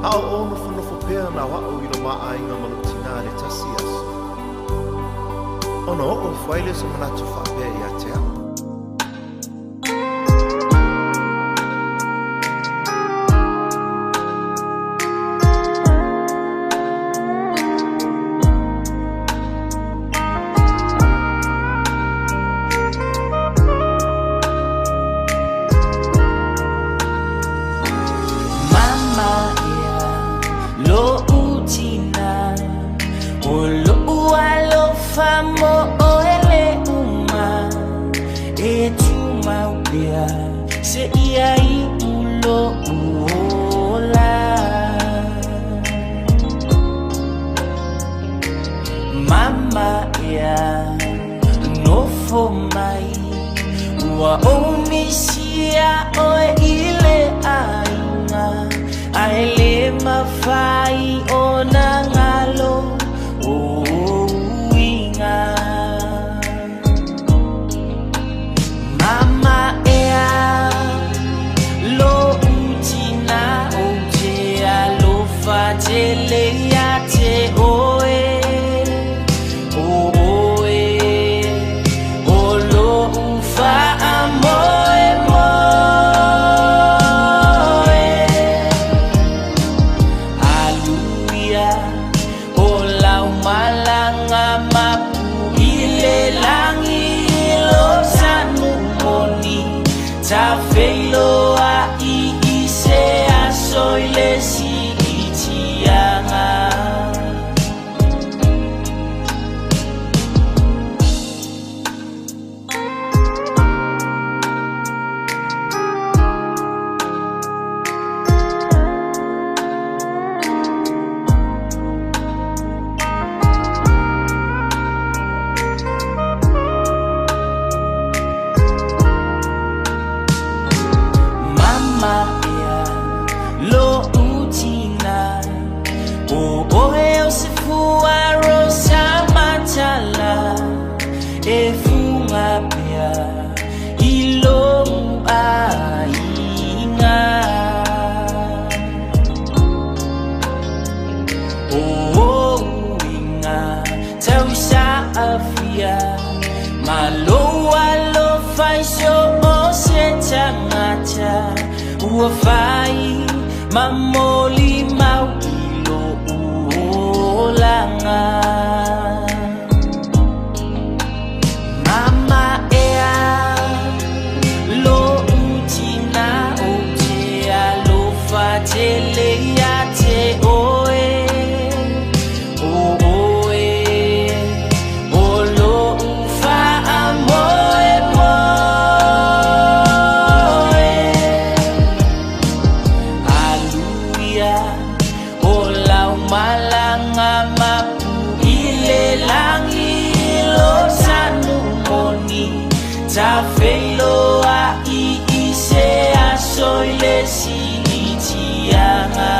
A o ou nofonofo pea na o a'u i lo ma aiga ma lou tinā i le tasi aso, ona oo ifo ai lea o se manatu faapea ia te a'u. Mama ea lo'u tinā, O lo'u alofa mo oe le uma, E tumau pea seia iʻu lo'u ola. Mama ea nofo mai, Ua ou misia oe i le aiga, Ae le mafai ona galo o ou uiga. Mama ea lo'u tinā, Ou te alofa tele ia te oe, O oe o lo'u faamoemoe. Aluia o lau malaga mapu i le lagi i lo sanu moni, Tafeiloai i se aso i le siitiaga. Mama ea lo'u tinā, O oe o se fua rosa matala, E fuga pea i lou aiga. O ou uiga tausaafia, Ma lou alofa i so o se tagata, Ua fai ma molimau i lo'u olaga. Mama ea lo'u tinā, Ou te alofa tele ia te oe, O oe o lo'u faamoemoe. Aluia o lau malaga mapu i le lagi i lo sanu moni, Tafeiloai i se aso i le siitiaga.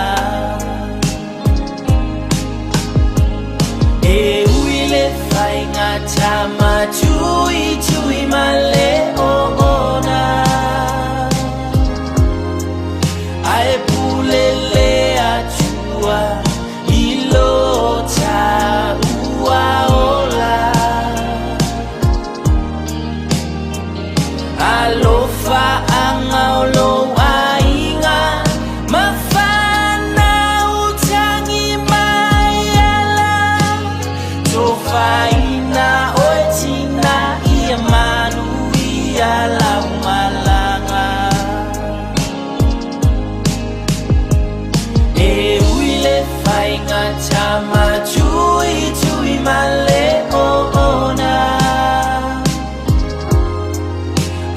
E ui le faigata matuitui ma le oona, Ae pule le Atua i lo taua ola. Alofaaga o lou aiga ma fanau tagi mai ala, Tofaina oe tinā ia manuia lau malaga. E ui le faigata matuitui ma le oona,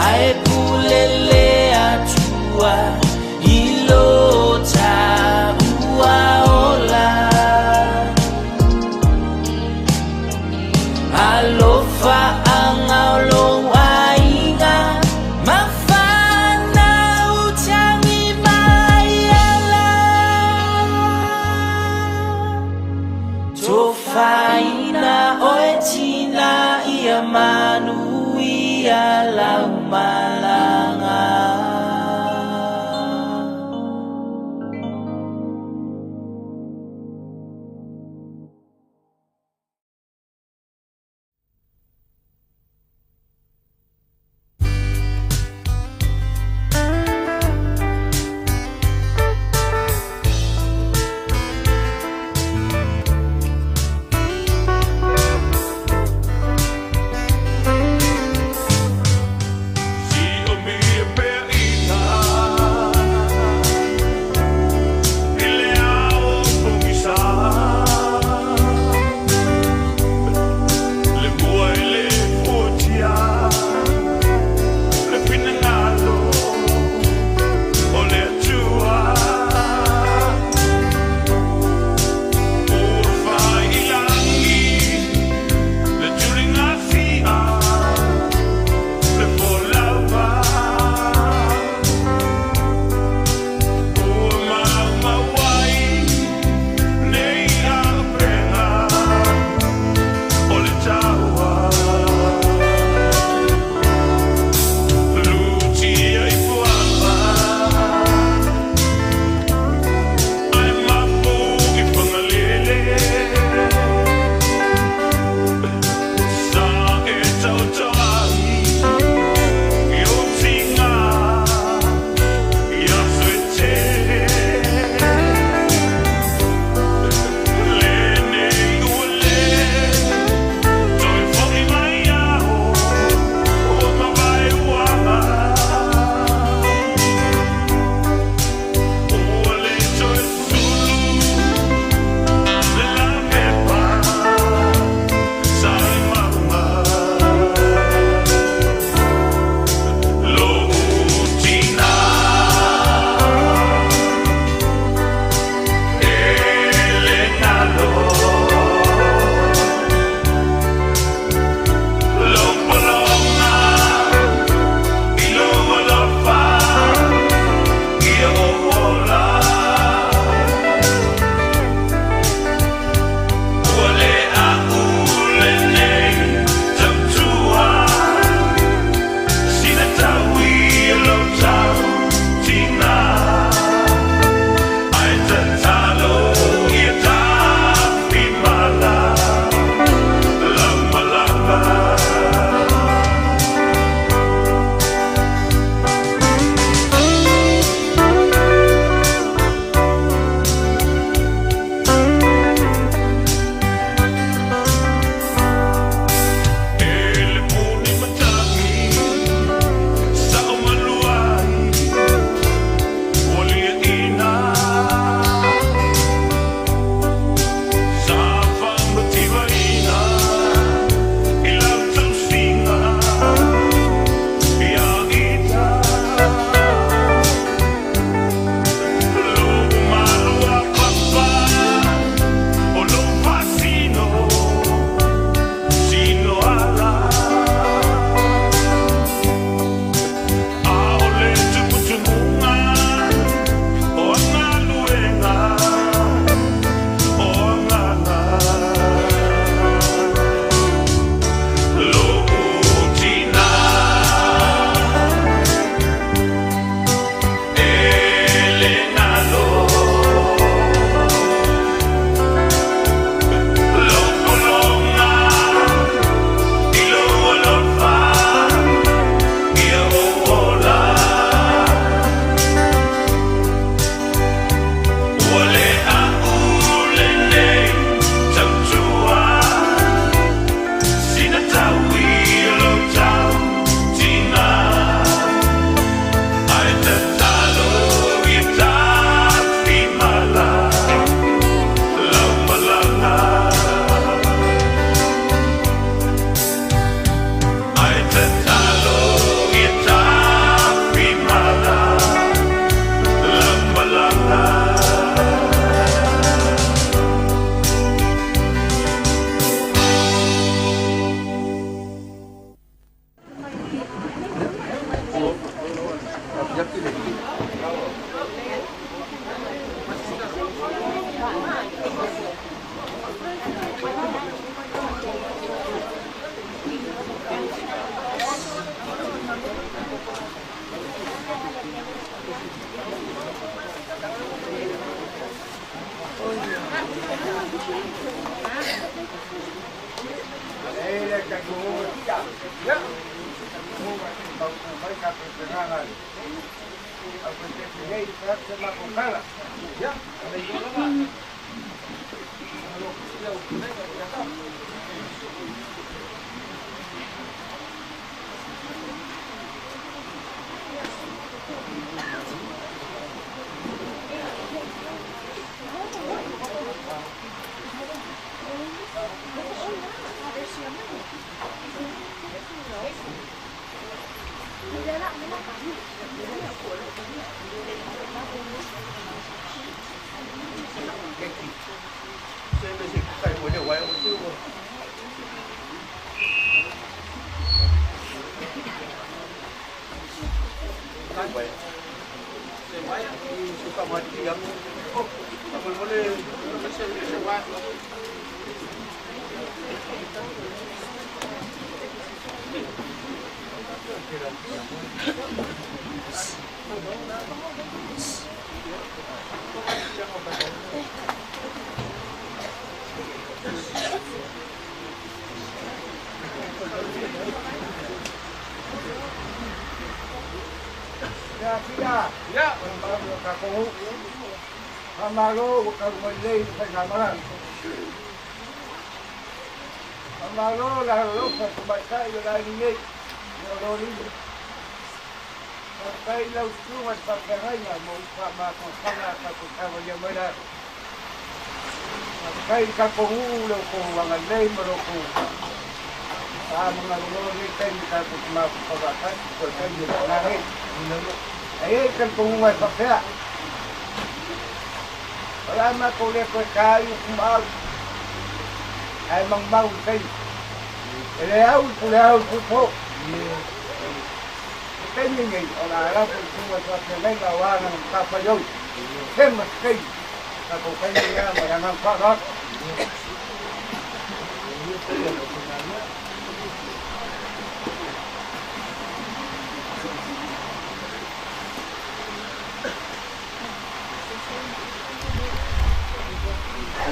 Ae pule le Atua i lo taua ola. Alofaaga o lou aiga ma fanau tagi mai ala, Tofaina oe tinā ia manuia lau malaga.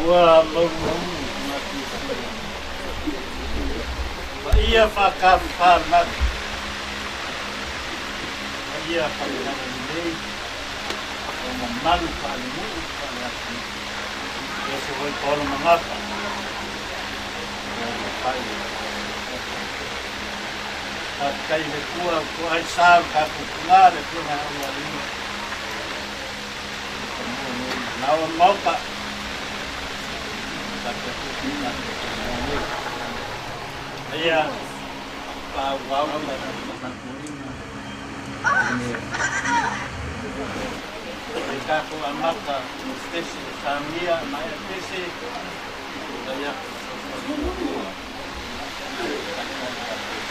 Ua mau Paia faatafafalematu, paia faale-talalelei, o mamalu faale-nuu faale-atunuu, aemaise foi paolo ma gafa o alafai o le Maota. Faafetai i le Atua ua toai sa o le tatou tina le Afioga ia Ulualii i le fanua nei i lao o le Maota. Faapea foi si o tatou Samoa nei. Aia faaauau la tatou tapuaiga i tatou amata o pese samia maea pese tulai atu fesoasoani muamua taitai tatou.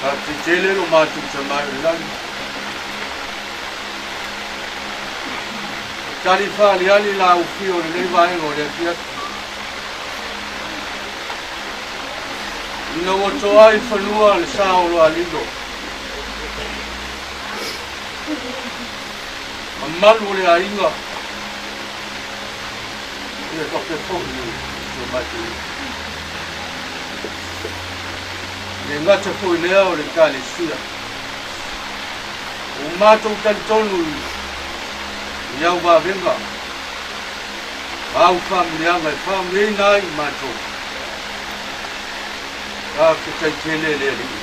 Faafetai tele lo matou tamai o le lagi. E tali faaliali la ufio o lenei vaega o le afiafi. Ina ua toa i fanua le sa o Loalilo. Mamalu o le aiga. Ia faapea foi si o matou nuu. gata foi lea o le Ekalesia. Ua matou talitonu i au vavega ma au faamanuiaga e faamanuiaina ai i matou. Faafetai tele le Alii.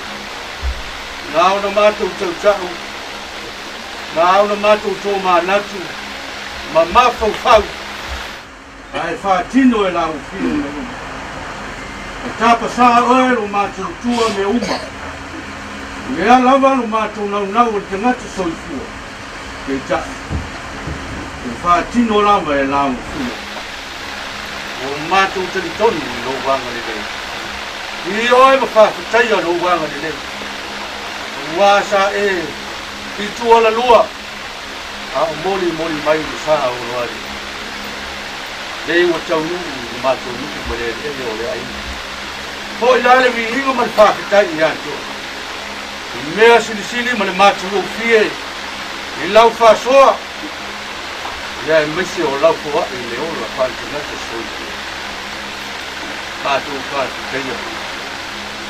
Na ona matou tautau, na ona matou tomanatu ma mafaufau Ae faatino e lau fio mea uma. E tapasā oe lo matou tua mea uma. O lea lava lo matou naunau o le tagata soifua, peitai, e faatino lava e lau fio. Ua matou talitonu i lou agalelei. I oe ma faafetaia lou agalelei. Aua sa e i tua lalua. A o molimoli mai le sa o lo Alii. Lei ua taunuu i le matou nuu ma le eleele o le aiga. Foi la le viiga ma le faafetai ia te oe, i mea silisili ma le matagofie i lau faasoa, ia aemaise o lau foai i le ola faaletagata soifua. Matou faafetaia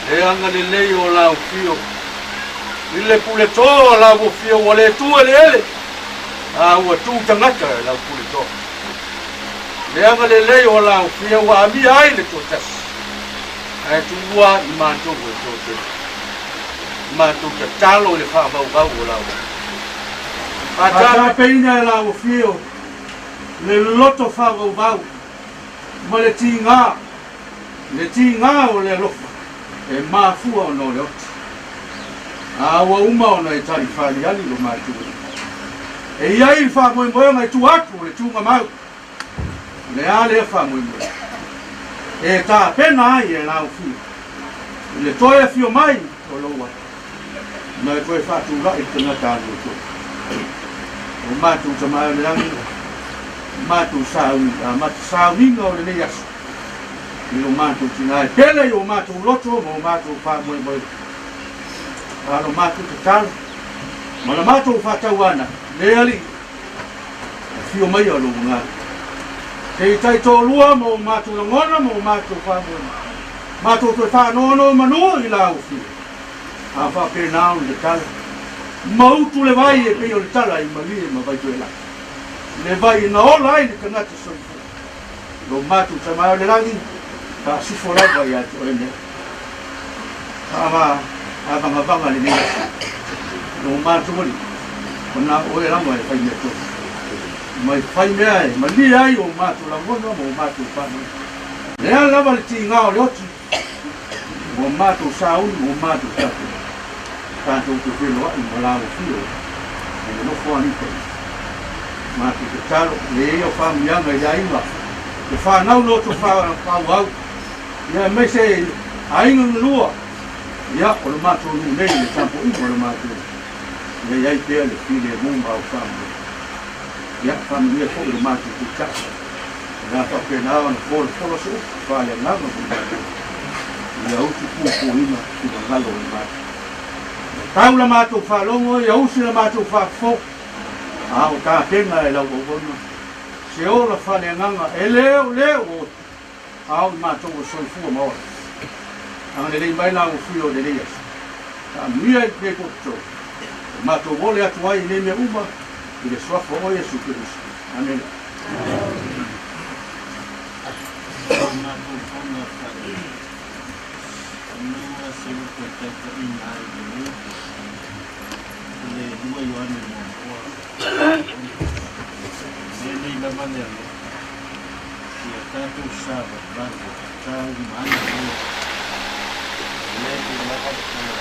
le agalelei o lau fio. I le puleto a lau ofia ua le tu eleele, a ua tu tagata e lau puleto. Le agalelei o lau ofia ua amia ai le toatasi, ae tuua i matou e toatele. Matou tatalo i le faavauvau o lau Faatapeina e lau afio le loto faavauvau ma le tiga, le tiga o le alofa e mafua ona o le oti. A ua uma ona e tali faliali lo matua. E i ai le faamoemoega i tua atu o le tuugamau. O le a lea faamoemoe? E tapena ai e lau fia i le toe afio mai o lou ata, ma e toe faatulai le tagata alu e toe. O matou tama o le lagi, matou sauni, a mata sauniga o lenei aso, i lo matou tina e pele i o matou loto ma o matou faamoemoe, a lo matou tatalo, ma la matou faatauana, le Alii, afio maia lou agaga. Se i taitoalua ma o matou lagona ma o matou faamoemoe, matou toe faanonomanu i la ufio. A faapena ona tatala, mautu le vai e pei o le tala i Malie ma Vaitoelau, le vai na ola ai le tagata soifua. Lo matou Tama o le lagi, faasifo lava ia te oe nei. Faavagavaga lenei aso. Lo matou Alii, o na oe lava e fai mea tonu. Ma e fai mea e malie ai o matou lagona ma o matou faanoanoa. Lea lava le tiga o le oti, ua matou sauni ma ua matou tatou. Tatou te feloai ma la ua fio i le nofo alii paia. Matou tatalo, e i ai au faamanuiaga i aiga, le fanau loto faaauau, ia aemaise aiga na lua, ia o le matou nuu nei i le tapuaiga o le matou, ia i ai pea le filemu ma au faamanuiaga. Ia faamanuia foi i le matou taitai, o le a faapena ona folafola se upu faaleagaga mo le matou, ia utu puipuiga finagalo o le matou. Tau la matou faalogo, ia usi la matou faafofo, a o tapena e lau auauna se ola faaleagaga e leoleo o a o i matou o soifua ma ola. Agalelei mai la ua fia o lenei aso. Taamuia i lenei pototo, o matou ole atu ai i nei mea uma i le suafa o Iesu Keriso. Amene. Matou fono faaiu. Maua se upu e taitaiina ai lenei i le 2 Ioane muamua. Lenei lava le alofa, ia tatou savalivali tau ma ana lua. O lea e lava le polo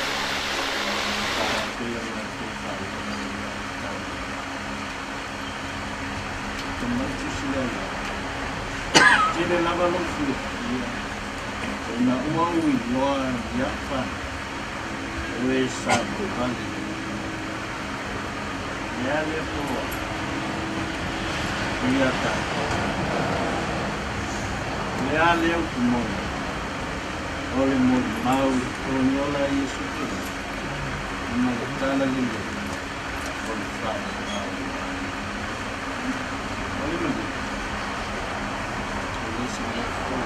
faapea matou faalogo i le tau. Tamaiti sila ia. Tele lava lou fiafia. Ona ua ou iloa ia fa o e sa vale. Lea le poloa. Ia tatou. Lea le upu moni. O le molimau i le togi ola a Iesu Keriso ma le tala lelei o le faavavau. O le malie, e le se mea fou.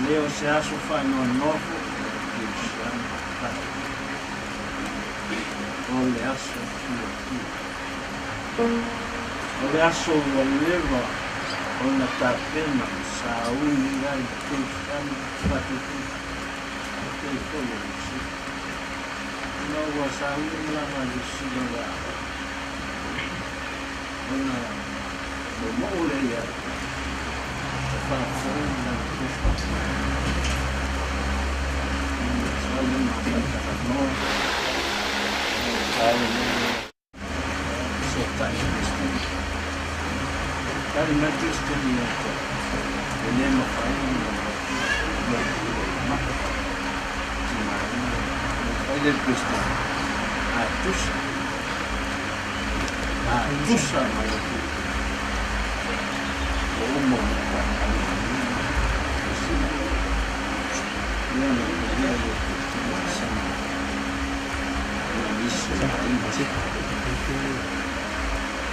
le o se aso faanoanoa foi o le kerisiano tatou. O le aso fiafia. O le aso ua leva ona tapena ma sauni ai le kerisiano faatuatusa e pei foi o Lusila. Ona ua sauni uma lava e Lusila o le a ona momo'u lea ia te e faafou lana pepa. Sau le mafatalanoa, sau le fesootai i Peresetene. Tali mai le Peresetene ia te au, e le mafai ona ou atu i au maka tigaina. Fai lea i le Peresetene, A tusa, a tusa ma le Ua uma ona faataunuuina le sina lea na talia ai e Peresetene ma nisi o aiga.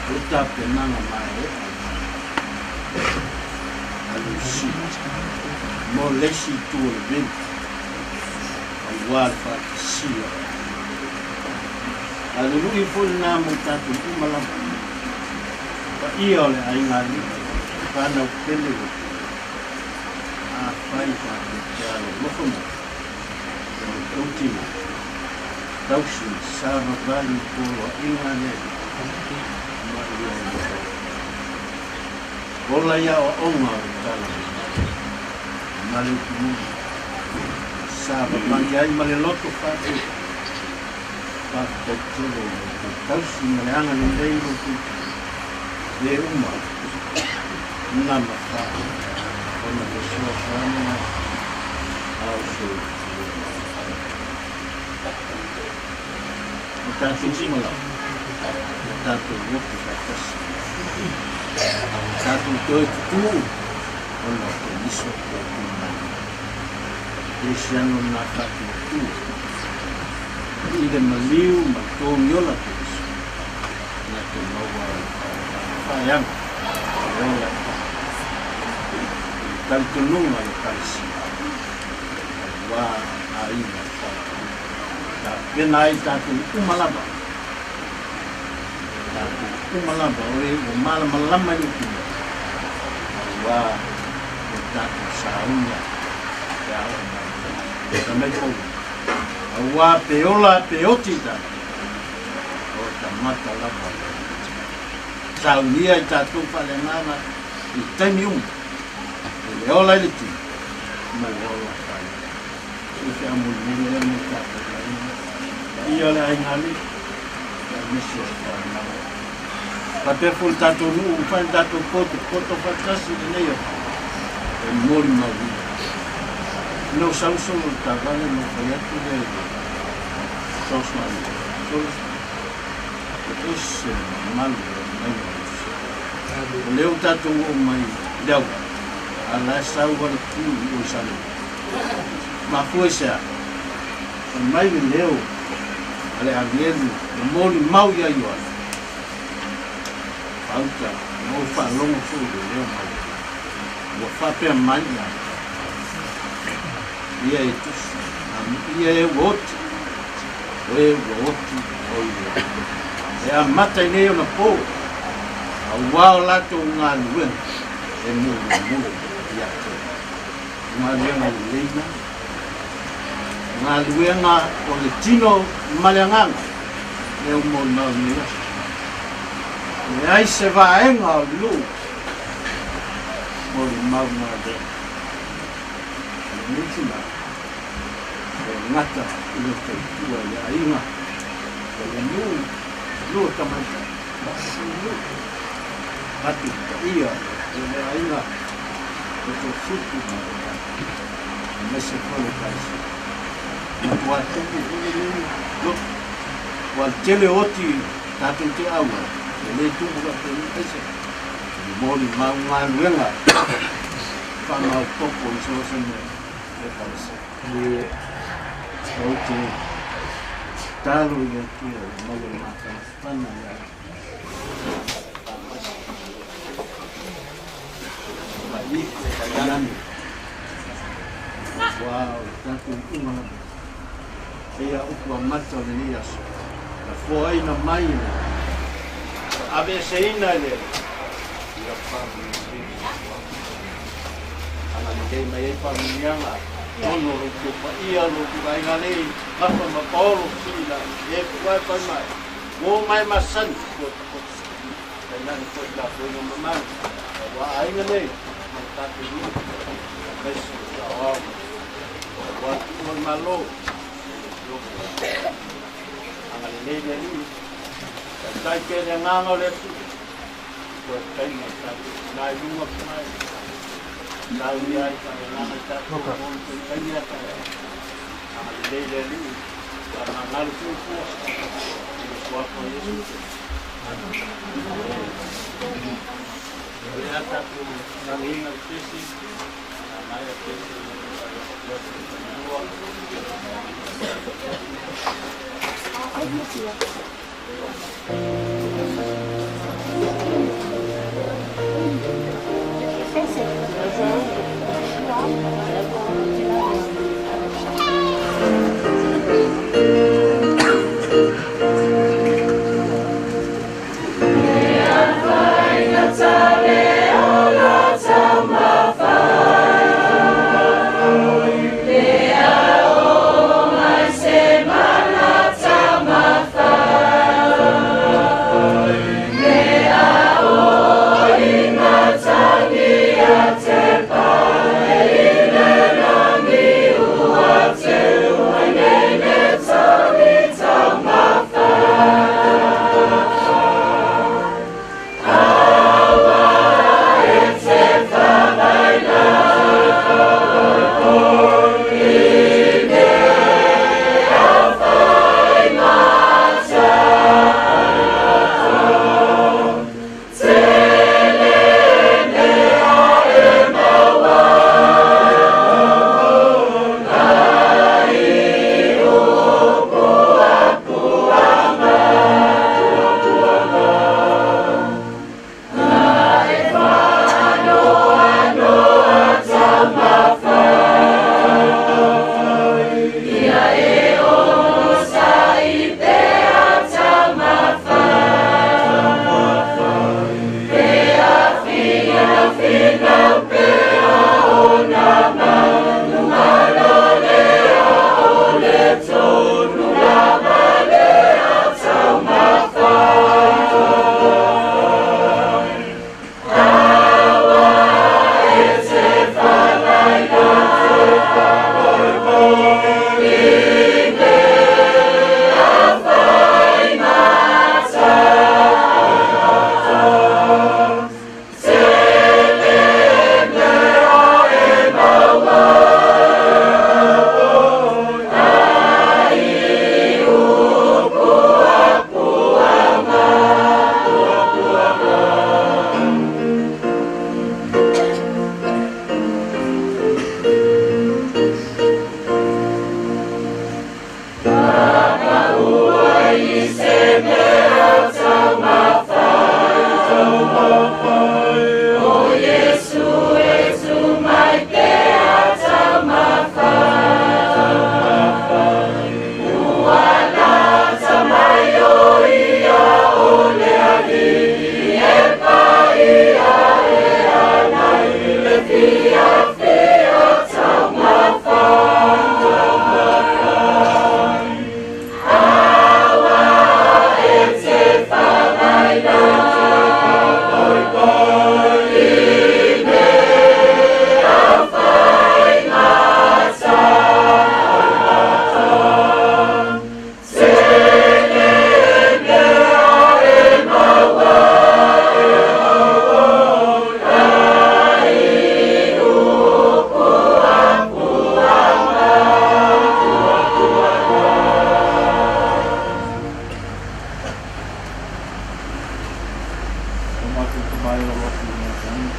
O le tapenaga maeaea a Lusila mo le isi itu o le veli aua le faatasia o aiga. A o le lui foi lena mo i tatou uma lava, paia o le aiga alii, fanau pele ua tuua. Afai tatou te alolofa mai i lo outou tina, tausi ma savavali i poloaiga a le Alii ma ia outou. Ola i aoaoga o le Tala Lelei ma le upu moni, savavali ai ma le loto faatuatua. Faafetai tele i lo outou tausi ma le agalelei i lo outou tino, le uma na mafai ona fesoasoani mai a o soifua mai. O tatou uma lava, ia tatou loto faatasi, tatou toe tutū ona o Keriso ua tu mai nei. Kerisiano na faatuatua i le maliu ma le togiola Keriso na te maua ai faeaga e ola e pā i le talitonuga a le Ekalesia auā aiga faatupu. Tapena ai tatou uma lava, tatou uma lava o e ua malamalama i le upu nei, auā o tatou saunia pe a oo mai. Fai mai Paulo, auā pe ola pe oti tatou, o tagata lava o le Atua. Saunia i tatou faaleagaga i taimi uma, i le ola i le tino ma le ola faaleagaga. I feamulimuli ea mo tatou aiga, paia o le aiga alii, aemaise o fanau. Faapea foi le tatou nuu, ua fai le tatou potopoto faatasi i lenei aso, e molimauina. Ina ua sau solo le taavale ona ou fai atu lea i le fesoasoani, Solo, e ese le mamalu o le aumaiga o Lusila. O lea ua tatou oo mai i le auala, a o la e sau lava le tu i o i Salelologa. Mafua i se a? Fai mai le leo a le agelu na molimau ia Ioane, Fauta, na ou faalogo foi i le leo mai le lagi, ua faapea mai ia te au, Ia e tusi, ia e ua oti, o e ua oti o i le Atua. E amata i nei ona pō, auā o latou galuega e mulimuli ia te au. O galuega lelei na, o galuega o le tino ma le agaga, lea ua molimau i lenei aso. E leai se vaega o le nuu molimau galuega a lenei tina e gata i le tautua i le aiga o le nuu, nuu o tamaitai, nuu atu i le paia o le aiga o Tofitu ma le aemaise foi le Ekalesia. Matua tupu foi lenei loto. Ua le tele o oti tatou te auai, e le tupu faapeni aisea. E molimau galuega faamaopoopo i so o se mea i Ekalesia. Ou te tatalo i le Atua ua maua le mafanafana ia Aua o le tatou iuga lava e ia upu amata o lenei aso, na foaina mai e le aveeseina e le Alii ia faamanuiaina. Agalelei mai ai faamanuiaga totonu o lo outou paia, lo outou aiga nei, Gafa ma Paolo, Sila, e puai fai mai, uo mai masani, ua takoto. Tainane foi tapuaiga mamalu, aua aiga nei, ma le tatou nuu, aemaise o saoao, aua tuua le Malo, agalelei le Alii, taitai pea le agaga o le Atua, toe taimi o tatou tina i luga mai, saunia ai faaleagaga i tatou mo le taimi a taeao. Agalelei le Alii, faamagalo fuafua, i le suafa o Iesu Keriso. O le a tatou galuega le pese, a maea pese, O matou tama e alo atu i lena taimi,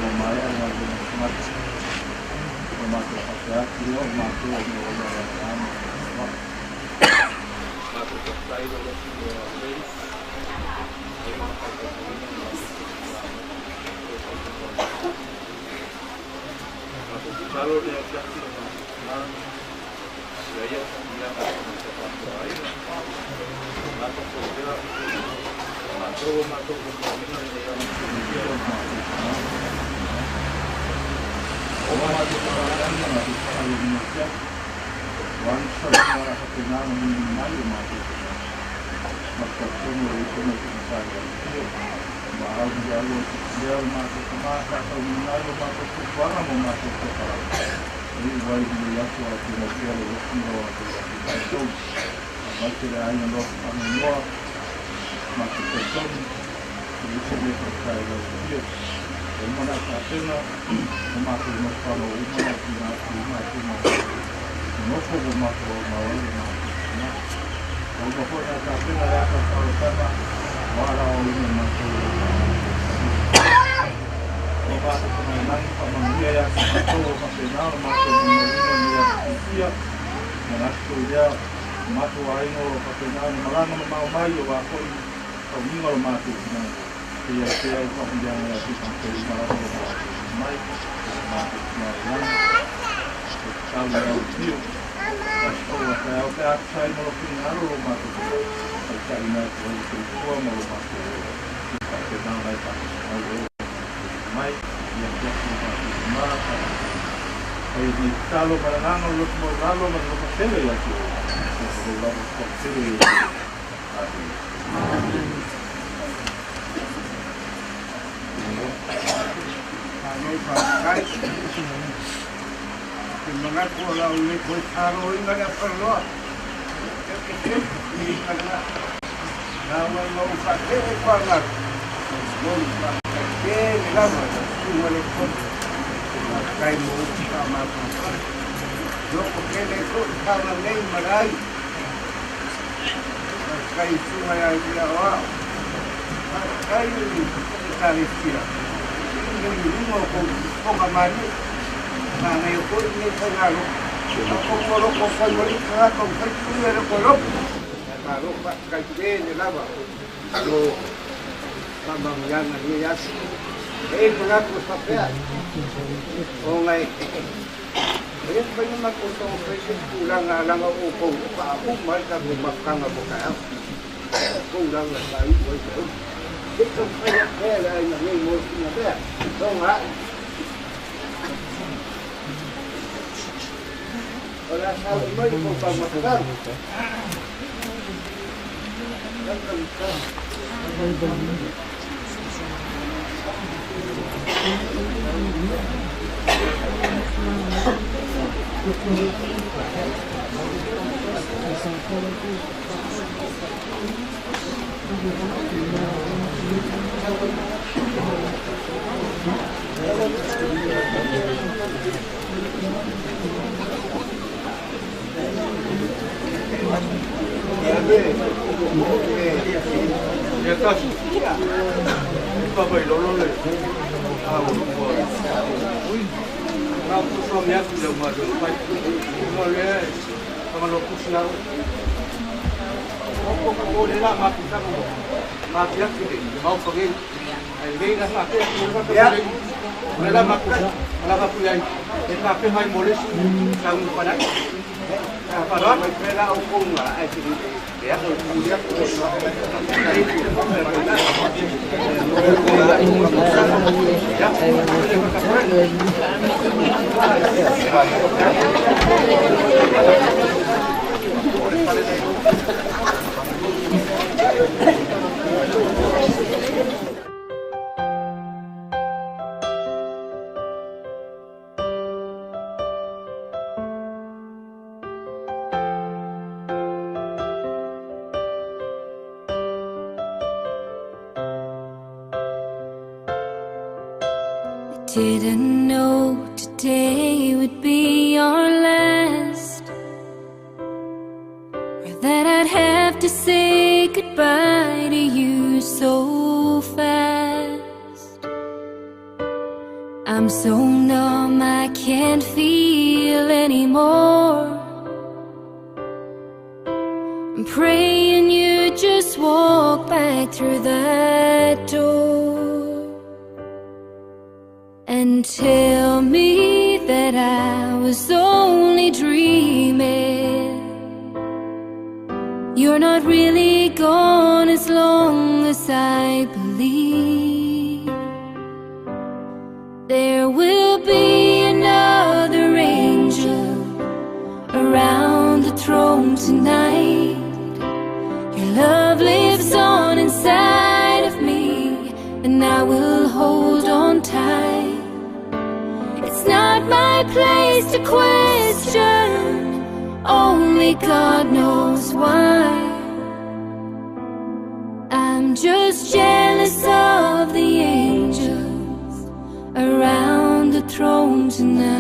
ua maea le galuega tagata. Ua matou faapea atu lea o matou o mea ua ia Aperahama ma Isaka. Matou faafetai i lou atu i le aolei, ai ma faatautaiga ma matou tausiga. Tatalo le afiafi o matou ia ia faamanuiaga a tagata tapuaaina. Manatu foi lea, o matou o matou momoina ina ia matou o matou O matou faamanuiaga matou faalogo afiafi. O ani fesoasoani o le a faapena ona mulimuli mai o matou tagata. Matou talitonu o le uso mai tagata i Alofia. Ma au i alo lea o le matou tama faataunuuina ai o matou fuafuaga ma o matou polokalame. E iu ai i lenei aso ae tumau pea le alofa ma lo latou atu i matou. Aemaise le aiga nofo faanoanoa, matou talitonu, e leai se mea faigata i lau afio. Ua uma ona e tapena o matou nofoaga ua uma ona e tuuina atu i matou matou nonofo ma matou aumau ai le matou tina. Ua uma foi ona e tapena le ata o le faaolataga ua alaoaina e matou i lau faasoasoaina. O matou tamailagi faamanuia ia te matou o faapena ona matou molimauina lenei aso fiafia. Manatu foi lea, o matou aiga o lo o faapena ona malaga mamao mai aua foi tauiga o le matou tina. Se i ai pea le faamanuiaga ia te matou uma lava o lo o malaga mai, o matou tina i lagi. E tatalo i lau afio, le aso fou a taeao pe a tusa ai ma lou finagalo lo matou tina, taitaiina atu ai le soifua ma lo matou ola. Se i faapena ona e faatasi mai e o matou mai i afiafi o matou tama faia nei tatalo ma le agaga o le loto maualalo ma le alofa tele ia te oe, ma lou lava toatele e Amene. Malo faafetai. Ou te manatu o le a ou le toe taloina le afaloa. E ese le lena. Lauga ma ou faatele toagalu. Momoli faafetai tele lava i lau susuga le Kovana. Faafetai mo upu faamafanafana. Loko tele foi taga nei ma le ai. Faafetai i susuga ia i aoao. Faafetai i Ekalesia i le luga o kou fofoga malie. Manaia foi lenei faigalotu. Atonu o loko fai ma alii tagata ua fai tui e le toe loto. Ae malo faafetai tele lava mo faamanuiaga i lenei aso. E i ai le manatu e faapea, ona e le mafai ona matou taumafai se tulaga leaga o outou e faauma ai le tatou mafutaga mo taeao. O outou leaga e faaiu ai mea uma. Se i taumafai atu pea le aiga nei mo sina mea, toga ae. O le a saui mai le tou taumatatau. Ia tasi, papa i lolo le a o lua. Ui, na puso me atu le ma le pai. Mo le kama lo pusi au. O ko ko le la ma pusa ko. Ma ti atu le mau fa ge. Ai le na ma te ko ka le. Le la ma pusa, la ma pusa ai. E ka pe mai mo le si ka un pa nai. Pa ra Mai pera o konga ai te ia ia I didn't know today would be our last, or that I'd have to say goodbye to you so fast. I'm so numb I can't feel anymore. I'm praying you just walk back through that door and tell me that I was only dreaming. You're not really gone as long as I believe. There will be another angel around the throne tonight. Your love lives on inside of me, and I will hold on tight. It's not my place to question, only God knows why. I'm just jealous of the angels around the throne tonight.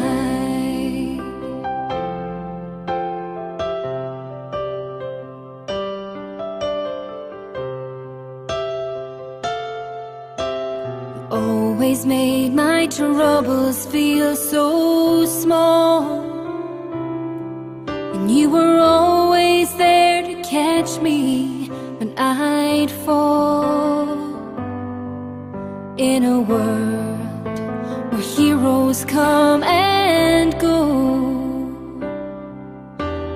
You always made my troubles feel so small, and you were always there to catch me when I'd fall. In a world where heroes come and go,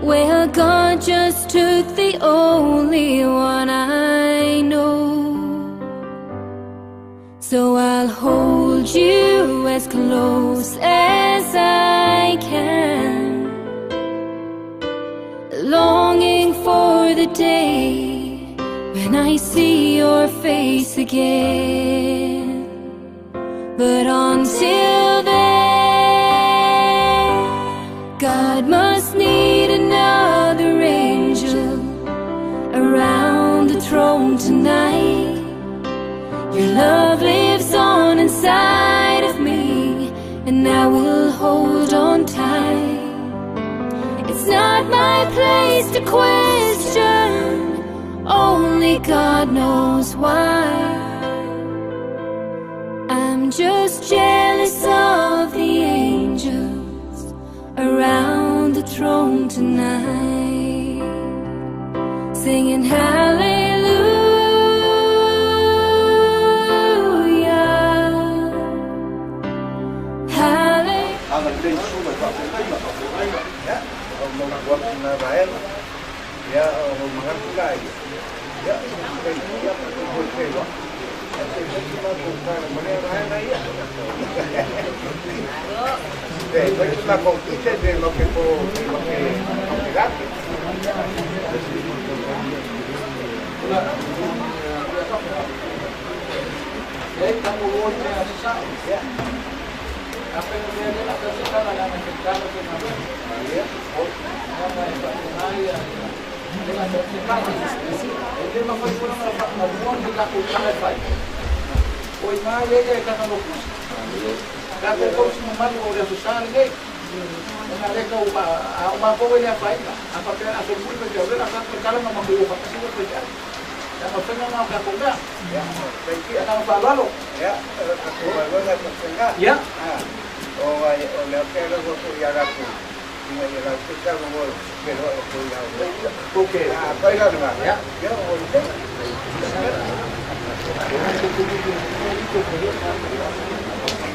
well, God just took the only one I know. So I'll hold you as close as I can, longing for the day when I see your face again. But until then, God must need another angel around the throne tonight. Your love lives on inside of me, and I will hold on tight. It's not my place to question, only God knows why. I'm just jealous of the angels around the throne tonight, singing hallelujah, hallelujah.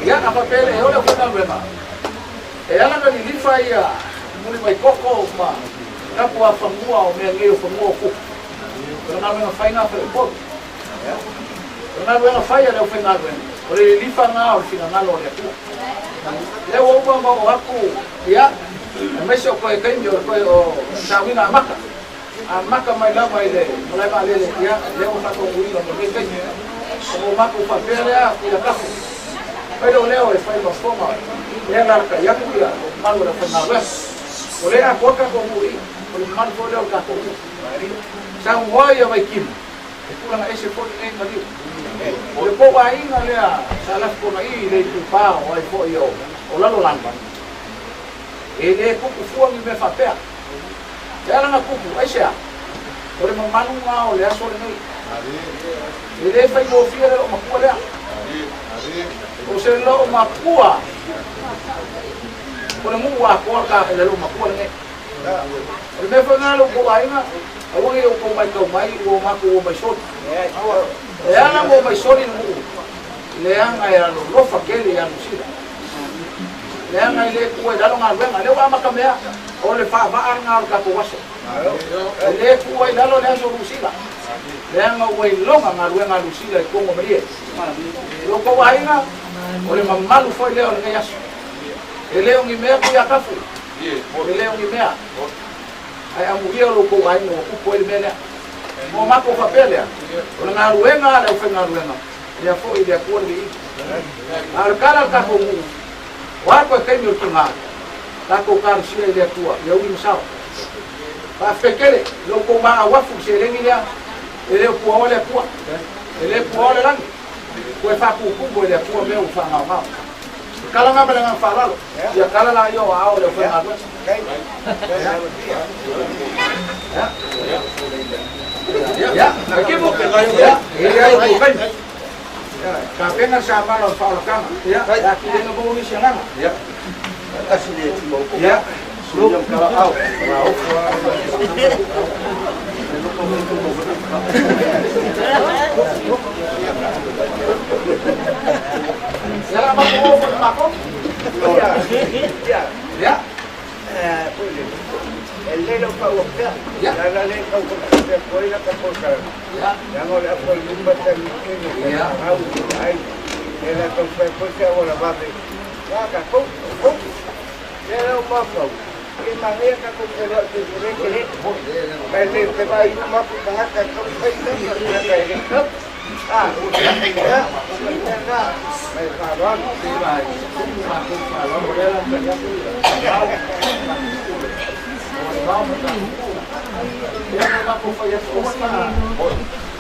Ia na papele e ole funa wema. E ala na lilifa ia muli mai koko ma kapu a fangua o mea ngeo fangua o kuku. O ngā wenga whainga whae o. O ngā wenga whaia leo whainga wenga. O le lilifa ngā o le whina ngalo o le akua. Leo o uma o aku ia, e maise o koe kaimi o koe o sawina a maka. A maka mai lava i le malai maalele ia, leo o whako uila mo le kaimi. O mako whapea i la kafu. Pai leo leo e whai mafoma, lea laraka iaku ia, o malu le whainga wea. O lea koa kako ui, o le malu fo leo kako ui. Sa ungoa ia vai kimu, e kulanga ese fo nei ngaliu. O le po wainga lea, sa lafi kona i le itu pā o ai fo i o lalo langa. E le kuku fua ngi me whapea. Te alanga kuku, ai sea, o le mamanu ngā o le aso le nei. E le whai mōfia le o makua lea. O se lo makua. O le mua koa ka le lo makua le nei. O le mea whainga lo ko ainga, a wangi o ko mai kau mai, o maku o mai soli. E ana mo mai soli ngu. Le anga e alo lofa kele i anu sila. Leaga e le tuua i lalo galuega, lea ua amata mea, o le faavaa lena o le tatou aso. E le tuua i lalo le aso Lusila, leaga ua iloga galuega a Lusila i totonu o Malie. Lo outou aiga, o le mamalu foi lea o lenei aso. E le o ni mea Tuiatafu, e le o ni mea. Ae amuia lo outou aiga ua tupu ai le mea lea. Mo matou faapea lea, o le galuega a le aufaigaluega, lea foi i le Atua le viiga. A o le tala a le tatou nuu, o a toe taimi o le tiga, tatou talosia i le Atua ia uli ma sao. Faafetai tele i lo outou maau afu i le seleni lea, e le o puaoa le Atua, e le puaoa le lagi, toe faatutumu e le Atua mea ua faagaogao. E tala na ma le agaga faaaloalo, ia tala laia o aao o le aufaigaluega. Ia, Faitimu, ia, e i ai outou taimi. Tapena le samala o le faaolataga, ia, e atili ai ona maua nisi agaga. Ia, Ia, la matou o foi ma matou. Ia. E lelei lou pau pea. Leaga le tau faatea foi la ka polokalame. Leaga o le afualima taimi au ai. E la tau fai foi se auala vave. La tatou, tatou. Lea la o mafaufau. E manaia tatou feiloai pe tele tele. Ae le te vaai uma atu tagata e tau fai le tagata e le tau. Ah, ia, lena, mai faaaloalo.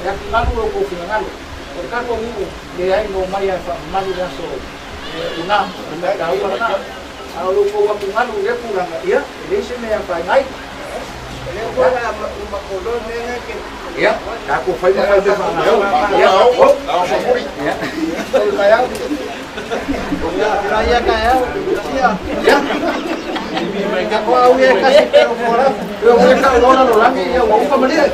E atugalu lo outou finagalo, o le tatou nuu leai na omai lava e faamamalu le aso ina, o le mea taua lena. A o lo outou atugalu i lea tulaga, ia, e leai se mea e afaina ai. Ia, tatou fai ma fai mea faagasolo. Ia, ia. Ia, ua upa malie.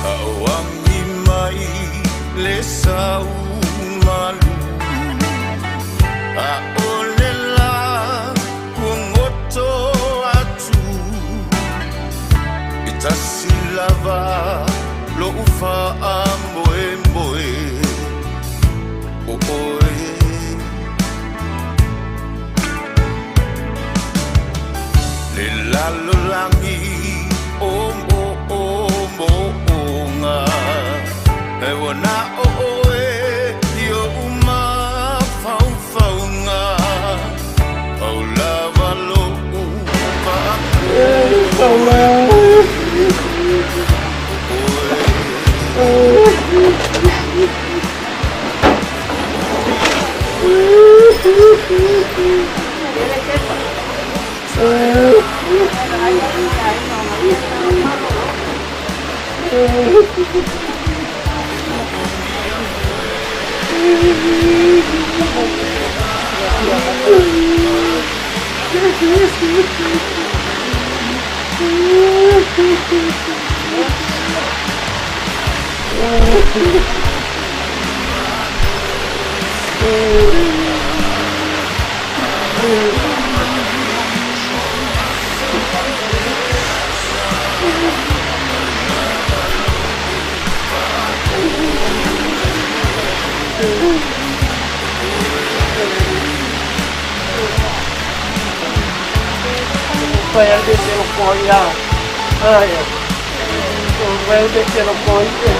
Auagi mai le sau malu a o le la kuagoto atu e tasi lava lo'u faamoemoe o oe. Le lalolagi o moomooga e ua na o oe i o'u mafaufauga pau lava lo'u paaku oe. Pai a le te loko ia. Ai. O mai le te loko ia.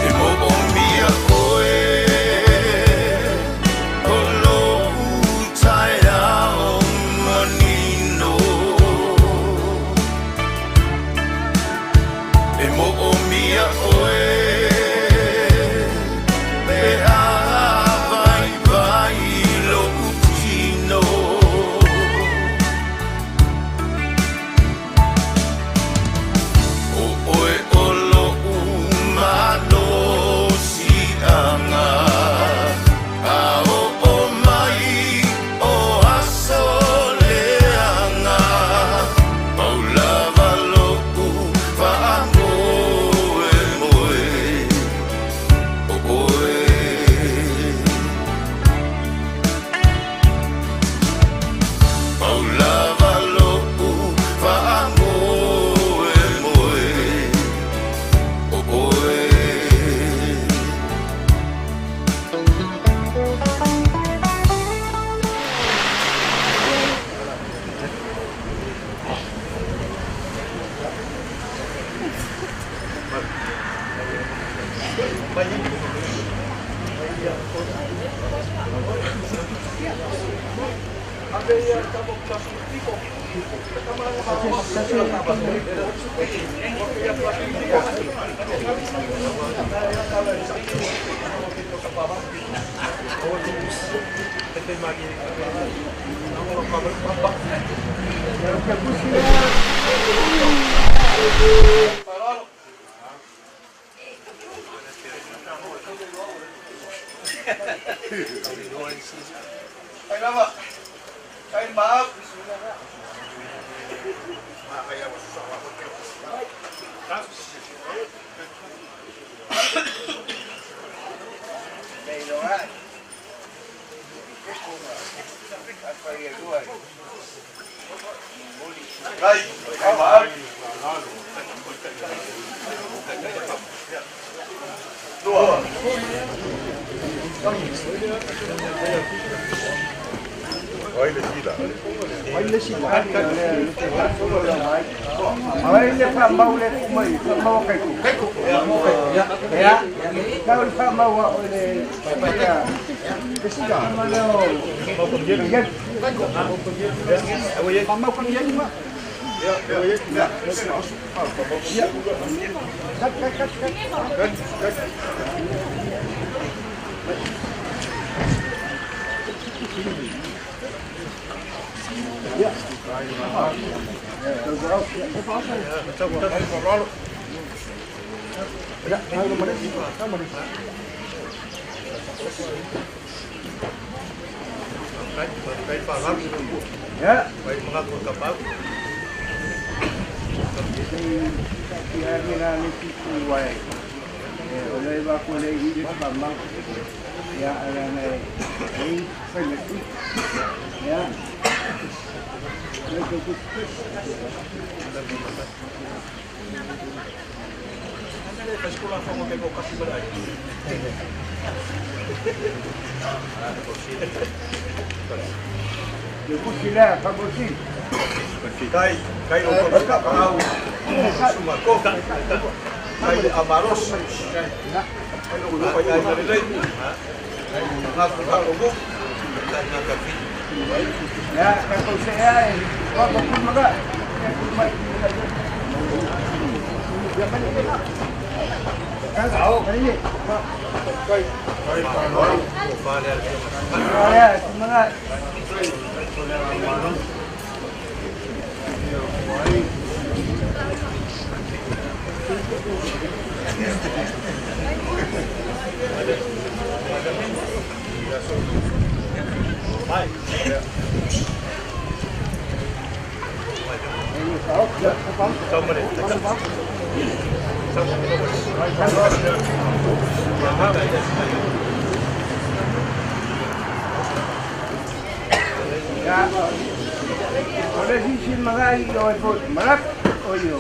E moomia oe o lou taeao manino. E moomia oe pe a vaivai lou tino. O oe o lou malosiaga, a oo mai o aso leaga, pau lava lou faamoemoe o oe. Pau lava lou faamoemoe o oe. Ai le whamau le kumai, whamau kai ku. Kai ku. Ya. Ya. Kau le whamau a o le ya. Pesika. Whamau ya. Whamau kang yan ma. Ya. Ya. Kat kat kat kat. Kat kat. Ya. Ya. Ya. Ya, kalau saya apa pun maka Ya, semangat. Ya. Oleh sisi magai yo e marak oyo.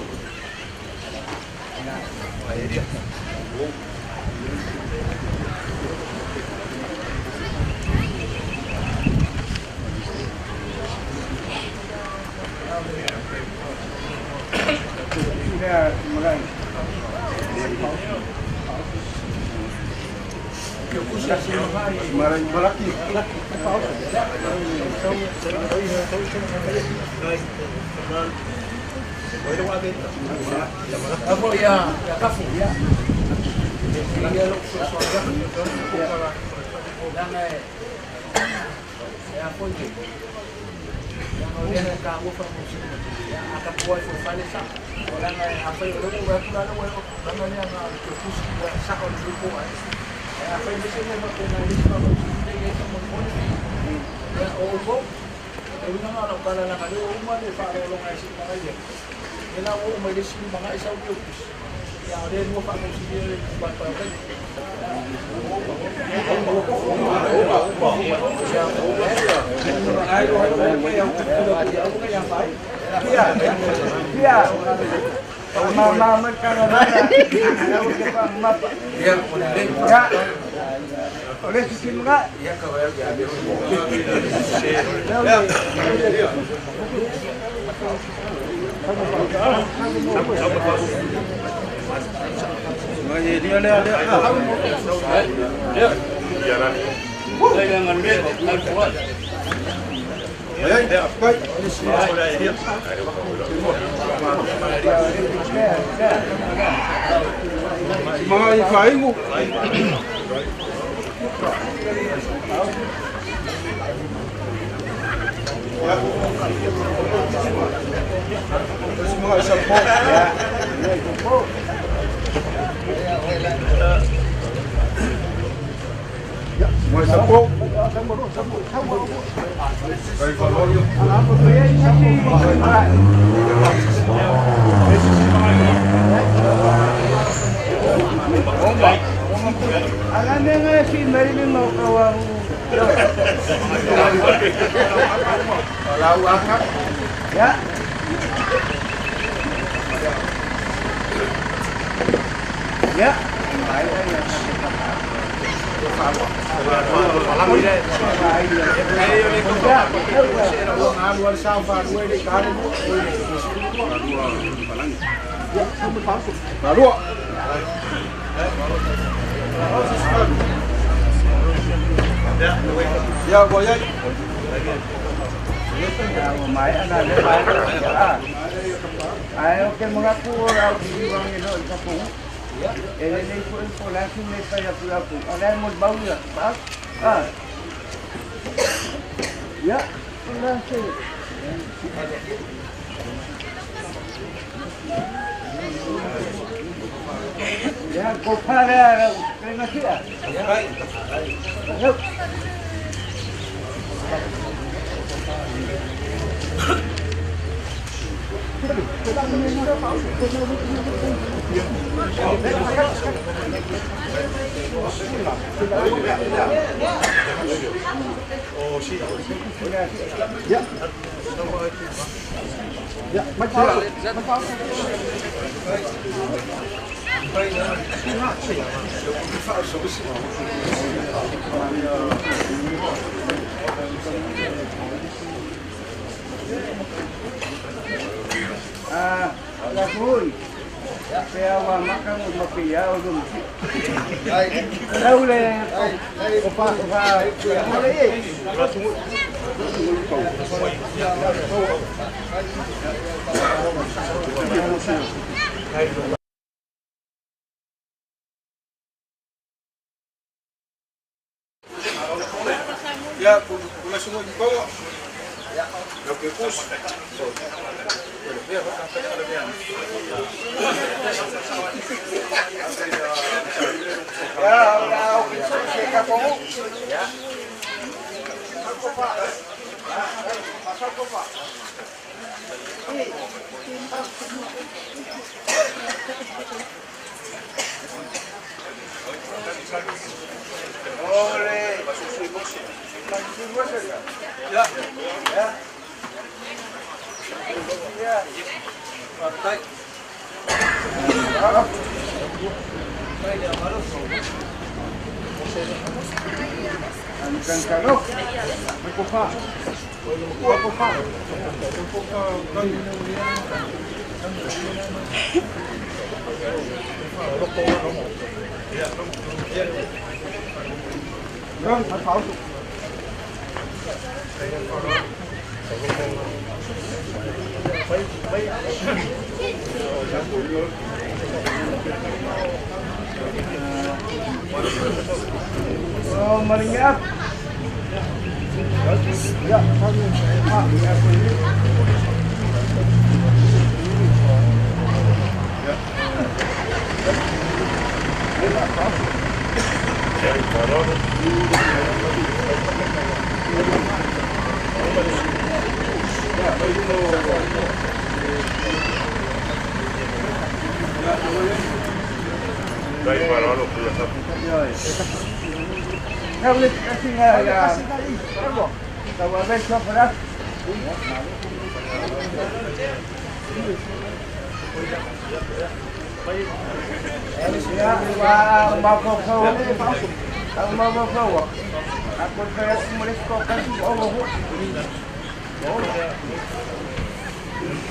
Ya, magai. Ya. Mama Ya. Oleh sisi mga. Ya Mga ifaigu. Mga isapo. Ya, mga isapo. Ai o ke mengaku orang di bang itu kampung. Ini pun langsung mereka yang pulang. Ada yang mau bau ya, pak? Ah, ya, langsung. Ya, kopara, terima kasih. Ya. Lagoy. Kaya wa makan mapiya o dum. Laule opa opa. Ya, pula semua di bawah. Ya, oke, pus. Ya, Oh, maringap. Ya,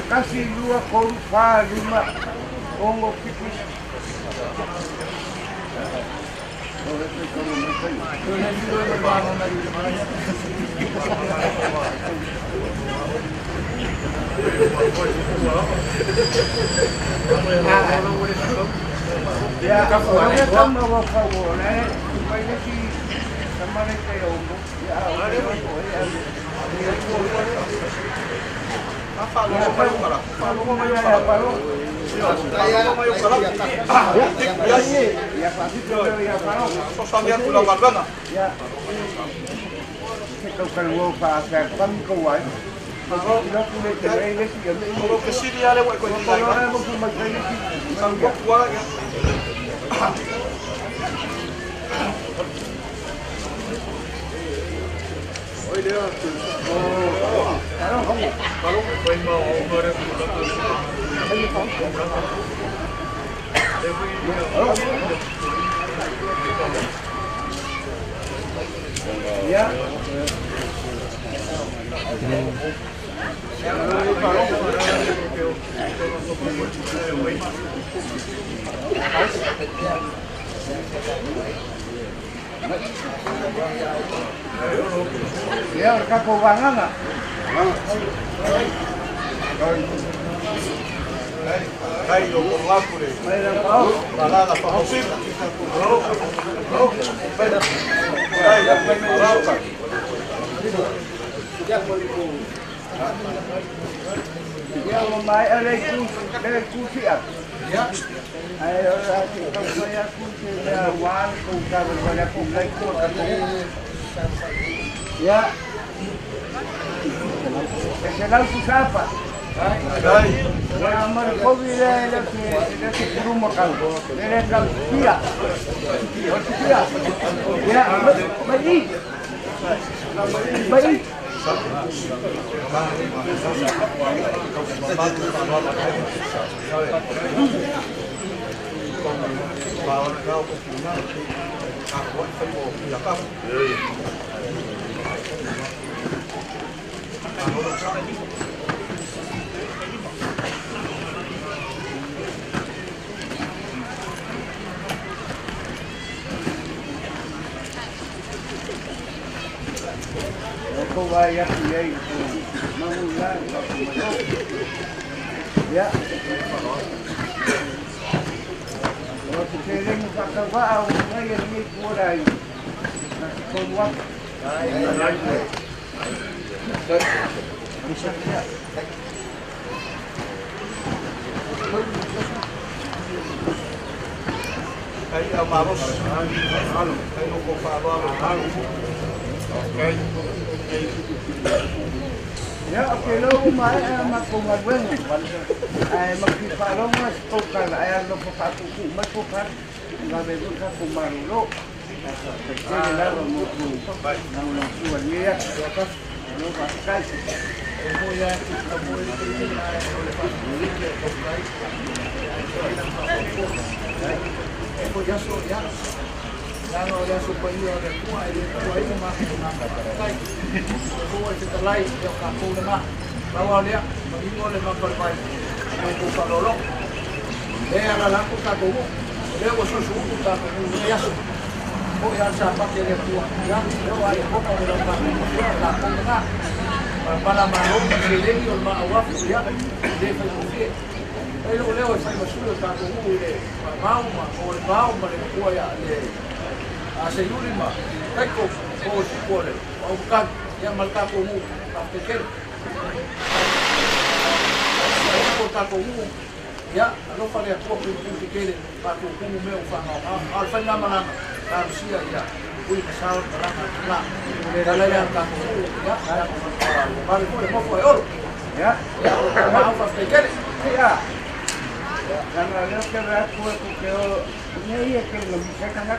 Kasi lua koru fa lima ongo pipis. se tau kalua fa fa pam ko wai. Lo ku le te le si ya me. O ke sili ale wa ko Ko lo na mo ku ma kai si. Sang ko wa ya. Ya. Ya, ka ko wanganga. Kai o ko ngaku le. Malala pa hosi. Kai rauka. Ya o mai ale ku le ku fi a. Ya. Ai o la ki ko ko ya ku se ya wan ko ka ba la ku lai ko ka ko. Ya. Se la ku sapa. Kai. Ya mar ko vi le le le ke kuru mo ka. Le le ka fia. Fia. Ya, mai. Mai. Ko vai ya ku ei mamu la ka ku mai. Ya. O te te rengu whakawaa o ngai e nei kua i. Na te tonu atu. Kai a maros. Kai no ko fa alo. Kai. Ya, o ke lau mai a ma ko ngawenga. Ai ma ki whalonga se tōkala ai alo ko whātuku mai ko whā. Ngā me ruka ko maruro. Te tere lava mo ku nau nau sua nia. Alo wha kai. Ya. Ya. Lana leo ke ra ku ku ke o nei e ke lo mi se kana.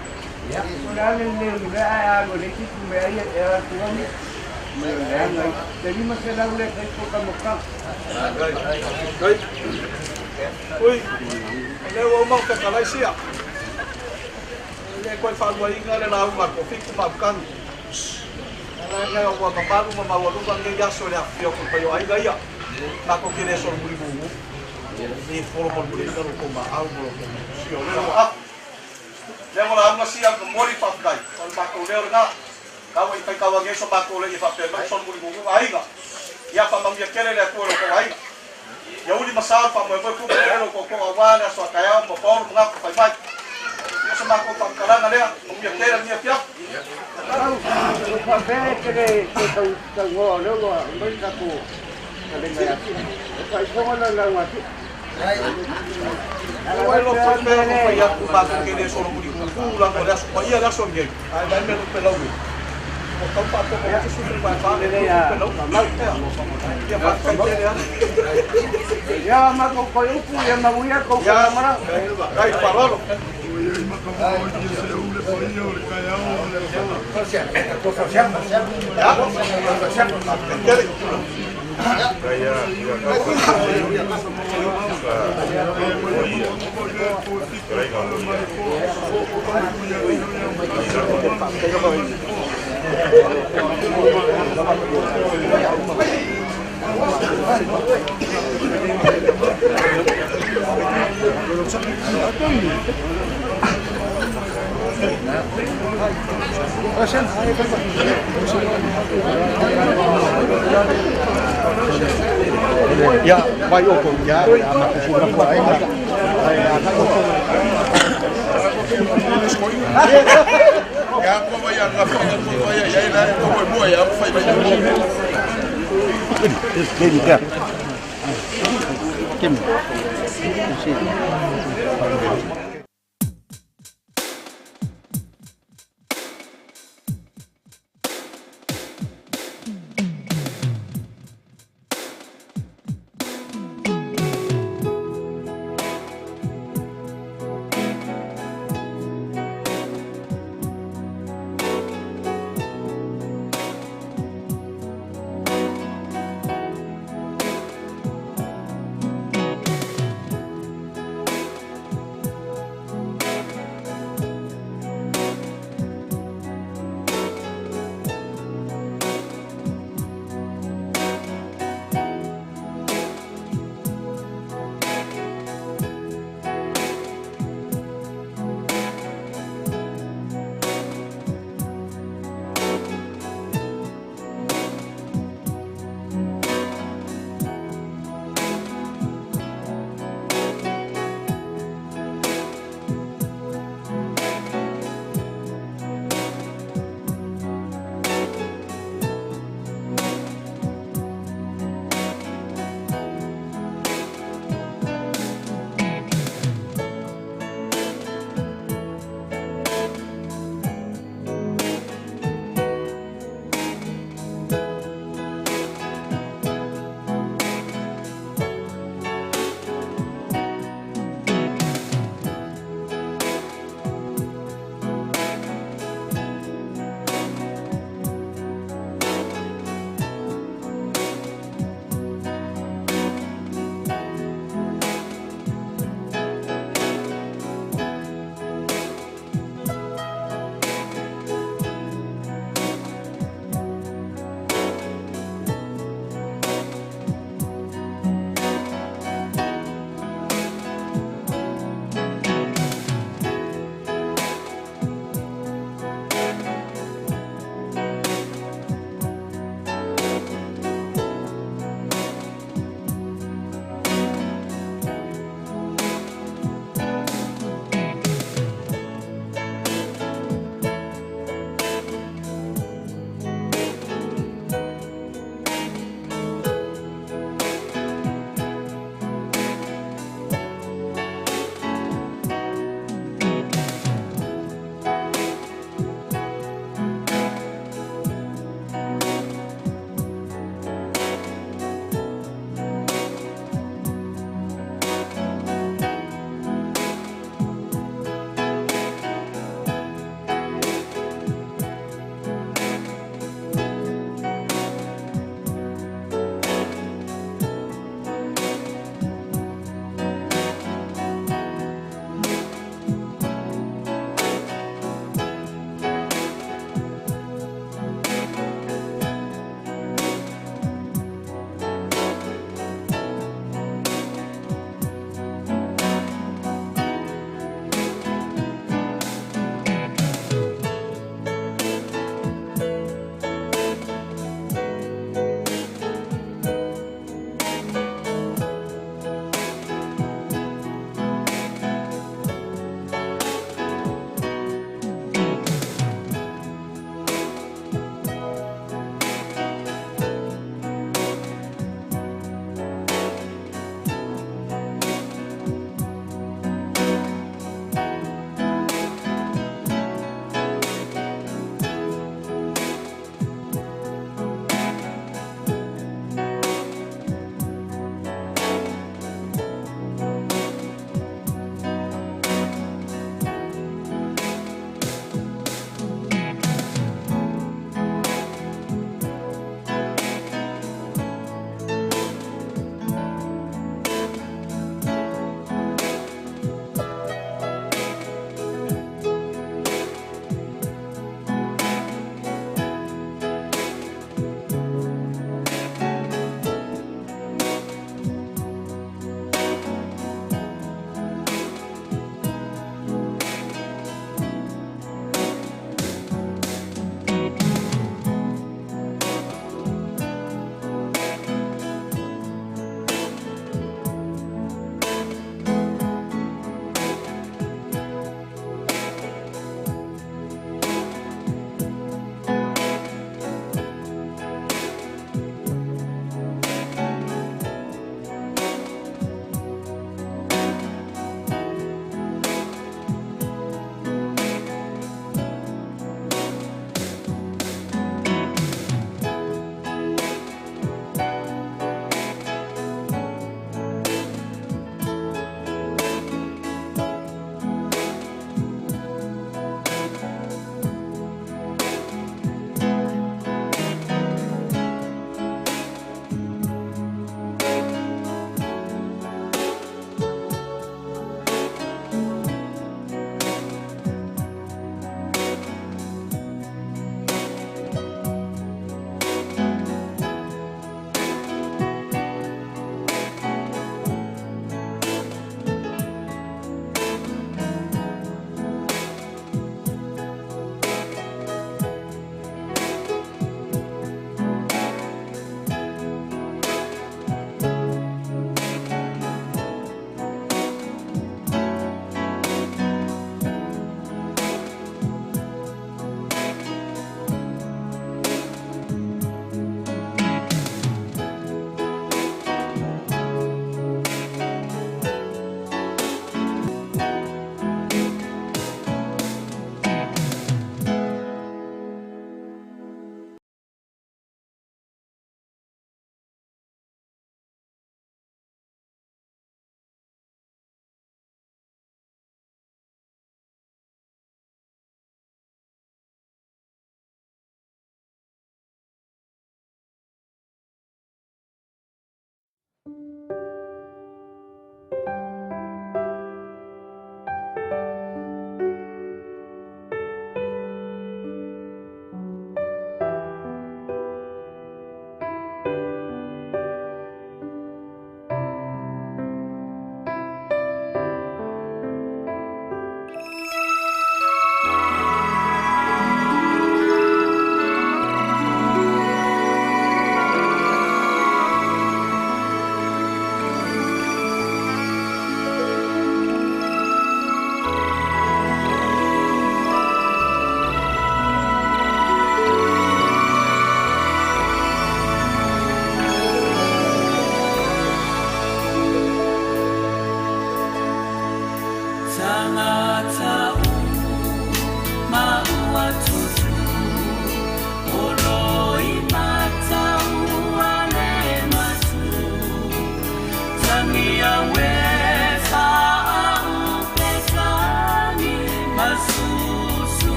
Ya. O la le le le a lo le ki ku me ai e a ku mi. Me le ngai. Te ni ma se la le kai ko ka mo ka. Kai. Ui. Le o mau ka kalai sia. Le ko fa lo inga le la uma ko fiku ma kan. La le o wa ka ma ma wa lu ka ngai aso le afio ko pa yo ai gaia. Na ko ke le so muri mu. Ni folo mo muri ka ko ma au mo ko. Si o le o a. Le mo la uma sia ko mori fa kai. O ma ko le na. Ka wa i kai ka wa ngai so ma ko le i fa pe no so muri mu ai ga. Ia fa ma mi kele le ko ko ai. Ia uli masal fa mo mo ku le ko ko wa le so ka ya mo pa mo ko fai mai. Ia so ma ko fa kalanga le mo mi kele mi pia. Au o fa be ke le ke tau tau ngo le lo mai ka ko. Ka le ngai. O fa ko la la wa ti. O lo fa pe ko fa ya ku ma ko ke le so muri ku la ko le so ia la so ngai. Ai vai me lo pe lau. Ia matou toe upu ia manuia tou faigamalaga. Ia, vai o kou ia, ia ma ku na ko ai ai a ka ko. Ia ko vai a nga fa ko vai ia ia ko mo ia fai vai. Kim.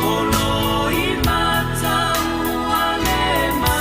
Olo i mata ua le matu.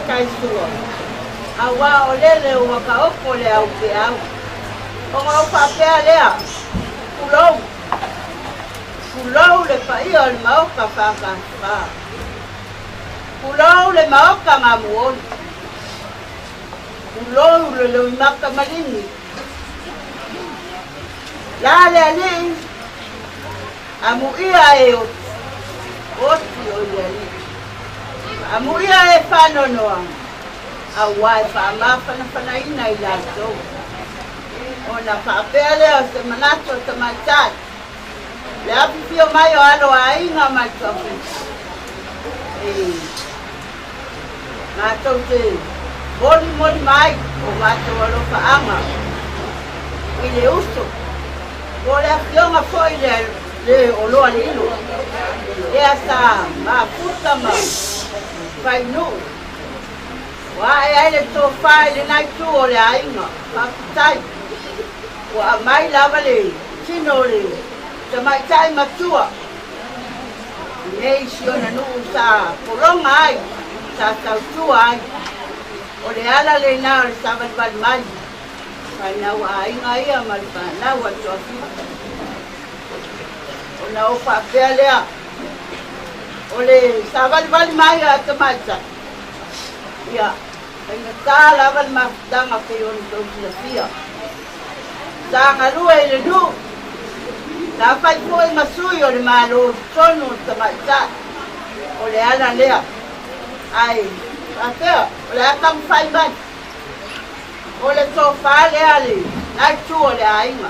taisua, auā o lele ua taoto le au peau. Ona ou faapea lea, Tulou, tulou le paia o le Maota FKF. Tulou le Maota Gamuoli. Tulou le Loimata Maligi. La le alii, amuia e oti, oti o i le alii. Amuia e faanoanoa, auā e faamafanafanaina i latou. Ona faapea lea o se manatu o tamaitai, le afifio mai o alo a aiga ma le tuafita, e matou te molimoli mai o matou alofaaga i le uso, po o le afioga foi le le oloa lilo, lea sa mafuta ma fainuu. Ua ae ai le tofa i lena itu o le aiga, faafetai. Ua aumai lava le tino o le tamaitai matua i nei si ona nuu sa pologa ai, sa tautua ai. O le ala lena o le savalivali mai, fanau aiga ia ma le fanau a Tuafita. Ona ou faapea lea, o le savalivali mai a tamaitai, Ia, faigata lava le mafutaga pei ona tou silafia. Sa galue i le nuu, sa fai foi ma sui o le Malo i totonu o le tamaitai. O le ala lea. Ae faapea, o le a taumafai mai. O le tofa lea a lena itu o le aiga.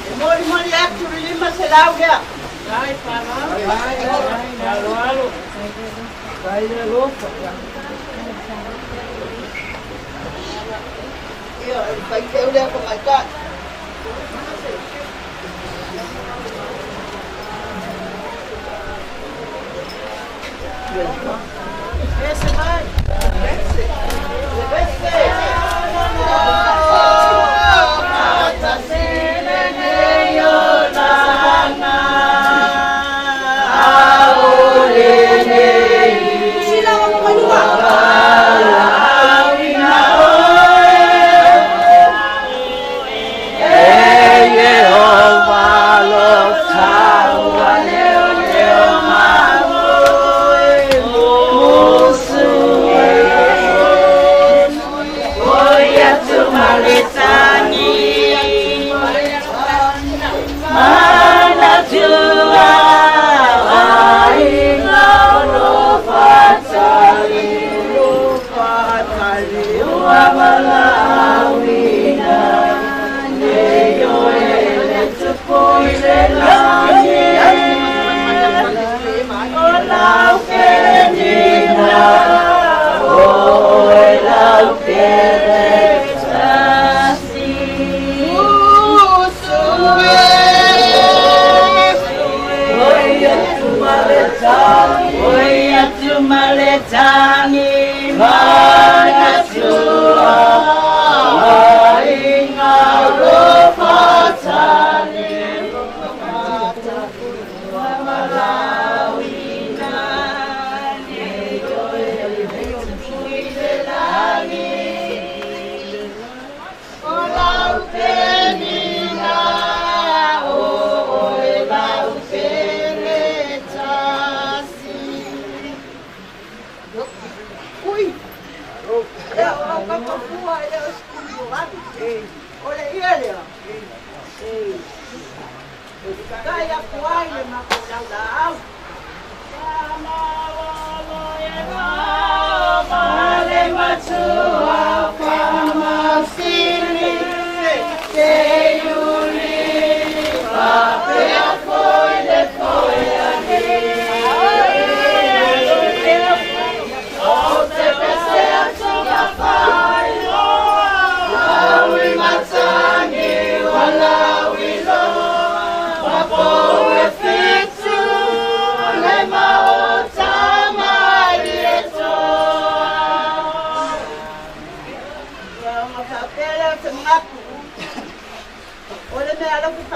E molimoli atu le 500 lea. Ia, o le faiteu lea tamaitai. Ese mai. Ese.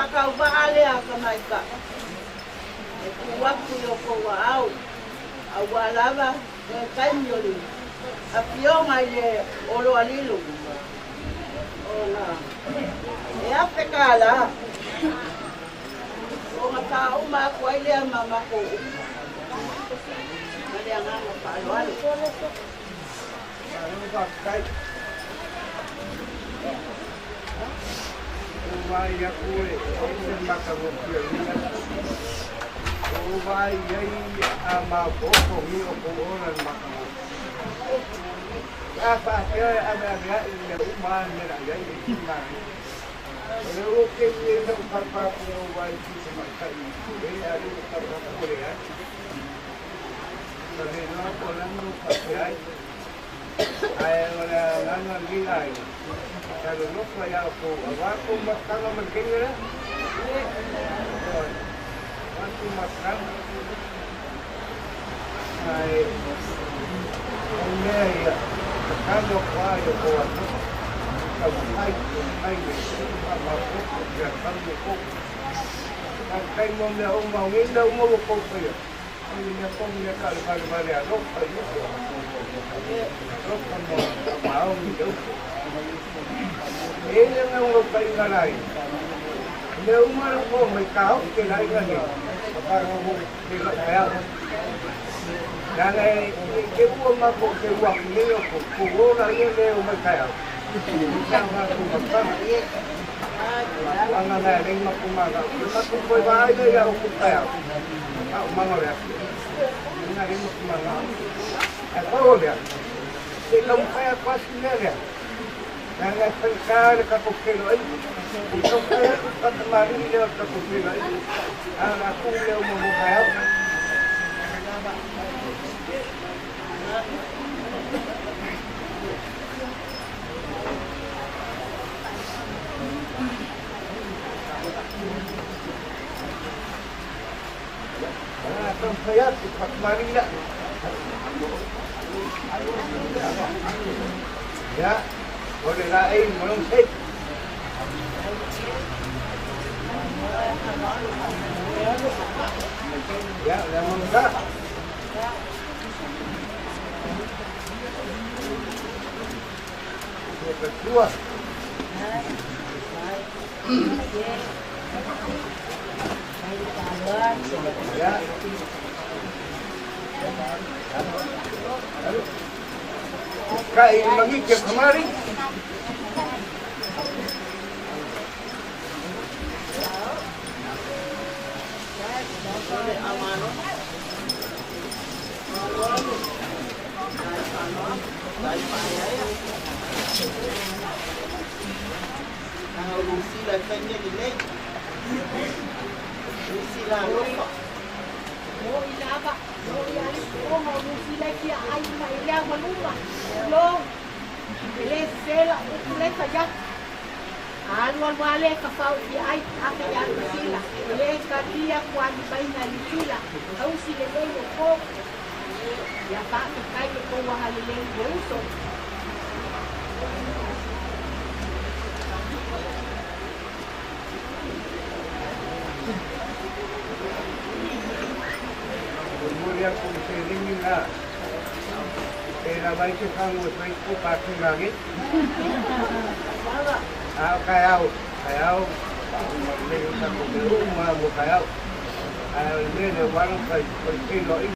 faatauvaa lea tamaitai e tuu atu i o tou aao auā lava le taimi o le afioga i le Oloalilo ona e $1,000 ona faauma atu ai lea ma matou upu ma le agaga faaaloalo. Malo faafetai. Ua vaai atu e ese le matagofie o lenei aso. Ua ou vaai i ai a maopoopo ni o kou ola i le matagofie. Pe a faapea e aveaveai i mea uma a le mea la i ai e isi manaia. O lea ua ou kei nei sa ou papa atu na ou vaai i se tamaitai i pule a o lea ua tau atu ua leai. Ua le iloa po o le a le mea ua faapea ai. Ae o le agaga o lenei aiga, sa lolofa ia outou aua tou mafutaga ma le teine lea. Ioe, aua tou mafutaga. Ae o le mea ia, tatalo atu lava i outou alofa, taumafai, taumafai le faamaopoopo fealofani outou. Faafetai mo mea uma, o nei mea uma ua outou faia, O le mea tonu lea tau valevale alofa i uso, alofa ma faamaoni i le uso. E i ai le naunautaiga laia, o mea uma la ua omai taofi le aiga nei, ma faalogo feiloai taeao. Leaga ne i te ua matou seu atu nei outou, tou ola ia le omai taeao, i sa matou mafutaga. Mafuaaga na e alai matou manao, o le matou toe vaai lea ia outou taeao. Faaumaga o le aso. Ina le matumana. Ae pau o lea, se i taumafai atu lava si mea lea. Leaga e faigata le tatou feiloaiga. Se i taumafai atu le faatamalii lea o le tatou feiloaiga. Ae o le a tuu lea uma mo taeao. Taumafai atu, faatamalii lea. Ia, o le laei ma lona seiki. Ia, o le amamata. Ia, faletua. Ia. Kai magi ke kemari. Momoli atu i seleni la e lava ai se fagu e fai ko pāki mage. A o taeao, taeao, faauma lelei o tatou mea uma mo taeao. Ae o le mea lea ua ala ona fai, o le feiloaiga.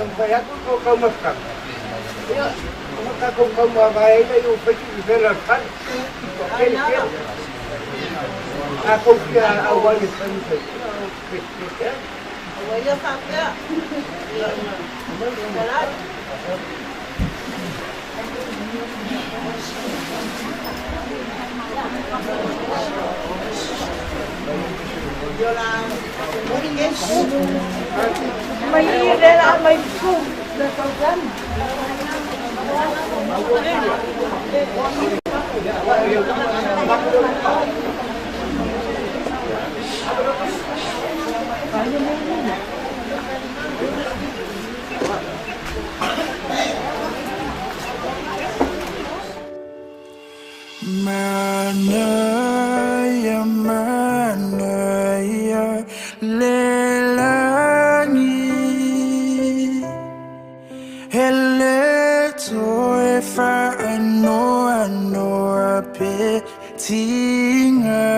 taumafai atu le taumafataga, ia, ona tatou taumavae ai lea i fai tuuvela o le fale. Toatele tele. A tou fia auai e fai fai, ia, Ua ia faapea. Talai. Mai le la mai fu le taugan. Manaya, manaya, lelani. Hele toe whaanoa noa pe tinga.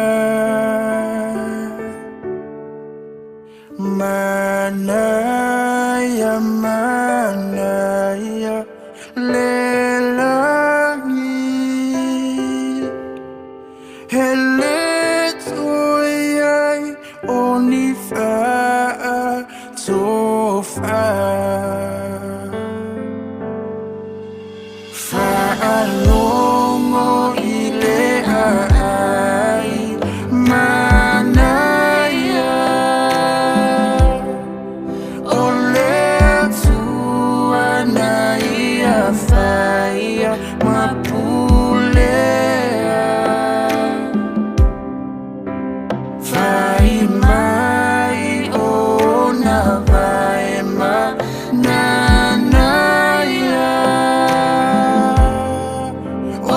Manaya, manaya, lelani. Hele toe ai o ni whaa tofa. Whaalongo i le ai manaia. O le Atua na ia whaia mapulea. Whai mai o na vai ma nanaia.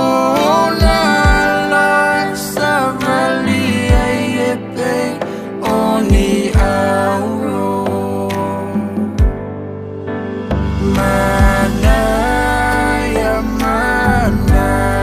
O na la savali ai e pe o ni auro. Manaia, manaia.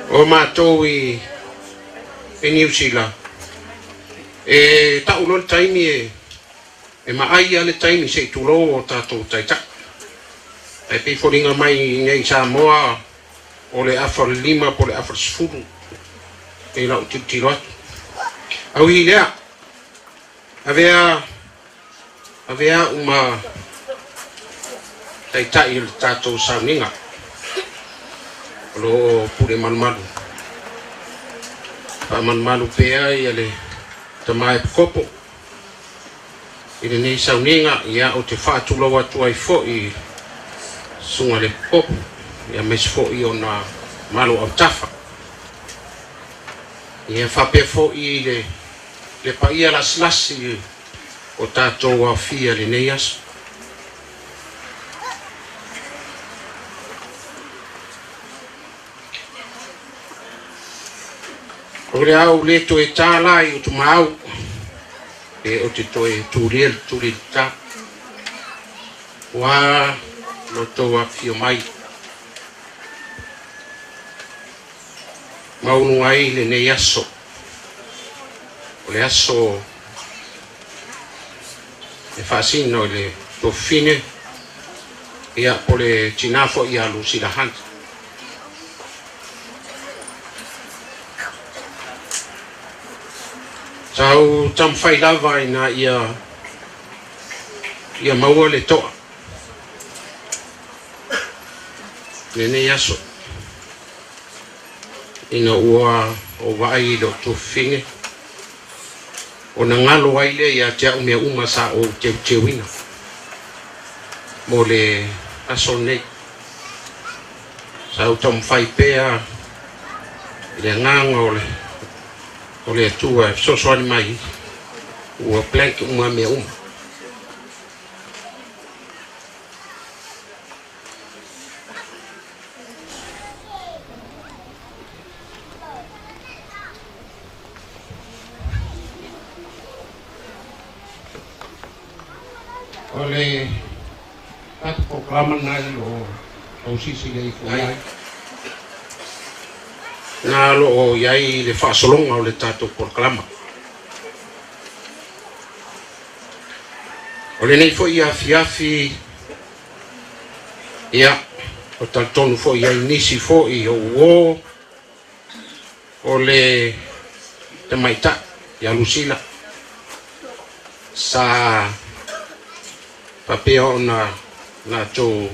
O matou i i Niu Sila, e tau loa le taimi e e maai lava le taimi se i tulou o tatou taitai. Ae pei foliga mai i inei i Samoa o le afa o le 5 po o le afa o le 10 i lau tilotilo atu. Auī lea, avea avea au ma taitai o le tatou sauniga o lo o pule malumalu. Faamalumalu pea ia le tama Epikopo i lenei sauniga, ia ou te faatulou atu ai foi i susuga i le Epikopo, ia aemaise foi ona malo autafa. Ia faapea foi i le le paia lasilasi o tatou aofia i lenei aso. O le a ou le toe tā la i Utumaau, pe ou te toe tulia le tuli i le tā. Ua lo outou afifio mai. Maunu ai lenei aso. O le aso e faasino i le tuafafine, ia, po o le tinā foi ia Lucilla Hunt. Sa ou taumafai lava ina ia ia maua le to'a lenei aso ina ua ou vaai i lou tuafafine ona galo ai lea ia te au mea uma sa ou teuteuina mo le aso lenei. Sa ou taumafai pea i le agaga o le o le Atua e fesoasoani mai ua blank uma mea uma. O le tatou polokalama lena i lo o silasila ifo i ai. Na o lo o i ai le faasologa o le tatou polokalama. O lenei foi afiafi, ia, o talitonu foi i ai nisi foi o uo o le tamaitai ia Lusila sa faapea ona latou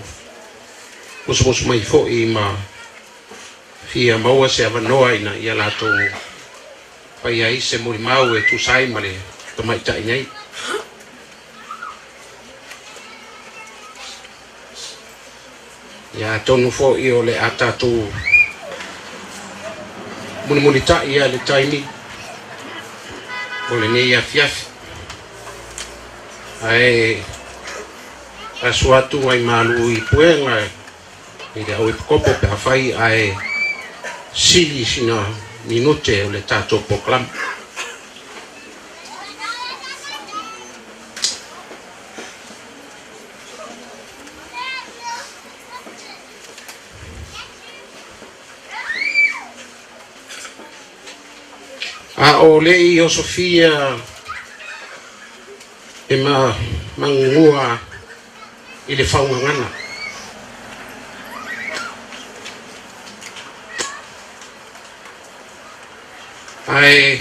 musumusu mai foi ma fia maua se avanoa ina ia latou faia ai se molimau e tusa ai ma le tamaitai nei. Ia atonu foi o le a tatou mulimulitai ia le taimi o lenei afiafi. Ae asu atu ai malu i puega i le au epikopo pe afai ae sili sina minute o le tatou polokalama. A o le i osofia e ma magugua i le faugagana. Ae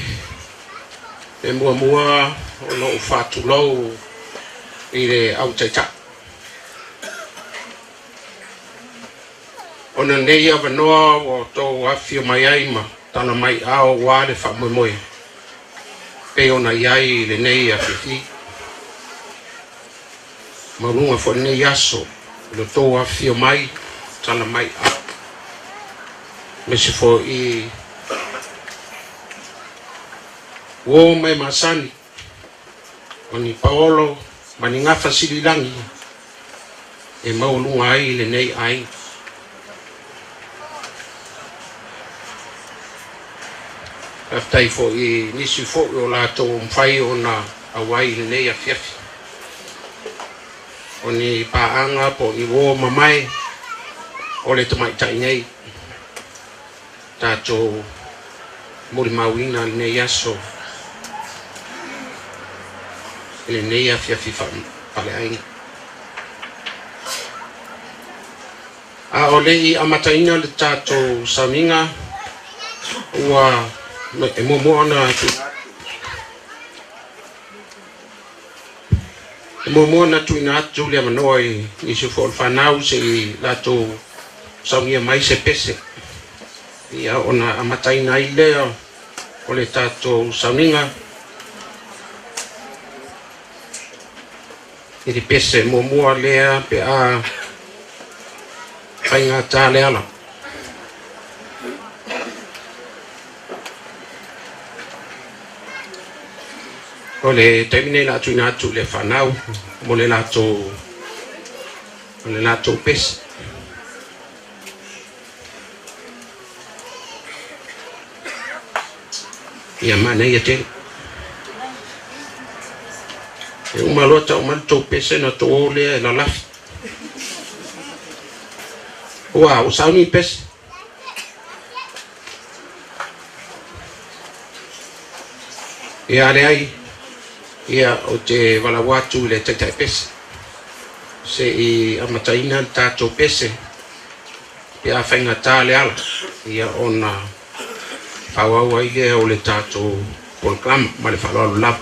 e muamua ona ou faatulou i le au taitai. Ona nei avanoa ua outou afifio mai ai ma tala mai ao aua le faamoemoe pei ona i ai i lenei afiafi. Maualuga foi lenei aso i lo outou afifio mai tala mai ao. Aemaise foi uo ma e masani o ni paolo ma ni gafa sililagi e maualuga ai lenei aiga. Faafetai foi i nisi foi o latou ua mafai ona auai i lenei afiafi. O ni paaga po o ni uo mamae o le tamaitai nei. tatou molimauina lenei aso i lenei afiafi faaleaiga. A o le i amataina le tatou sauniga, ua e muamua ona tuuina atu le avanoa i nisi foi o le fanau se i latou saunia mai se pese. Ia ona amataina ai lea o le tatou sauniga i le pese muamua lea pe a faigata le ala. O le taimi nei la tuuina atu le fanau mo le latou pese. Ia manaia tele. E uma loa tau mai le tou pese na tou o lea e lalafi. Ua sauni pese. Ia leai, ia o te valaau atu i le taitai pese. Se i amataina le tatou pese pe a faigata le ala. Ia ona faaauau ai lea o le tatou polokalama ma le faaaloalo lava.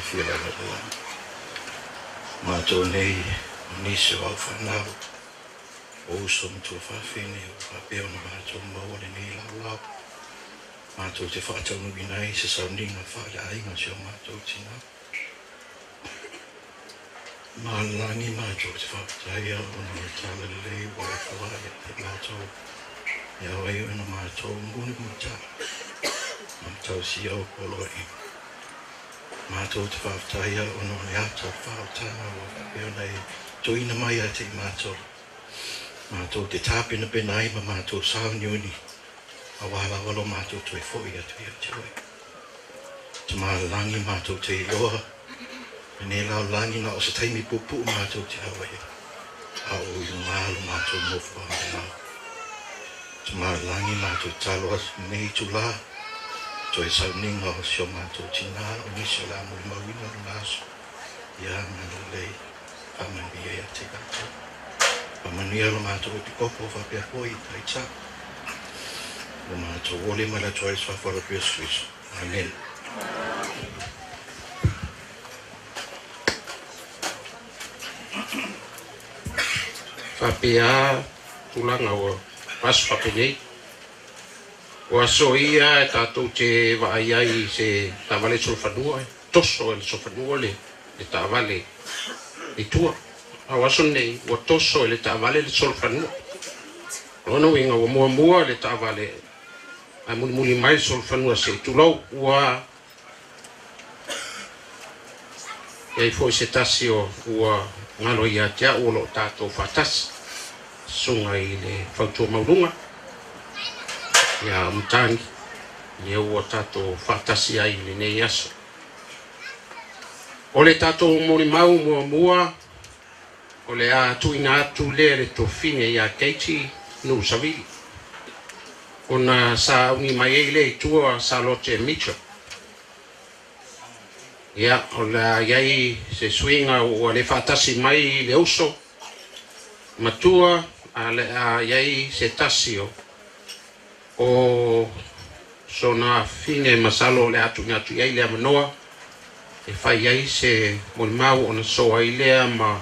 afio ai le lagi. Matou nei o nisi o au fanau, o uso ma tuafafine ua faapea ona matou maua lenei laolao, matou te faataunuuina ai se sauniga faaleaiga o si o matou tina. Malelagi matou te faafetaia ona o le talalelei ua e foai ia te matou e ao ai ona matou mulimulitai ma tausia ou poloaiga. Matou te faafetaia ona o le ata o le faaotaga ua faapea ona e tuuina mai ia te i matou, matou te tapenapena ai ma matou sauniuni aua lava lo matou toe foi atu ia te oe. Tamalelagi matou te iloa lenei lalolagi na o se taimi puupuu matou te auai ai, a o i luga lo matou nofoaga mamao. Tamalelagi matou te tatalo atu i lenei itula, toe sauniga o si o matou tina o nisi o le a molimauina lona aso, ia agalelei faamanuia ia te i latou. Faamanuia lo matou epikopo faapea foi i Taitai. Ua matou ole mai le Atua i le Suafa o le Iesu Keriso. Amene. Faapea tulaga ua aso faapenei. O aso ia e tatou te vaai ai i se taavale solofanua, e toso e le solofanua le taavale i tua. A o aso nei, ua toso e le taavale le solofanua. O lona uiga ua muamua le taavale ae mulimuli mai le solofanua se i tulou. Ua i ai foi se tasi o ua galo ia te au o lo o tatou faatasi, susuga i le fautua maualuga ia Matagi, lea ua tatou faatasi ai i lenei aso. O le tatou molimau muamua, o le a tuuina atu lea le tofiga ia Katie Nuusavili, ona sa uni mai ai lea i tua Salote Mitchell. Ia, o le a i ai se suiga ua le faatasi mai le uso matua, a le a i ai se tasi o o sona fine masalo o le a tuuina atu i ai le avanoa e fai ai se molimau ona soa ai lea ma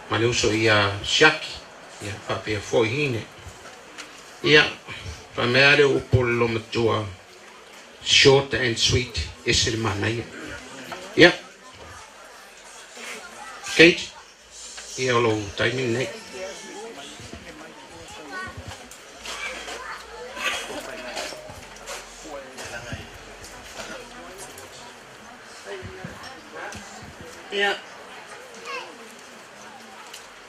ma le uso ia Siaki, ia faapea foi Hine. Ia, faamea le upu o le lomatua, short and sweet, ese le manaia. Ia, Kate, ia o lou taimi lenei. Ia,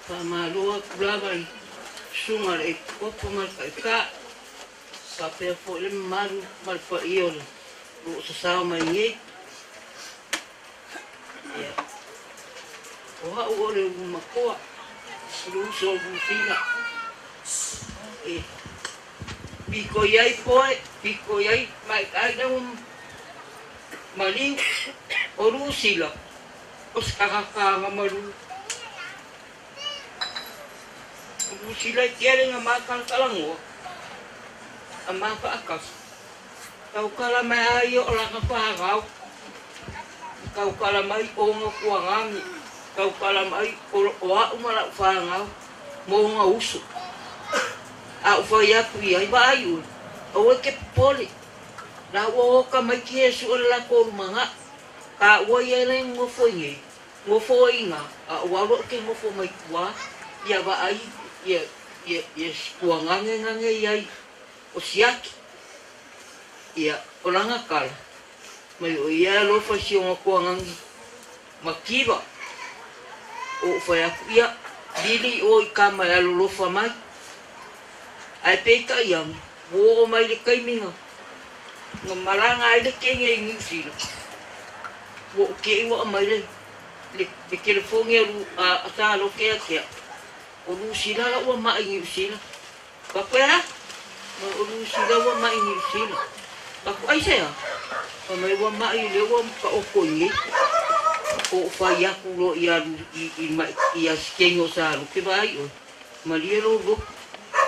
faamalo atu lava i susuga i le Epikopo ma le Taitai, faapea foi le mamalu ma le paia o lo o sasao mai nei. Ia, o au o le ulu makoa, o le uso o Lusina. E piko i ai poe, piko i ai maʻiʻai na maliu o Lusila, o se kakakāga malu. O Lusila e tele na mākalakalanoa, a mākaʻakasa. Taukala mai a ia o lana fanau. Taukala mai o ona kuagagi. Taukala mai o a'u ma la'u fanau ma ona uso. A ou fai atu i ai, Vaai oe, aua e te popole. La ua oka mai ke Iesu o le latou lumanaʻi. Ka ua ia e le nofo i nei, nofo ai ina, a o au loa ke nofo mai tua, ia vaai ia, ia, ia kuagage i ai o siaki. Ia, o lana tala, mai o ia e alofa i si ona toagagi ma Kiva. O ou fai atu, ia, lili ʻoe i kama e alolofa mai. Ae peitai ane, ua oo mai le taimi na, na malaga ai le kene i Niu Sila. Ua ou te i ua aumai le, le, le telefoni a, a, a Salote ia te au. O Lusila la ua maʻi i Niu Sila. Fai atu, e a? Ma o Lusila ua maʻi i Niu Sila. Fai atu, aisea? Fai mai ua maʻi lea ua taoto i nei. Ou fai atu loa ia i, i, ia Sikeni o Salote, vaai ʻoe, malie lou loto.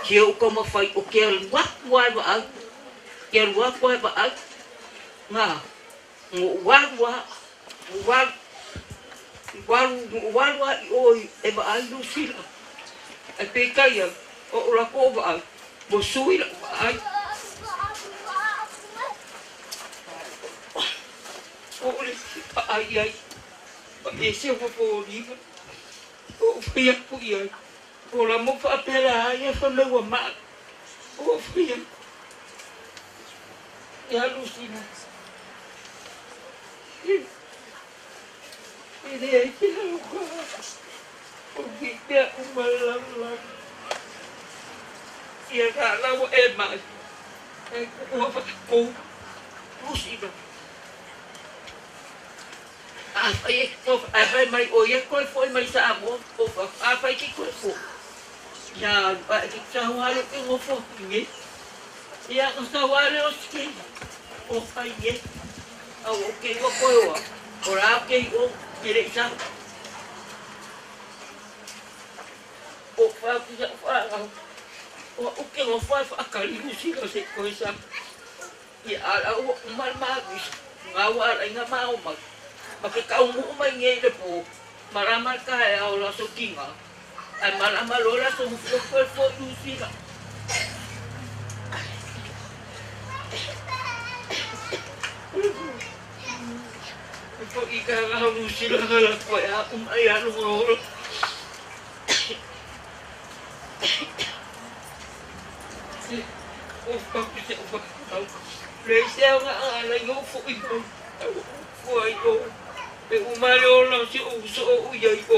Si ou taumafai o ke alu aku lava e vaai, ke alu aku lava e vaai. Na, na ou alu lava. Walu walu ai oi e vaai Lusila. Ai peitai o o la ko vaai. Mo sui la vaai. O le ai ai. E se o fo liva. O fia ku ia. O la mo fa pela ai e fa me wa ma. O fia. Ya Lucina. E le ai te hauka. O ki te umalang. Ia ka lawa e mai. E kua whakakou. Lucina. A whai e a whai mai o ia koe foi mai sa amo. O a whai ki koe fo. Ia a ki sahuare ke ngofo nge. Ia o sahuare o ske. O whai e. Au o ke ua koe oa. O rā ke o ke rei sa. O wha ki sa wha. O o ke ngofo ai whaakari Lucina se koe sa. Ia ala o umal mavis. Ngā wala inga mao mai. Ma ke kaungu mai nge le po. Marama ka e au la so kinga. Ai marama lola so mufo fo Lucina. Po i ka ngā Lucina nga la koe a umai alu ngoro. O whaku se o whakau. Le se au ngā ala i o fo i o. Fo ai o. E umare o lau se o uso o ui ai o.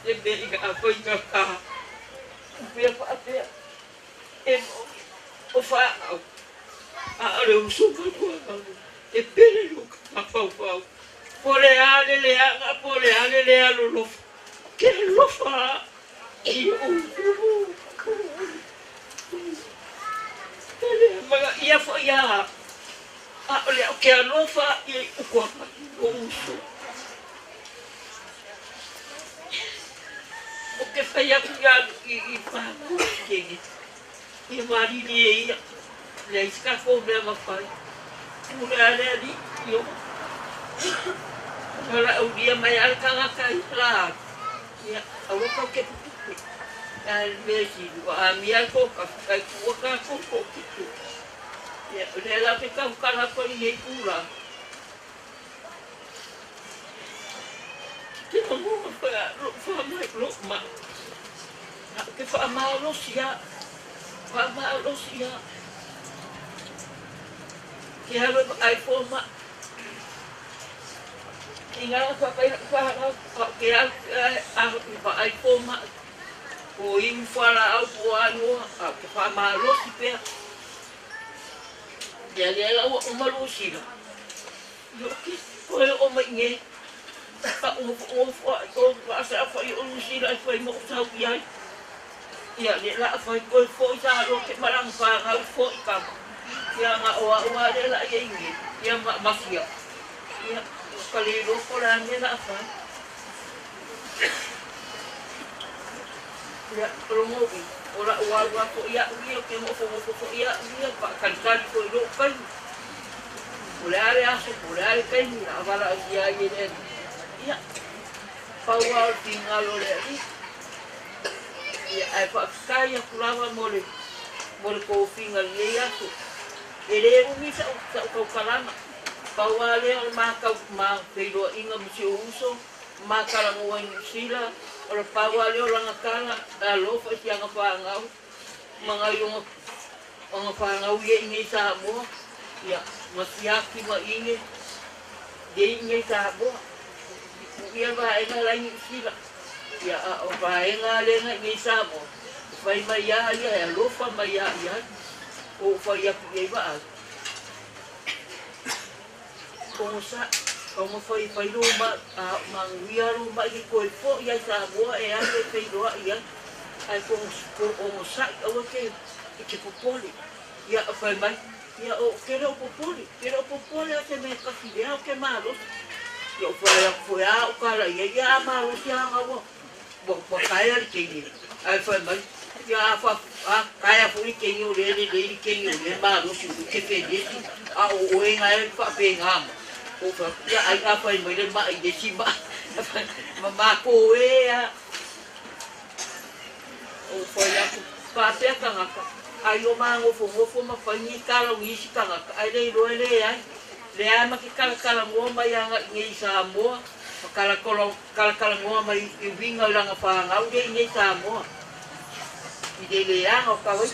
E me i ngā whai ngā kā. Pea whaatea. E o whaau. A ale uso matua ngau. E pere lo ka whau whau. Pole ale le anga, pole ale le alo lofa. Ke lofa. E o Maga ia fo ia. A ole o ke alofa i ukua o uso. O ke whai aku ia i whaku ke. I mariri e ia. Le iska ko mea mawhai. Pule ale ali io. Wala au dia mai al kanga kai la. Ia au ka ke pupu. Al mesi a mi al ko ka kai ku ka ko ko kitu. Ia le la ke ka kala ko i nei pula. Ke mo mo fa ro fa mai ro ma. Ke fa ma lo sia. Fa ma lo sia. Ke halo ai fo ma. Inga fa kai fa ha ke a a ai fo ma. O i mfala au po anu a ke fa ma lo si pe. Ia le la o ma lo si la. Yo ki ko o mai nge. Pa o o o o sa fa i o si la fa mo sa i ai. Ia le la fa ko fo sa lo ke marang fa ngau fo i ka. Ia nga o a o le la ia nge. Ia ma masia. Ia ka le lo ko la me la fa. Ia promovi ora o algo ko ia ia ke mo fo fo ia ia pa kali ko lo kai. Ole ale aso ole ale kai ni avala ia ia le. Ia pa wa tinga lo le. Ia ai pa kai kulawa mole mole ko finga le ia so. Ele umi sa ko kalama. Pa wa le o ma ka ma feilo inga mo se uso ma kala mo sila. O le paua leo langa kala, a lofa si anga whaangau, mga yung anga whaangau ye inge sa mo, ia, masiaki ma inge, ye inge sa mo, ia vaenga laingi sila, ia, o vaenga lenga inge sa mo, whai mai ia ia, alofa mai ia ia, o whai aku ia waa. O sa, o ma whai whai lo ma, ma nguia lo ma i koe fo ia sa moa e ane whai loa ia, ai ko o mo sa i aua ke, i ke popoli, ia whai mai, ia o ke reo popoli, ke reo popoli a te mea kasi lea o ke malos, ia o whai a whai a o kala ia, ia a malos ia anga ua, ua kaea li teine, ai whai mai, Ia fa a kaya fu ke ni o le le le ke ni o le ma lo si ke fe le a o o e ngai fa pe nga ma o fa ia ai a fa mai le ma i le si ma ma ma ko e a o fa ia ku pa pe ka nga ka ai o ma ngo fo ngo fo ma fa ni ka lo ni si ka nga ai le lo le ai le ai ma ke kala kala ngo mai anga ngi sa mo kala kolo kala kala ngo mai i winga langa fa ngau le ngi sa mo i le le anga o ka wai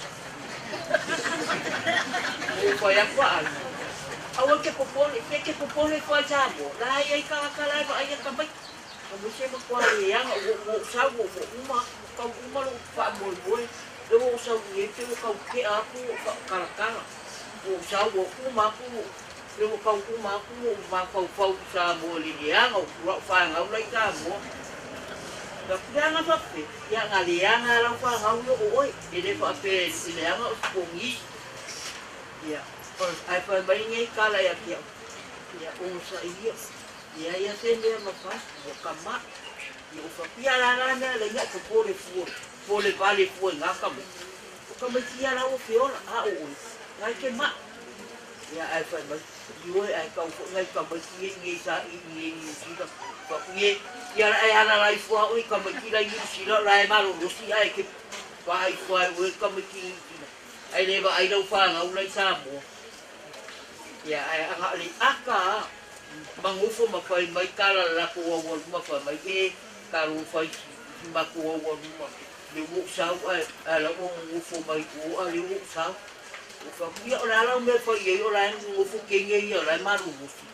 o fa ia kwa ai awa ke popole ke popole kwa sa mo la ai ka ka la ai ka mai o mo se ma kwa le anga o sa o uma ka uma lo fa mo mo le o sa o e te o ka ke a ku ka kala kala o sa o uma ku le o ka uma ku ma ka fa sa mo le le anga o fa ngau lai ka mo ka panga fa pe ya nga le anga la fa ngau yo o oi e le fa pe le anga o ko ngi ya ai fa mai ngi kala ya kia ya o sa ia ia ia se me ma fa o ka ma o fa pia la la me le ia ko pole fu pole vale fu nga ka mo o ka mai kia la o fiola a o ngai ke ma ia ai fa mai yo ai ka fo ngai ka mai kia ngi sa i ngi ngi si ka fa ngi ia ai ana lai fu o ka mai kia ngi si la lai ma lo si ai ke fa ai fu ai o ka mai kia ai le ba ai lau fa ngau lai sa mo ia ai anga le aka mangufo ma fai mai kala la ko wa ma fa mai e ka ro fai ma ko wa ma le wo sa ai ala o ngufo mai ko a le wo sa o fa ia o la la me fa ia o la ngufo ke nge ia la ma ro ngufo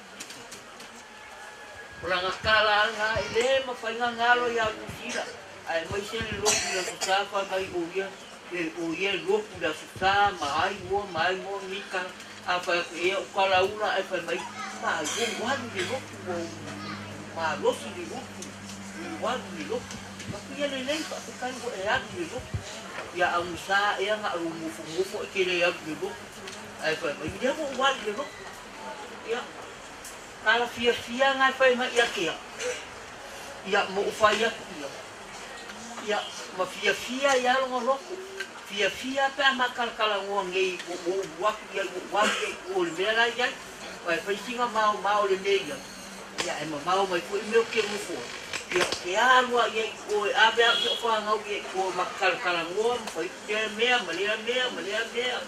o la nga kala nga le ma fai nga ngalo ia ku sila ai mai se le lo ku la sa fa mai o ia e o ia lo ku la sa ma ai wo mai mo mi ka a fa e o kala ula ai fa mai ma wo wa le lo ku ma lo si le lo ku wa le lo ma ku ia le le fa ka ko e a le lo ia a musa e nga ro ngufo ngufo ke le ia le lo ai fa mai ia wo wa le lo ia kala fia fia ngai fai mai ia kia ia mo fa ia ia ia ma fia fia ia lo lo fia fia pa ma kala kala ngo ngi wo wa ia wa o le mea la ia vai fai singa mau mau le mea ia ia e ma mau mai foi meu ke ngufo ia ke alua ia o a be a fa ngau ia o ma kala kala ngo fai ke mea ma le mea ma le mea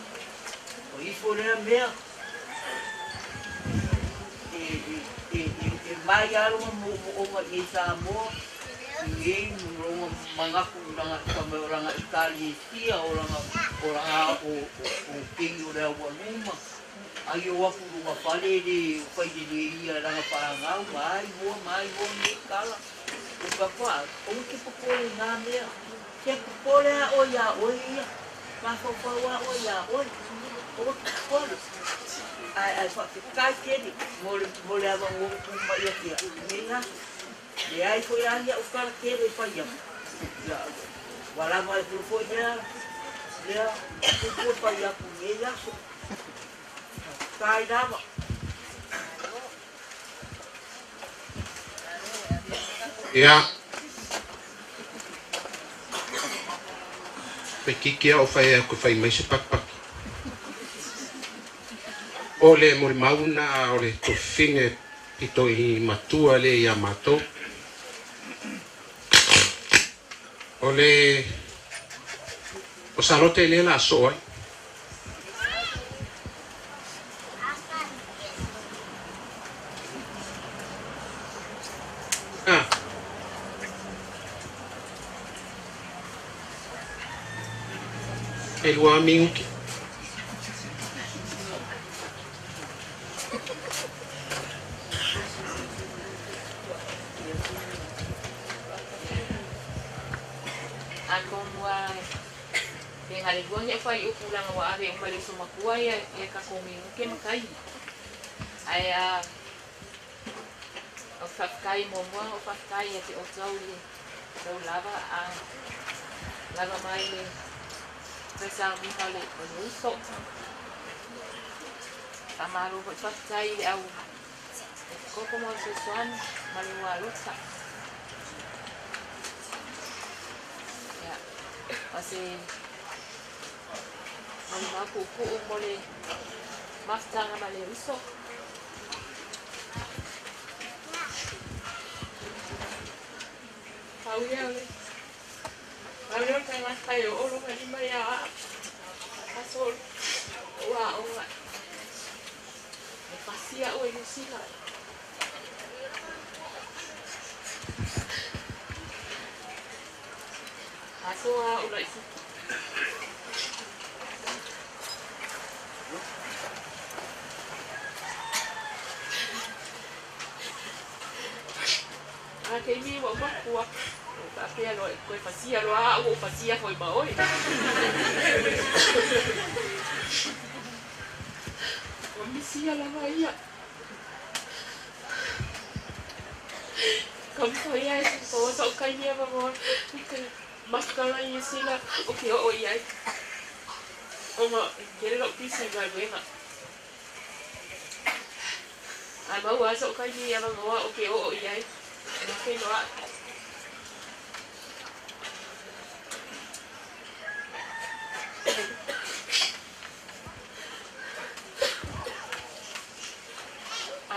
o ifo le mea e mai alo mo o ma i sa mo i mo mangaku ranga ka me ranga Italia sia o ranga o ranga o o kingi o le waluma ai o aku lunga fale le fai le ia ranga pangau mai mo ni kala o papa o ke popole ngā mea ke popole a o ia o ia ma fo fo wa o ia o o ke popole ai ai fa ke kai ke mo mo le ava o ku ma ia kia ni nga le ai fo ia ia o kala ke le fa ia ia wala mai fu fo ia ia ku ku fa ia ku ni ia so kai da ia pe kiki au fai ku fai mai se pak pak o le mo mauna o le tofine pito i matua le ia mato o le o salote le la so ai ah e lua mingi Ai a o whawhkai mōmua, o whawhkai e te o tau i tau lava a lava mai le pesa miha le o le uso. Whamaro hoi whawhkai le au e te koko mo se soan ma le wā lota. Ia, Ma se malimau puupuu mo le mafutaga ma le uso. Pau ia o le pau lea o le tagata e oo lona lima iā aa aso o aoga e pasi a'u e Niusila. Aso a'u laʻi. A taimi ua uma kua faapea loa toe fasia loa a'u ou fasia foi ma oe. Ua misia lava ia. Taumafai ai maua so'u taimi avanoa mafutala i Niusila ou te oo i ai ona e tele lo'u pisi i galuega. Ae maua ai so'u taimi avanoa ou te oo i ai e feiloa'i.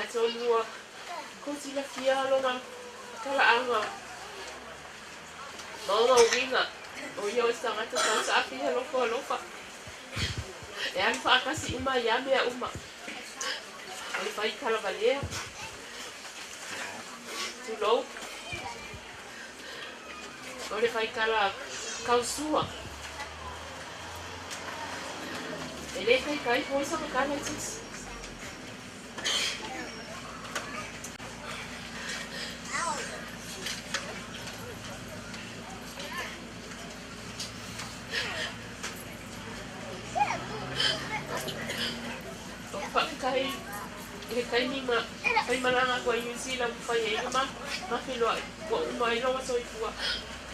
Atonu ua kou silafia lona talaaga ma ona uiga o ia o se tagata tausaafi he lofo alofa e alu faatasi uma ia mea uma o le faikalavalea tulou o le faikala kausua e lē taitai foi sona tala i se isi. O faafetai i le taimi ma faimalaga atu ai Niu Sila ua fai ai le ma feloai ua uma ai lona soifua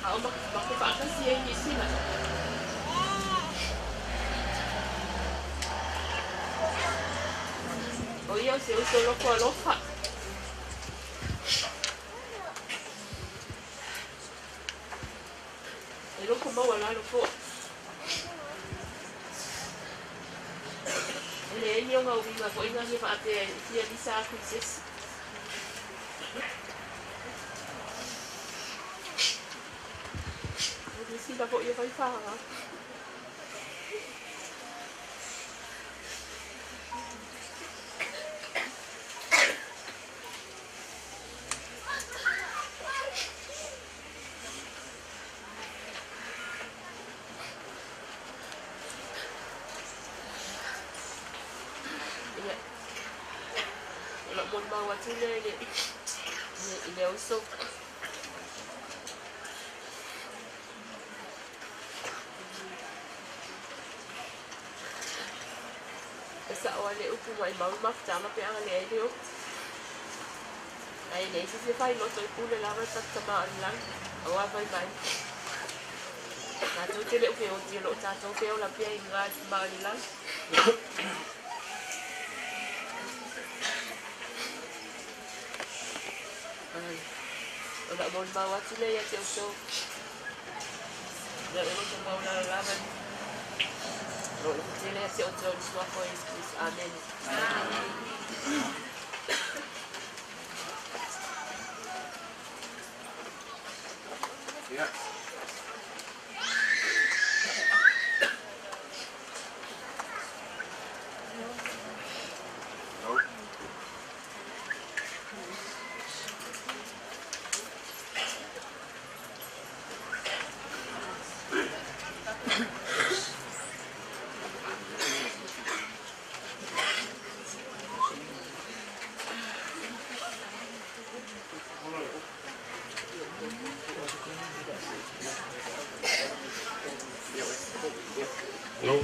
a o matou faatasi ai Niu Sila. O ia o se uso loko alofa. E loko maualalo fo'i. E leai ni ona uiga foi na fia faapea e fia lisa atu i se isi. O Niu Sila fo'i e fai fāga. Ia, o la'u molimau atu lea i le i le uso. E sa'o a le upu maʻimau le mafutaga pe aga leai le oti. Ae leai se isi e failoto e pule lava le tatou Tamā o le lagi auā fai mai. Tatou te le o feoti o loo tatou feola pea i luga i le Tamā o le lagi. O la'u molimau atu lea ia te outou. Le loto maualalo lava o loo tele ia te outou i le suafa o Iesu Keriso. Amene. Yeah. No.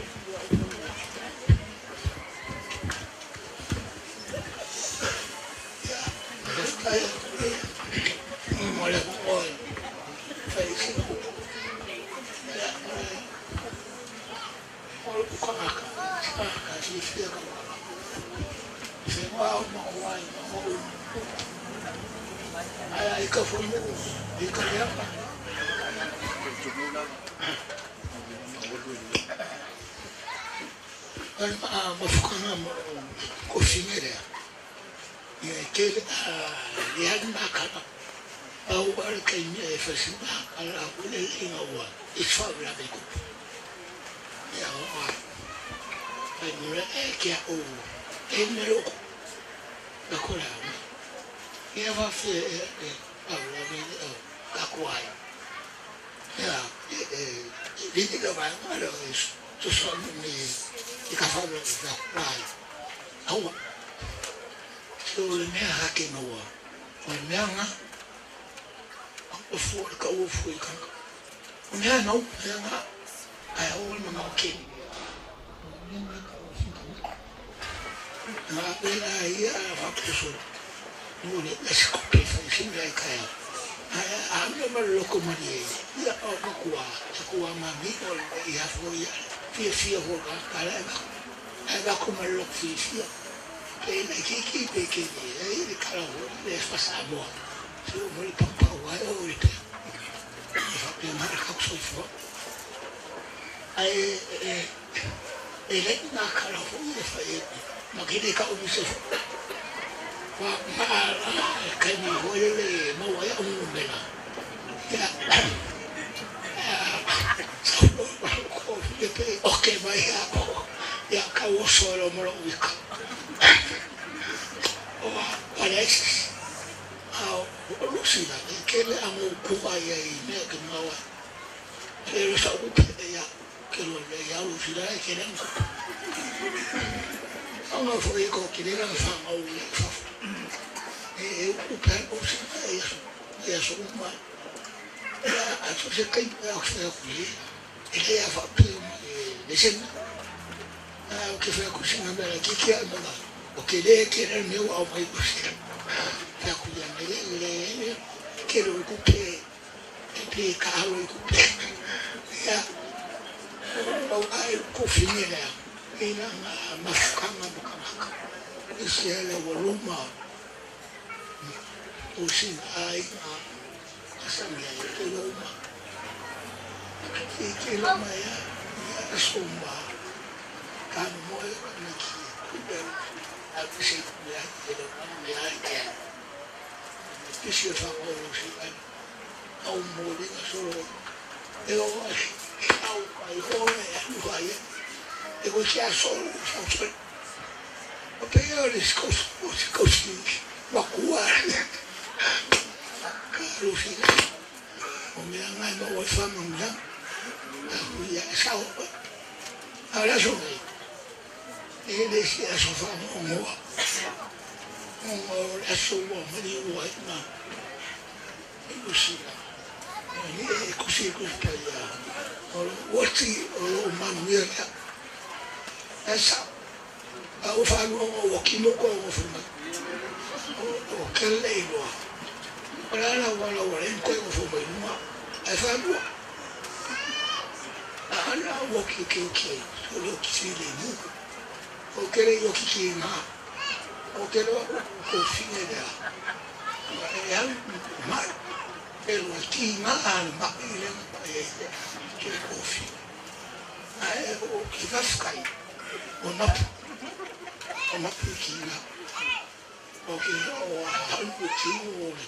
Le mafukanga mo kofi lea. Ia e tele a le ali makala. Au ale kaimi e fasima ala ule inga ua i fa la be ku. Ia o a. Ai mura e kia o e me loko. Na kola. Ia va fe e au la me o ka kuai. Ia e e li va ma lo es. Tu so ni i ka fa la kuai. Au. Se o le mea hake noa. O le mea ngā. O fua le kau o fua i kanaka. O mea nau, mea ngā. Ai au le mga o keni. O mea ngā ka o fua kanaka. Ngā pela ia a whakuso. Nō le lasi kope whai singa i kaya. Ai a mea ma loko mani e. Ia o makua. Sa kua mami o le i hafo ia. Fia fia hua ka kala e wako. Ai wako ma loko fia fia. Pe na kiki pe kini. Ai le kala hua le whasamoa. Se o mori papa wai o le pea. E whapea mara kauso i fua. Ai e lei ngā kala hua e whai e. Ma kere ka o mise fua. Wa maa kai mi hoi le maua ia o mela. Ia sa o ko le pe oke mai ia o ia ka oso lo molo wika. O Alexis. A o Lucina ke le amo kuva ia i mea ke maua. E lo sa upe ia ke lo le ia Lucina e ke le mo. Anga foi ko ke le fa ngau le fa. E upe o se ia so ma. Ia a so se kai a se ku e le a fa pe le sen. A o ke fa ku se na mela ki ki a ma. O ke le ke le meu au mai ku se. Fa ku ia me le ke lo ku pe pe ka lo ku pe. Ia o ai ku fini le. Ina mafukanga makamaka. Isi hele wa luma. O sin ai asamia e te luma. I ke luma ia ia sumba. Ka mo e na ki kupe. A se ia e lo me ai ke. Isi fa o si ai. Au mo le solo. E o au kai ho e lu ai. E ko kia solo solo. O pe o le skos makua. Ka Lucina. O mea ngai ma o fa manga. Ia sa o. Ara so. E le si a so fa mo. O la so o mani o ai ma. E Lucina. E ko si ko pa ia. O o ti o manuia. Esa a o fa no o ki mo ko o fa. O ke le iwa. Ora la wala wala en ko o fa mai numa. E fa no. A na o ki ki ki. O lo ki le mu. O ke le yo ki ki na. O ke lo ko fi ne la. E al ma e lo ti ma al ma ile e ke ko fi. Ai o ki va skai. O napu, o napu ki ngā. O ke o a halu ki o le.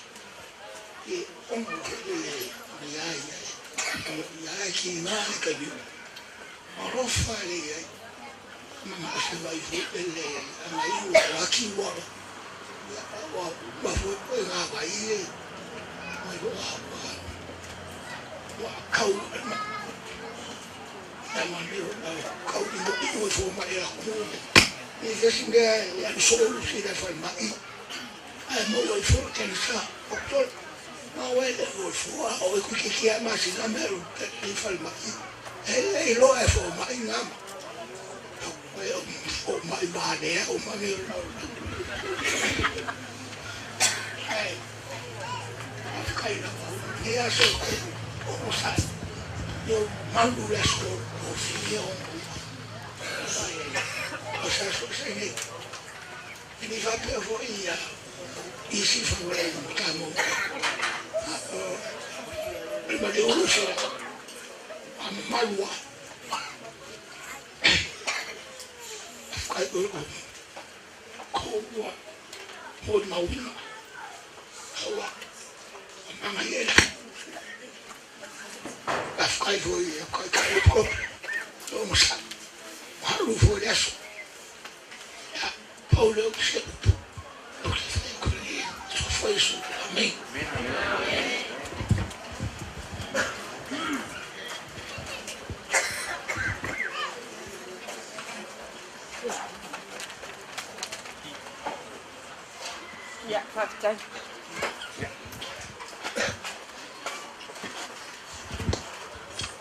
E ongo ke le le ai ai. O ia ki ngā le ka biu. O rofa le ai. Mama se vai fu e le a ngai o a ki waro. Ia o ma fu e ngā vai e. Mai o a wa kau ma. E ma me o kau i mo i o fo mai a ku. E se singa e a solo si da fa mai. Ai mo o fo ke sa o tol. Ma o e o fo a o ku ki ki a ma si na me o e fa mai. E le lo e fo mai ngam. E o mai ba ne o ma me o. Ai. Kai na e a so o sa. Eu mando le so o fi o. O sa so se ne. E mi fa per voi i si fa volere camo. Ma le o se a malua. o kou ua molimauina a ua manaia e Faafetai foi i le Taitai o le Epikopo le onosai ua alu foi le aso. Ia, pau lea o se upu ou te fai atu i le Suafa o Iesu. Amene. Ia, faafetai.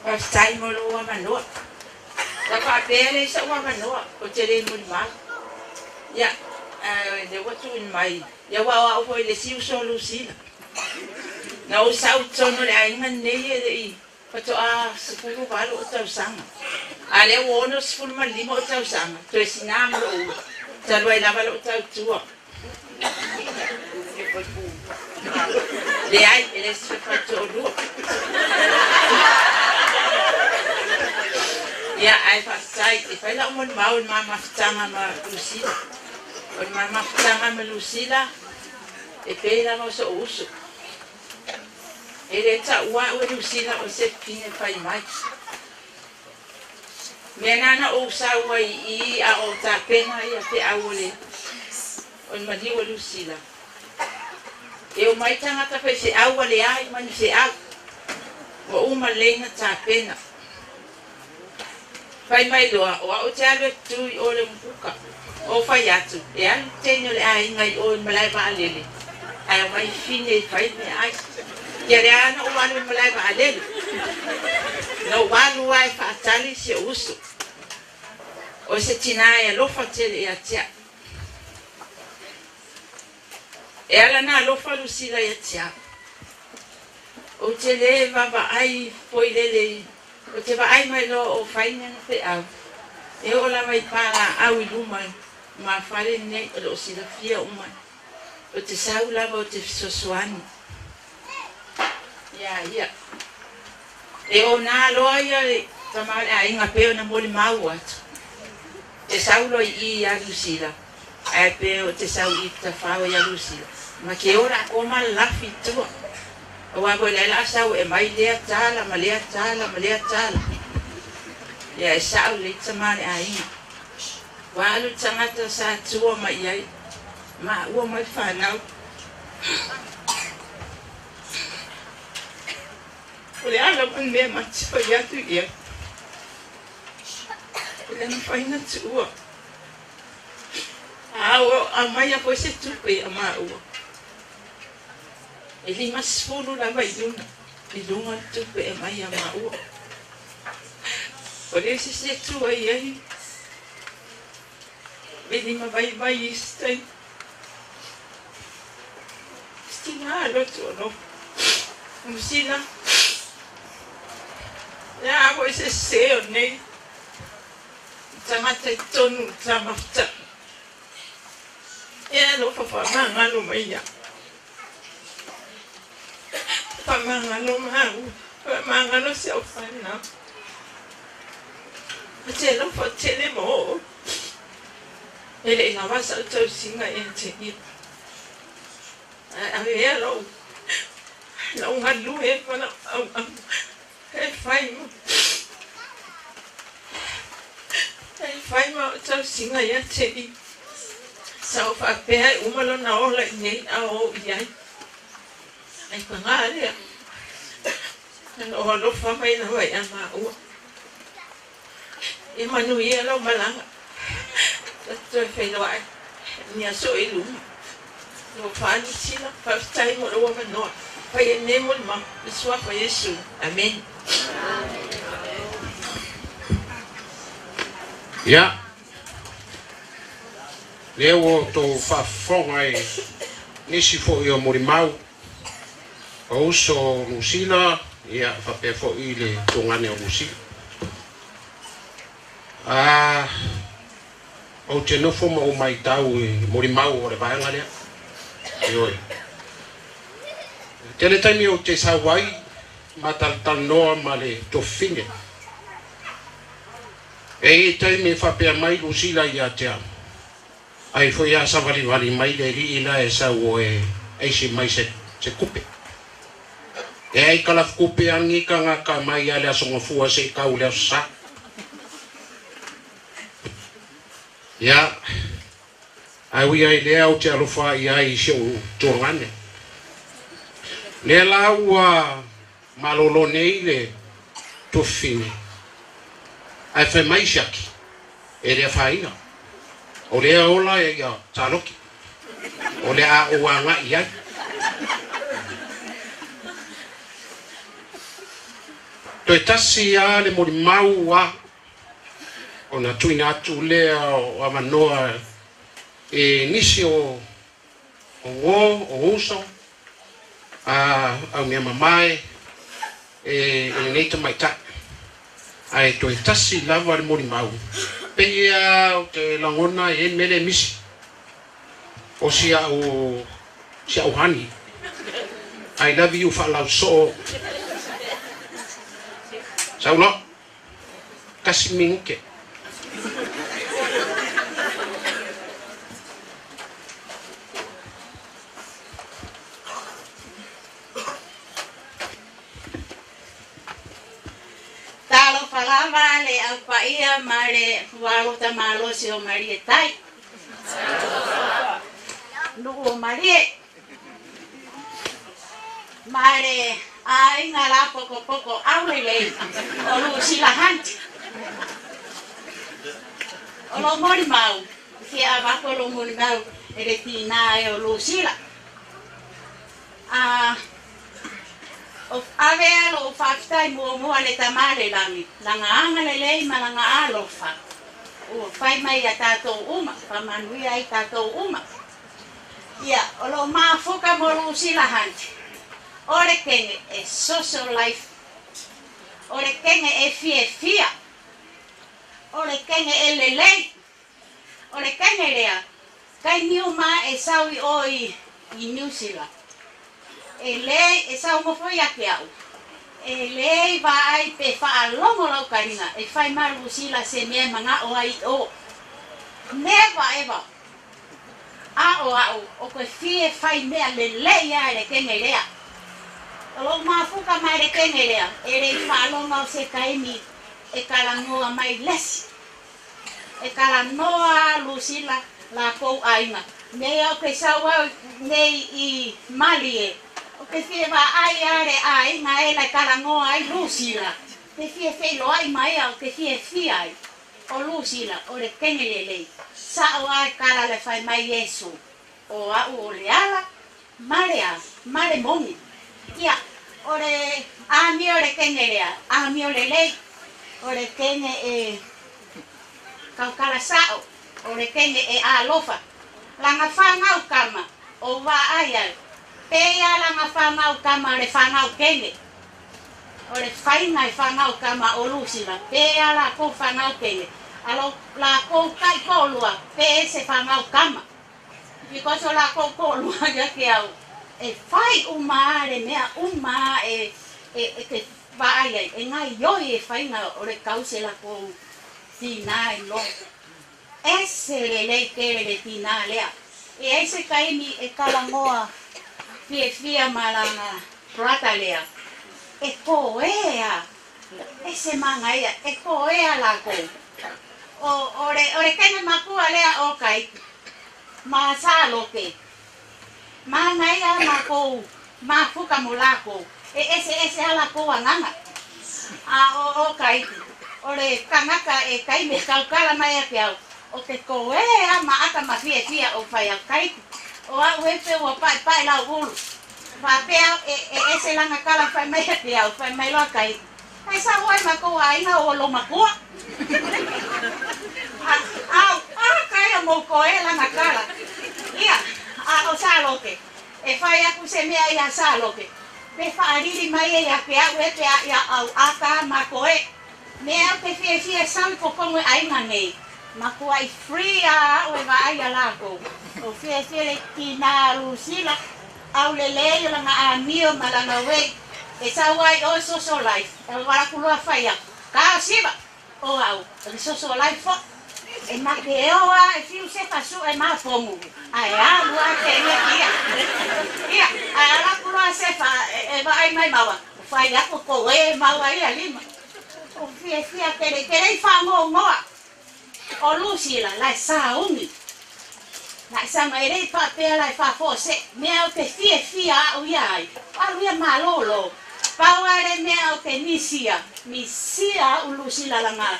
Faafetai mo lou avanoa. Sa faapea e leai sou avanoa, ou te le molimau. Ia, ae lea ua tuuina mai, ia aua o au foi le isi uso o Lusila. Na ou sau i totonu o le aiga lenei e le i faatoa 18 ou tausaga, a o lea ua 65 ou tausaga, toe sina ma lou talu ai lava lou tautua. Leai, e le se faitoalua. Ia, ae faafetai, e fai lau molimau i le ma mafutaga ma Lusila. O le ma mafutaga ma Lusila, e pei lava o so'u uso. E le taua au e Lusila o se fine fai mai. Mea na na ou sau ai i i a o tapena ia feau o le o le maliu o Lusila. E omai tagata faifeau ua leai ma ni feau. Ua uma lelei na tapena. Fai mai loa, o au te alu e tu i o le umukuka. Ou fai atu, e alu le teine o le aiga i o i le malae vaalele, ae omai fine e fai meaai. Ia lea lava na ou alu i le malae vaalele. Na ou alu lava e faatali si ou uso. O se tinā e alofa tele ia te au. E ala na alofa Lusila ia te au. Ou te le vaavaai foi lele i Ou te vaai mai loa o fai lana feau, e oo lava i palaau i luma i lumafale nei o lo o silafia uma o te sau lava o te fesoasoani iā ia. E ona loa ia le tama o le aiga pei ona molimau atu, e sau loa i i iā Lusila, ae pe o te sau i Tafao iā Lusila, ma ke ola a koma lafi i tua. Aua foi la e sau e mai lea tala ma lea tala ma lea tala. Ia e sa'o lelei tama le aiga. Ua alu le tagata sa tua mai i ai maua ma le fanau. O le a lava le mea ma te fai atu i ai, e le mafai ona tuua. A ua aumaia foi se tupe ia maua. E 50 lava i luna, i luga le tupe e aumai ia maua. O le isi se tua i ai, e lima vaivai i isi taimi. Se tina loto alofa. Musila, le a foi se sese o nei tagata i totonu o le tamafuta. E alofa faamagalo mai ia. Faamagalo maua, faamagalo si au fanau. Ou te alofa tele mo oo. E le i lawa sau tausiga ia te ia. Ae avea lou, lou galue ma lau auauna e fai ma, e fai ma au tausiga ia te ia. Sa ou faapea e uma lona ola i nei a o i ai. Ai paga lea, na ou alofa mai lava ia maua. Ia manuia lau malaga. Ta te toe feiloai ni aso i luma. Ua faalusila, faafetai mo lou avanoa. Fai e nei molimau, i le Suafa o Iesu. Amene. Ia, lea ua outou faafofoga i nisi foi o molimau o uso o Lusila, ia faapea foi le tugane o Lusila. A ou te nofo ma ou maitau i molimau o le vaega lea. Ioe. E tele taimi ou te sau ai ma talatalanoa ma le tofine. E i ai taimi e faapea mai Lusila ia te au. Ai foi a savalivali mai le ali'i la e sau e aisi mai se se kupe. E ai kalafukupe agi kagaka mai a le asogafua se'i kau le aso sa. Ia, ae ui ai lea ou te alofa i ai i si ou tuagane. Lea la ua malolo nei le tuafafine, ae fai mai siaki, e le afaina. O lea ola ia taloki, o le a ou agai i ai. Toe tasi a le molimau a ona tuuina atu lea o avanoa i nisi o uo, o uso, a aumeamamae e lenei tamaitai. Ae toe tasi lava le molimau, pei lava ou te lagona e i ai le mea lea e misi, o si au, si au honey, I love you faalausoo. Sau loa. Tasi minute. Talofa lava le au paia ma le fualota malosi o Malie Tai. Nuu o Malie. Ma le aiga la pokopoko aulelei o Lucilla Hunt. O lo molimau, fia avatu lo molimau e le tina e o Lucilla. A o ave lo faafetai muamua le Tama le lagi, lana agalelei ma lana alofa ua fai mai ia tatou uma, faamanuia ai tatou uma. Ia, o lo mafuka mo Lucilla Hunt. O le kenge e social life. O le kenge e fiafia. O le kenge e lelei. O le kenge lea, kai niu ma e sau i o i New Zealand. E le e sau mo foi a ke au. E le vaai pe faalogo lau kariga e fai ma Lucilla se mea manga o ai o. Never ever. A o au o koe fie fai mea lelei a e le kenge lea. O lou mafuka mai le kenge lea, e le faaloga o se taimi e kalagoa mai lesi. E kalanoa Lucilla lakou aiga. Nei au ke sau au nei i Malie. O ke fie vaai a le aiga e la kalagoa ai Lucilla. Te fie feiloai mai au ke fie fia ai. O Lucilla, o le kenge lelei. Sa'o ai kala le fai mai Iesu. O au o le ala, ma le a, ma le moni. Ia, o le amio le kenge lea, amio lelei. O le kenge e kaukala sa'o, o le kenge e alofa. Langa whangau kama, o wā ai au. Pea langa whangau kama le whangau kenge. O le whainga e whangau kama o Lucilla, pea la kou whangau kenge. Alo la kou kai kōlua, pe se whangau kama. Because o la kou kōlua ia ke au. E whai uma le mea uma e te vaai ai. E ngai ioi e whainga o le kause la kou tina e lo. Ese le lei tele le tina lea. E ai se kaimi e kalangoa fiafia malanga brata lea. E koea. Ese manga ia. E koea la kou. O le kene makua lea o kai. Ma sa loke. Manga ia ma kou. Ma fuka mo la kou. E ese ese ala kou anganga. A o kai. O le kangaka e kai me kaukala mai a ke au. O te koea ma aka ma fiafia o whai au kai. O au e pe ua pai pai lau ulu. Whapea e ese langa kala whai mai a ke au. Whai mai loa kai. Ai sa hoi ma kou aina o lo makua. Au, a kai o mou koe langa kala. Ia, a o sa loke. E whai aku se mea ia sa loke. Pe whaariri mai e ia ke au e pe a ia au aka ma koe. Mea au te fiafia sau i kokongo e ainga nei. Ma kua i free a au e vaai a lākou. O fiafia le tina Lucilla. Au le lei o langa amio ma langa wei. E sau ai o social life. E wala kuloa whai aku. Ka siva. O au. O le social life fo. E ma te oa e fiu se fasu e mapomu. Ae alu a te ia ia. Ia, ae ala kuloa Sefa e vaai mai maua. Fai aku ko e maua ia lima. O fia fia tele tele i whangongoa. O Lucy la la sa umi. La sa mai rei pa pea la fa fose. Mea o te fia fia au ia ai. Alu ia malolo. Pau are mea o te misia. Misia u Lucy la langa.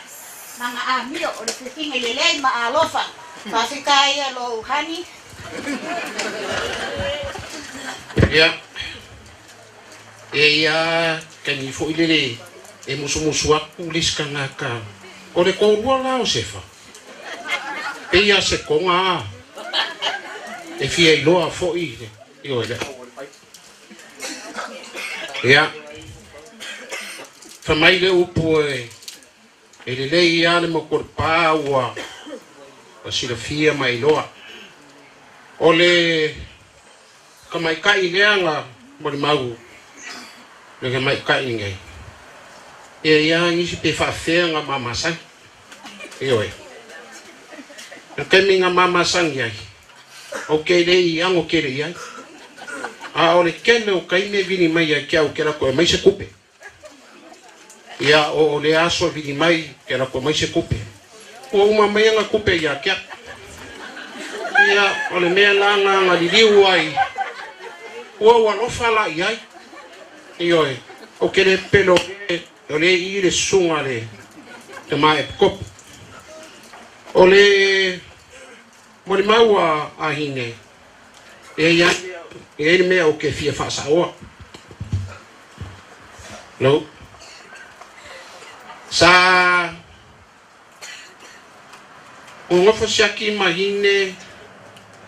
Langa amio o le fifinga i le lei ma alofa. Fafika ia lo uhani. Ia. E ia kani foi lele e musumusu aku le isi tagata o le toalua la o Sefa. E ia se koga e fia iloa foi ioe lea. Ia. Fai mai le upu e e lelei lava le motu o le pa ua silafia ma iloa. O le tamaitai lea na molimau le tamaitai lenei. Ia ia nisi pe faafefea na mamasagi. Ioe. O le taimi na mamasagi ai, ou te le i ago tele i ai. A o le tele o taimi e vili mai ia te au ke latou e aumai se tupe. Ia o lea aso e vili mai ke latou e aumai se tupe. Ua uma mai ana tupe ia te au. Ia o le mea la na na liliu ai, ua ou alofa la i ai. Ioe, ou te le pepelo o lea i i le susuga a le tama epikopo. O le molimau a Hine, e i ai le mea ou te fia faasaoa. Hello. Sa nonofo siaki ma Hine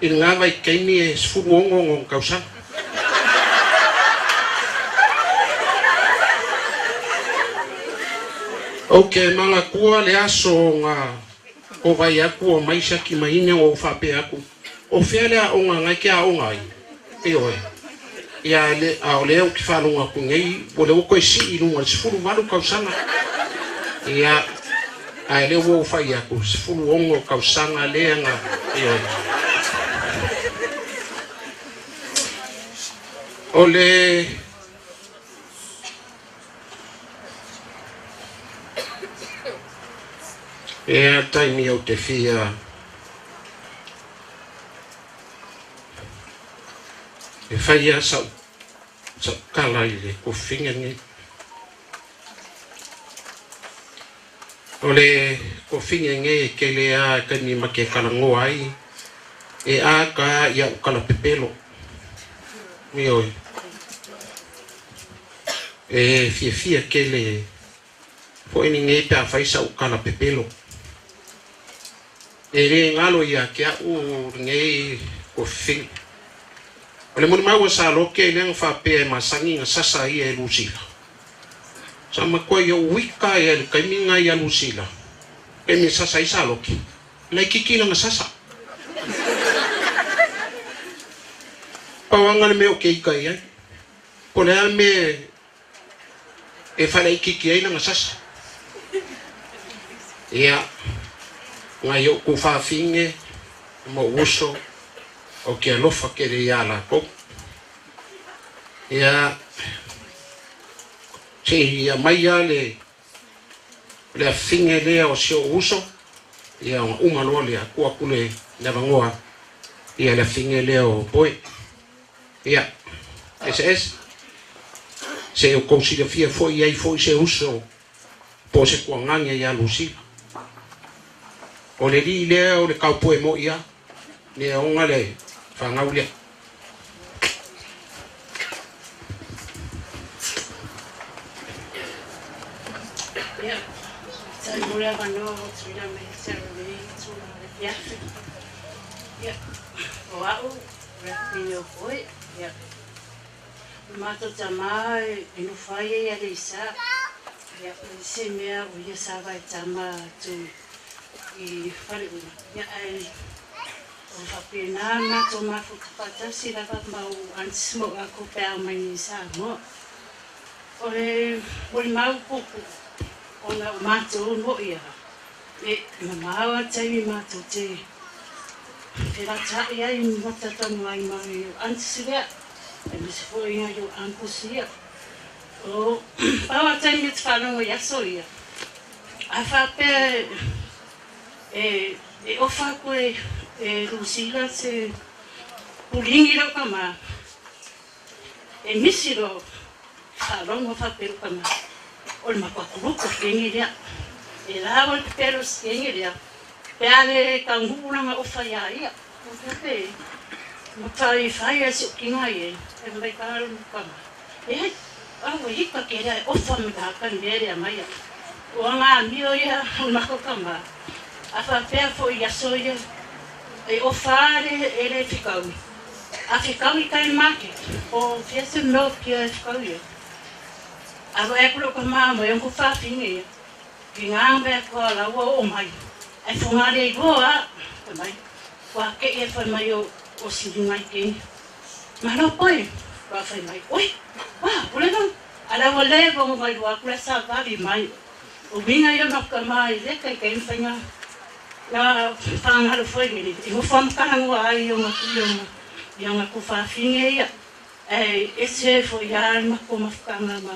i lena vaitaimi e 16 ona tausaga. Ou te manatua le aso na kovai atu o mai siaki ma Hine ona ou faapea atu, o fea le aoga na e te aoga ai? Ioe. Ia le, a o lea ou te faalogo atu nei, o lea ua toe sii i luga i le 18 tausaga. Ia, ae lea ua ou fai atu, 16 tausaga lea na, ioe. O le Ea taimi ou te fia e fai a sau tala i le tofiga lenei. O le tofiga lenei e tele lava taimi ma te talanoa ai e ata i au tala pepelo. Ioe. E fiafia tele foi lenei pe afai sau tala pepelo. E le galo ia te au lenei tofiga. O le molimau a Salote lea na faapea e masani na sasa ia e Lusila. Sa matua ia uika ia le taimi na ia Lusila. Taimi sasa i Salote. Laitiiti lana sasa. Pau lava le mea o ke ika i ai. Po o le a le mea e faalaitiiti ai lana sasa. Ia, nai ou tuafafine ma ou uso, ou te alofa tele iā latou. Ia, se i aumai lava le le afine lea o si ou uso, ia ona uma loa lea, tuu atu le avanoa ia le afine lea o Poe. Ia, eseese. Se i outou silafia foi e i ai foi se uso po o se tuagage ia Lusila. O le alii lea o le taopoe moi lava, lea ona le fanau lea. Ia, faafetai mo le avanoa ua tuuina mai ia te au i lenei itula o le afiafi. Ia, o au, o le afafine o Poe, ia, o le matou tama e nofo ai ia i Aleisa. Ia, o se mea o ia sa vaetama atu i Faleula. Ia, ae o faapena le matou mafuta faatasi lava ma ou aunties ma ou uncle pe a omai nei i Samoa. O le molimau puupuu ona o matou mo'i a E mamao a taimi matou te felata'i ai ma talatalanoa ai ma i o aunties lea, aemaise foi i o uncles ia. O pau a taimi ou te faalogo i aso ia, a faapea e e ofa aku e e Lucila se puligi lou tama, e misi loa faalogo faapea lou tama, o le matua kuluku kegi lea. E lawa le pepelo se kegi lea, pe a le taunuu lana ofa iā ia. Ua faapea e matai fai a si ou kiga i ai, fai mai ka lou tama, e ai, a ua ika ke lea e ofa me ka haka i mea lea mai ai. Ua gamio ia o le matou tama, a faapea foi i aso ia, e ofa a le e le fekaui. A fekaui kai market, o fia se mea o fia e fekaui ai. A vaai atu lou tama mai ona fafine ia, ki ngā mea kua laua oo mai, ae foga le iloa a, fai mai, ua ke'i e fai mai o o siliga i keni. Malo koe, ua fai mai, oi, ua, o le lau, a la ua le ua mai loa atu la savali mai. O uiga ia ma tama i le kaikai ma faiga na fagalo foi i nofo amakalagoa ai i ona i ona tufafine ia. Ae ese foi a le matou mafutaga ma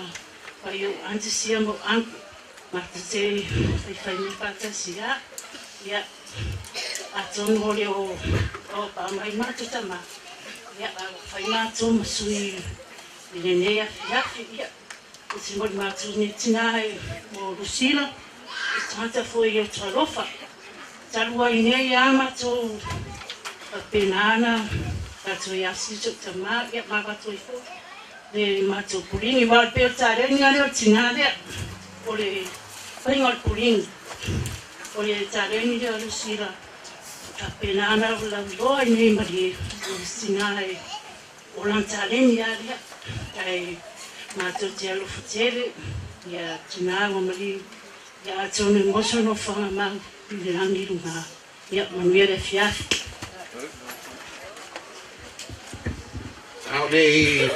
ma i ou aunties ia ma ou uncle matou te faifai mea faatasi a. Ia, atonu o le o pa mai matou tama, ia, a ua fai matou ma sui i lenei afiafi. Ia, ou te momoli atu i lenei tina o Lucila, i tagata foi o te alofa. Talu ai nei a matou faapena ana tatou ia si ou tama, ia ma avatu ai foi le matou puligi. Aua pei o le taleni lea o le tina lea, o le faiga o le puligi, o le taleni lea o Lucila, faapena ana lauiloa i nei malie, o le tina e o lana taleni lava lea. Ae matou te alofa tele ia tina ua maliu, ia atonu e maua sona ofaga mau i le lagi i luga. Ia manuia le afiafi. A o le i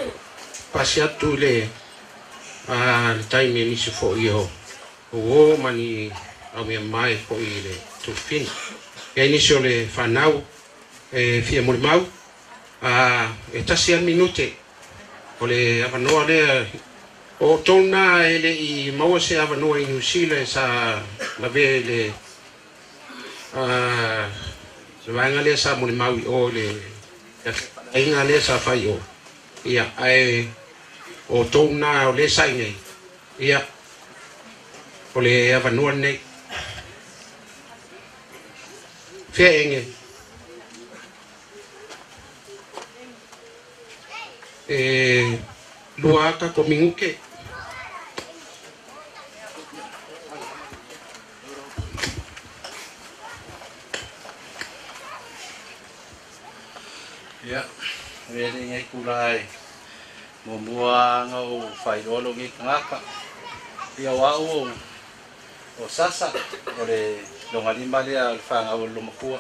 pasi atu i le le taimi e nisi foi o uō ma ni aumeamamae foi i le tufina. E i ai nisi o le fanau e fia molimau, e tasi lava le minute o le avanoa lea. O outou lena e le i maua se avanoa i Niu Sila sa lavea i le le vaega lea sa molimau i o i le aiga lea sa fai i o. Ia, ae o outou lena o lea sa i inei, ia, o le avanoa lenei. Fea ege? E lua ata ko minute. Ia, e le ngai kula e muamua ona ou faailoa lou nei tagata. Ia o au o Sasa, o le logalima lea o le fanau a le Lomatua.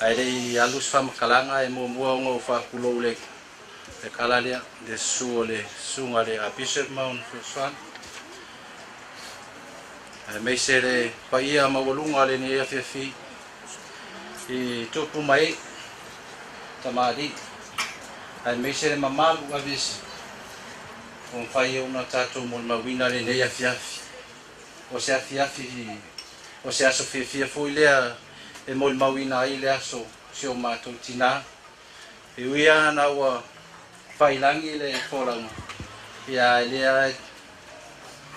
Ae le i alu se faamatalaga e muamua ona ou faatulou le le tala lea, le susu o le susuga i le Archbishop ma ona fesoasoani, aemaise le paia maualuga o lenei afiafi i tupu ma ee, tamalii, aemaise le mamalu aveese ua mafai ona tatou molimauina lenei afiafi. O se afiafi, o se aso fiafia foi lea e molimauina ai le aso o si o matou tinā. E ui lava ina ua faiilagi le folauga, ia ae lea e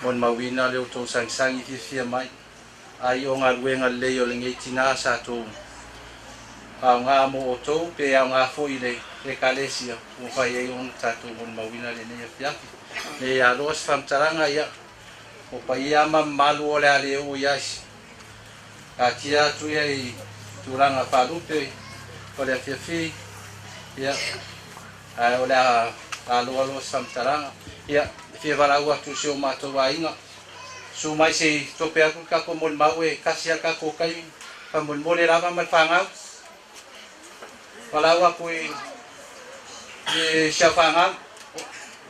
molimauina le outou sagisagi fiafia mai ai o galuega lelei o lenei tinā sa tou aoga mo outou pe aoga foi i le Ekalesia ua mafai ai ona tatou molimauina lenei afiafi. Nei aloa se faamatalaga, ia, o paia ma mamalu o le a le oo i ai. Taatia atu ia i tulaga faalupe o le afiafi, ia, ae o le a aloa loa se faamatalaga. Ia, e fia valaau atu i si o matou aiga, susu mai se i tope atu le tatou molimau e tasi lava le tatou taimi, faamolemole lava ma le fanau. Valaau atu i si au fanau,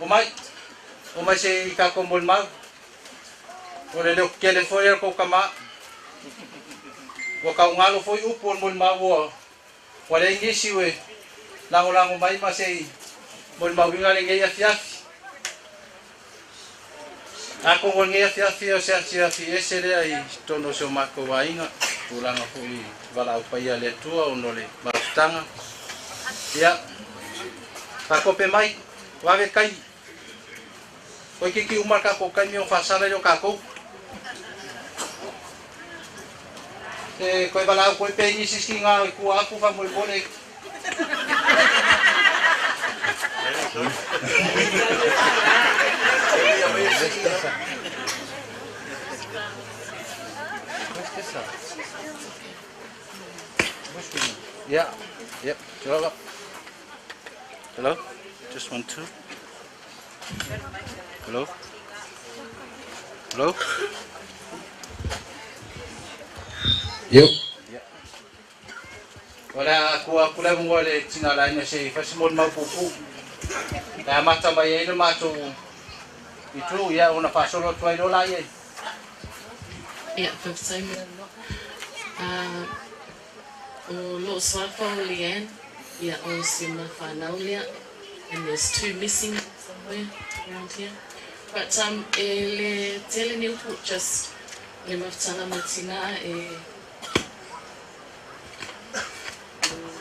omai, omai se i tatou molimau. O le leo tetele foi o le tou tama. Ua taugalo foi upu o le molimau ua ua leai nisi ue lagolago mai ma se i molimauina lenei afiafi. Atonu o lenei afiafi o se afiafi ese lea i totonu o si o matou aiga, tulaga foi i valaau paia a le Atua ona o le mafutaga. Ia, faakope mai, vave taimi. Toeitiiti uma le tatou taimi ona faasala lea o tatou. E toe valaau foi pe i nisi siga i tua atu faamolemole. Yeah, yep. Hello? Just 1, 2. Hello? Hello? Yep. O le a tuu atu le avanoa i le tina o le aiga se i fai se molimau puupuu. E amata mai ai le matou itu, ia ona faasolo atu ai loa laia i. Ia, faafetai mo le avanoa. O lou suafa o Leanne, ia o si ma whanau lea, and there's two missing somewhere around here. But e le tele ni upu, just le mafutaga ma tina e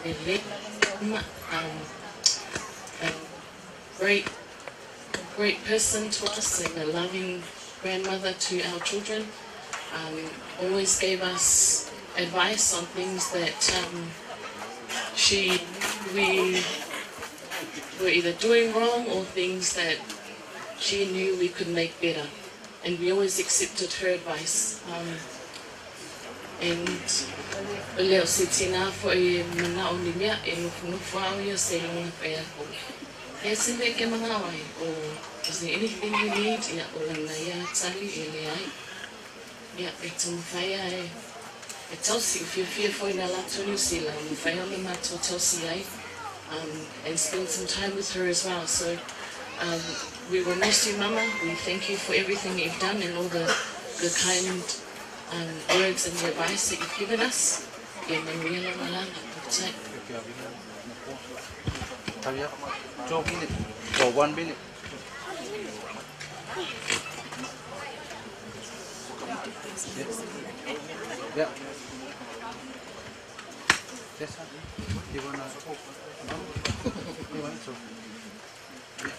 e le uma, a great, great person to us and a loving grandmother to our children. Always gave us advice on things that she we were either doing wrong or things that she knew we could make better. And we always accepted her advice. And o lea o se tina foi e mana'o ni mea e nofonofo au ia seiloga fai aku. E se mea ke mana'o ai o is there anything you need ia o lana ia tali e leai. Ia e taumafai a e e tausi o fiafia foi na latou New Zealand mafai ona matou tausi ai and spend some time with her as well. So we will miss you, Mama. We thank you for everything that you've done and all the the kind words and the advice that you've given us. Ia manuia lau malaga. Faafetai. 2 minutes or 1 minute. Yeah. Yes, sir. You wanna? No? You want to? Yeah.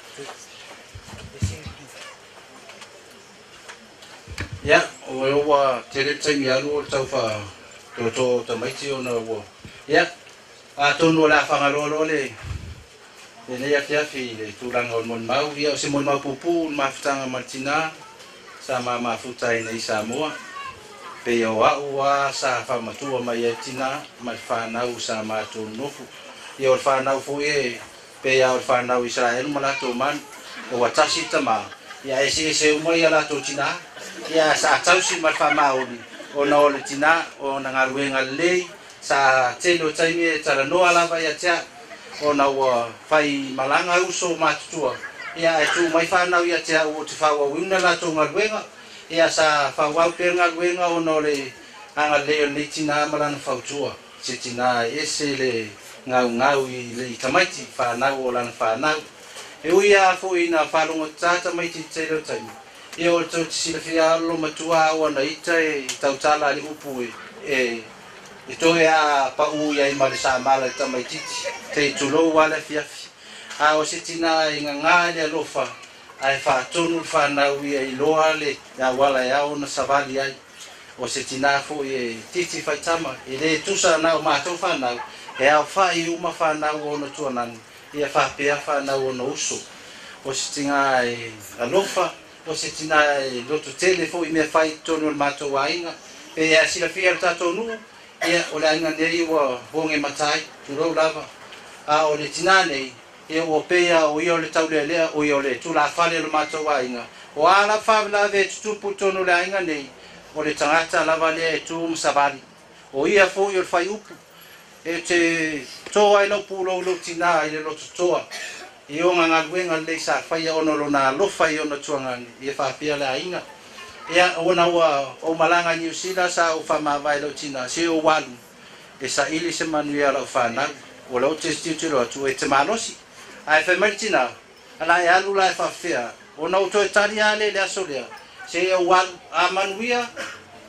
Ia, o e ua tele le taimi alu o le tau faatoatoa o tamaiti ona ua. Ia, atonu o le a fagaloa loa le lenei afiafi i le tulaga o le molimau. Ia, o se molimau puupuu le mafutaga ma le tinā sa mamafuta ai nei Samoa. Pei o a'u a sa faamatua mai ai tinā ma le fanau sa matou nonofo. Ia, o le fanau foi e pei a o le fanau Isaraelu ma latou manu. Ua tasi tamā, ia eseese uma ia latou tinā. Ia sa tausi ma le faamaoni ona o le tinā ona galuega lelei sa tele o taimi e talanoa lava ia te a'u ona ua fai malaga uso matutua. Ia ae tuu mai fanau ia te a'u ou te faaauauina latou galuega. Ia sa faaauau pea le galuega ona o le agalelei o lenei tinā ma lana fautua. Se tinā e ese le gaugau i le i tamaiti fanau o lana fanau. E ui a foi ina faalogotatā tamaiti i le tele o taimi. Ia o le tou te silafia alo matua au ana ita e tautala le upu e e e toe a pa'ū i ai ma le samala i le tamaititi te i tulou a le afiafi. A o se tinā e gagā i le alofa ae faatonu le fanau ia iloa le auala e ao ona savali ai. O se tinā foi e titi faitama e lē tusa na o matou fanau e aofa'i uma fanau o ona tuanani ia faapea fanau ona uso. O se tinā e alofa, o se tinā e lototele foi i mea fai i totonu o le matou aiga. Pe a silafia le tatou nuu, ia o le aiga nei ua oge matai, tulou lava. A o le tinā nei, ia ua pei o ia o le taulealea, o ia o le tulafale o le matou aiga. O a lava faalavelave e tutupu i totonu o le aiga nei, o le tagata lava lea e tu ma savali. O ia foi o le faiupu e te tō ai lau pulou i lou tinā i le lototoa i ona galuega lelei sa faia ona o lona alofa i ona tuagani ia faapea le aiga. Ia, ona ua ou malaga i Niu Sila sa ou faamavae i lou tina, se ou alu e saili se manuia o lau fanau, o lea ou te tilotilo atu e te malosi. Ae fai mai le tina, Ala e alu la e faafefea, ona ou toe tali lava lea i le aso lea, se i ou alu, a manuia,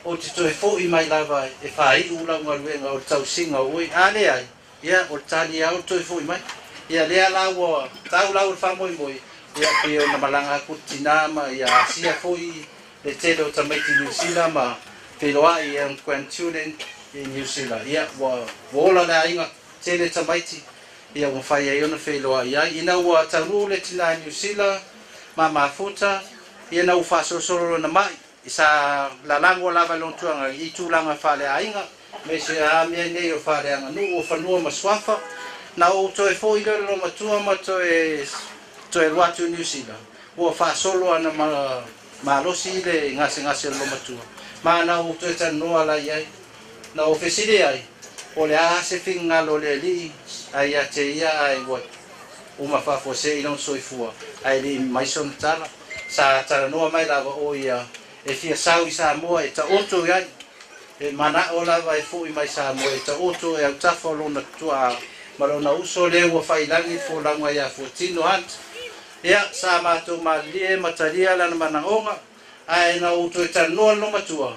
ou te toe foi mai lava e faaiu lau galuega o le tausiga o oe, a leai, ia, o le tali lava o le toe foi mai. Ia, lea la ua tau lau o le faamoemoe, ia, pei ona malaga atu le tina ma ia asia foi le tele o tamaiti i Niu Sila ma feiloai i ona grandchildren i Niu Sila. Ia, ua ola le aiga, tele tamaiti, ia ua mafai ai ona feiloai ai. Ina ua taunuu le tina i Niu Sila ma mafuta, ia na ua faasolosolo lona mai, sa lalago lava i lona tuaga i tulaga faaleaiga, aemaise a mea nei o faaleaganuu, o fanua ma suafa. Na ou toe foi lea i le loomatua ma toe toe alu atu i Niu Sila, ua faasolo ana ma malosi le gasegase o le loomatua, ma na ou toe talanoa la i ai. Na ou fesili ai, po o le a se finagalo o le Alii ae ia te ia ae ua uma faafuasei lona soifua ae le i mai sona tala. Sa talanoa mai lava o ia e fia sau i Samoa e taoto i ai. E manao lava e foi mai Samoa e taoto e autafa o lona tuaa ma lona uso lea ua faiilagi le folauga ia Fuatino Hunt. Ia, sa matou malilie ma talia lana manaoga, ae na ou toe talanoa le loomatua,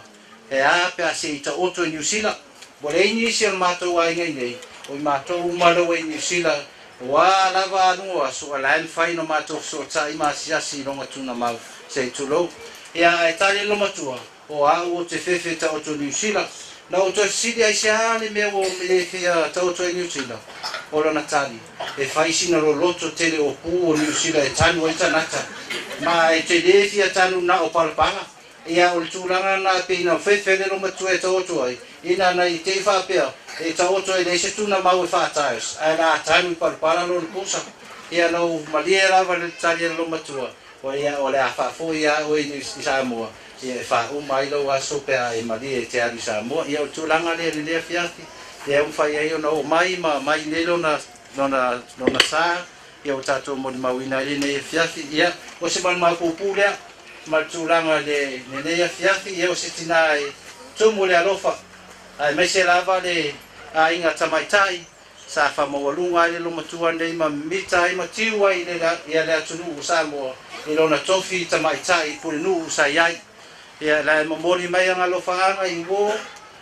E a pe a se i taoto i Niu Sila? Ua leai nisi o le matou aiga i nei, o i matou uma lea ua i Niu Sila, ua lava aluga o aso, a la e mafai ona matou fesootai ma asiasi i loga tunamau, se i tulou. Ia, ae tali le loomatua, o au ou te fefe taoto i Niu Sila. Na ou toe fesili aisea le mea ua le fia taoto ai i Niu Sila? O lona tali, e fai sina loloto tele o pu o Niu Sila e tanu ai tagata, ma e te le fia tanu na o palapala. Ia, o le tulaga lena e pei na fefe le loomatua e taoto ai, ina na i te i faapea, e taoto e leai se tuna mau e faataes, ae la tanu i palapala lona pusa. Ia, na ou malie lava le tali a le loomatua, o ia, o le a faafoi ia oe i Samoa, ia e faauma ai lou aso pe a e malie e te alu i Samoa. Ia, o le tulaga lea i lenei afiafi, lea ua mafai ai ona oo mai ma mai nei lona, lona, lona sa, ia ua tatou molimauina ai lenei afiafi. Ia, o se malimau puupuu lea, ma le tulaga i lenei afiafi, ia o se tina e tumu le alofa, aemaise lava le aiga tamaitai sa faamaualuga ai le loomatua nei ma mimita ai ma tiu ai i le atunuu o Samoa i lona tofi tamaitai pulenuu sa i ai. Ia, la e momoli mai aga alofaaga i uo,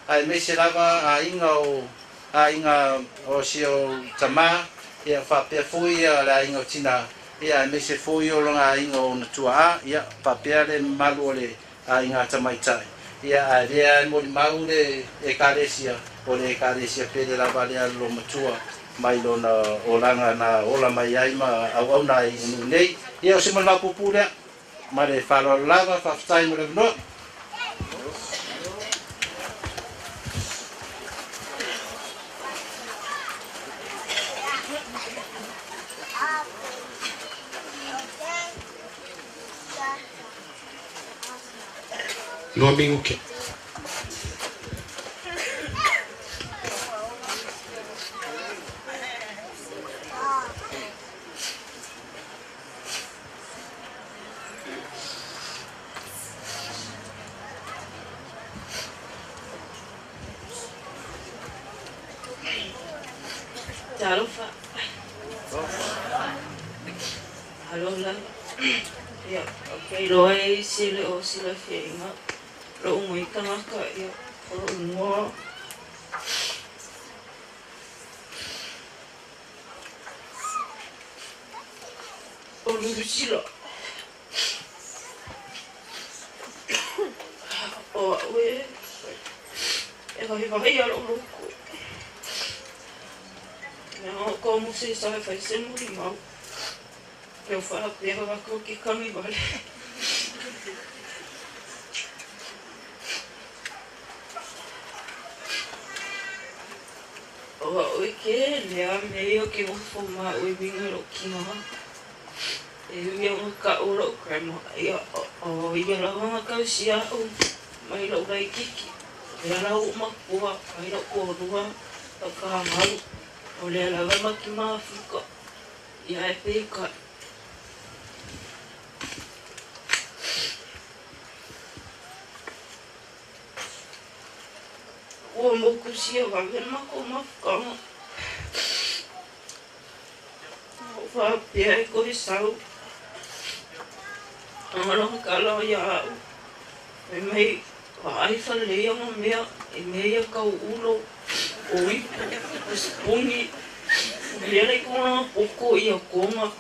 aemaise lava aiga o aiga o si ou tamā, ia faapea foi le aiga o tinā, ia aemaise foi o lona aiga o ona tuaā, ia faapea le mamalu o le aiga tamaitai. Ia ae lea e molimau le Ekalesia, o le Ekalesia pele lava lea le loomatua mai lona olaga na ola mai ai ma auauna ai i nuu nei. Ia o se molimau puupuu lea. Ma le faaaloalo lava, faafetai mo le avanoa. No amigo que Talofa. Malo lava. Ia, ou te iloa e isi e le o silafiaina lou nei tagata, ia, o lou igoa. O Lusila. O au e e vahivahi a lou loko. Mea o ko muse sa e fai se molimau. Leo faapea lako ke kagi wale. O au e ke lea me ia ke ofo ma au e winga i lou kino. E ui au ka o lou grandma, ia o ia lava na kausi a'u mai lou laitiiti. O lea la ua ou makua ai lou toalua lau fanau, o lea lava e matou mafuta ia e peitai. Ua mokusia vave le matou mafutaga. Na ou faapea e toe sau. A lona tala ia a'u, fai mai, Vaai faalelei aga mea i mea ia tau ulo, o ipu, o sipuni, o mea la i tulaga poto ia toga.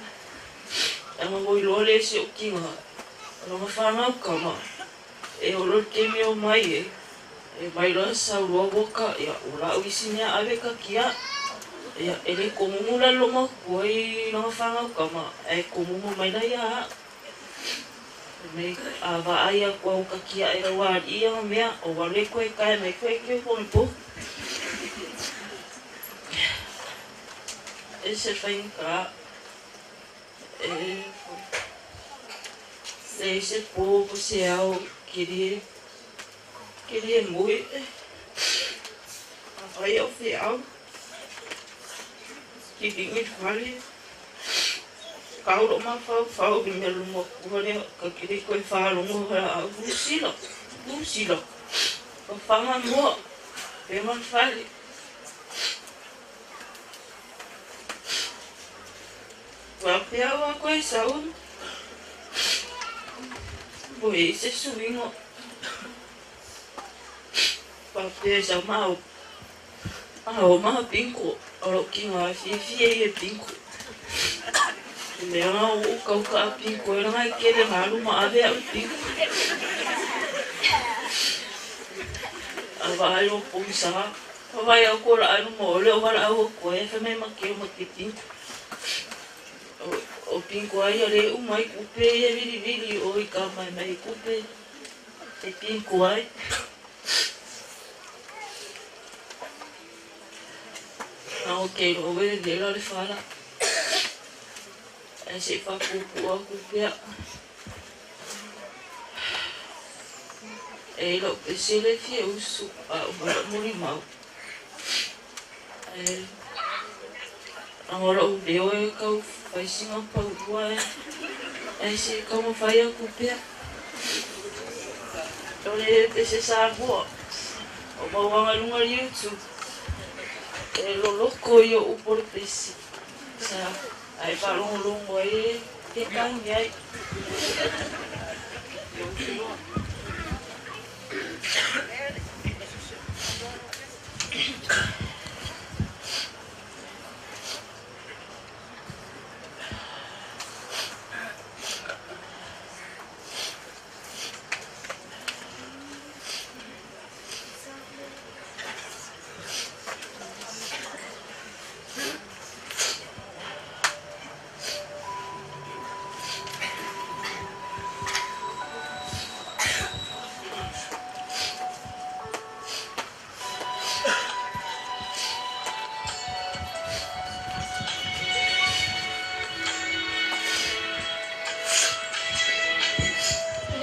Leaga ua iloa lea e si ou tina, o lona fanau tama, e oo loa i le taimi e omai ai, e mai loa sau loa uaka, ia ua la'u isi mea ave tatia. Ia, e le tomumu la le loomatua i lana fanau tama, ae tomumu mai la ia a'u. Fai mai, a vaai atu au tatia e lau alii ana mea, o alu e toe tae mai toe keu pogipogi. Ese le faigata. E leai se po po se ao ke le ke le moe. Afai au feau, kiligi le fale, kau lou mafaufau i le mea lumatua lea, ka ke le toe faalogo au Lusila, Lusila, fafaga moa, pema le fale. Faapea ua koe sau, ua i ai se suiga. Faapea sau ma ao ma bingo, o lou tino e fiafia ia e bingo. I mea na ua ou taukaa bingo ai leaga e tele na alu ma ave au i bingo. A vaai o pogisa, vaai atu o le a luma o le o valaau atu ai, fai mai ma keu ma te bingo. O bingo ai ia le uma ai kupe ia vilivili o i ka mai mai kupe e bingo ai. Na o ke iloa ua vevela le fala. Ae se i faapuupuu atu pea. E i lou pese le fia usu a uma lou molimau. Ae leaga o lou leo e tau fai sina paulua e ae se i taumafai atu pea. O le pese Samoa o mauaga i luga o le YouTube e loloto ia o upu o le pese sa ae faalogologo ai e te tagi ai.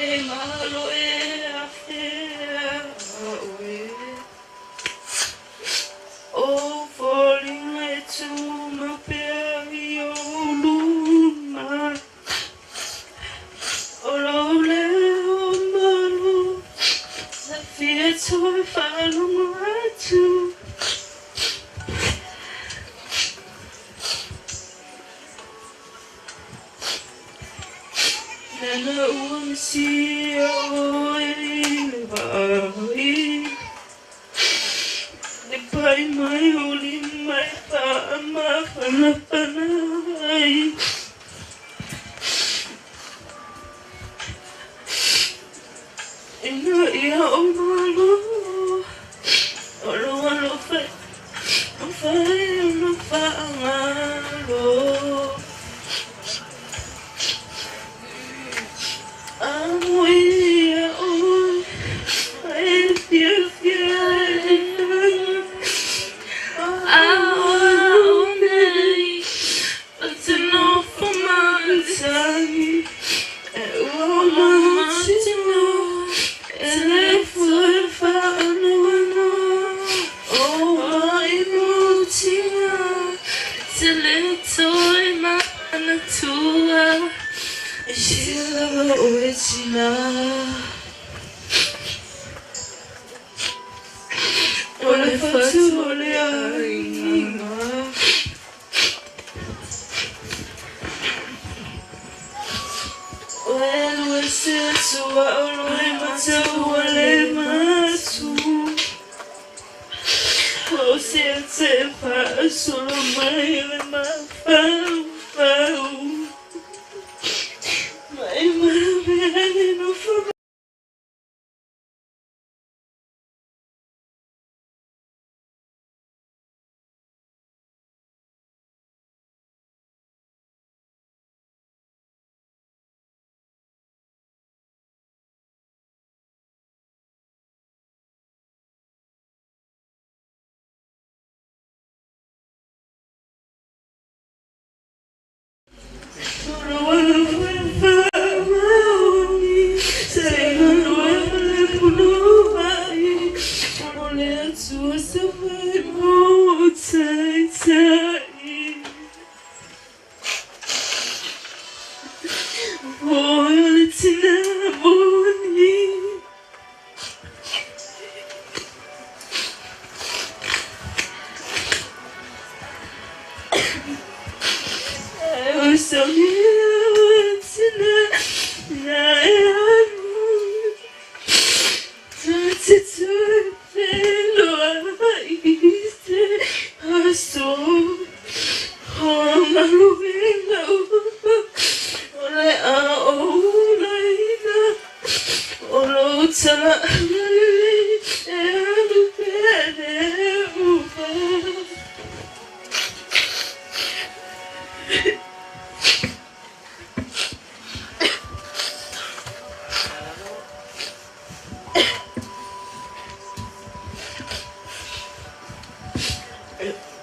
E malo e afea oe, O foliga e tumau pea i ou luma, O lou leo malu sa fia toe faalogo atu. Lana ua misia oe i le vaai, E pai mai ou lima e faamafanafana ai. Ina ia ou malo, o lou alofa e mafai ona faagalo. Amuia oe, e fiafia e tagi. Aoao nei, ou te nofo matagi. E ua mautinoa, e le toe faanoanoa. O Waimautina, te le toe manatua. E sia lava oe tina. le fatu o le aiga. O e alu ese atu a o lo e matau a le masu. O se te whaasolo mai le mafaufau. Mai mea le nofo.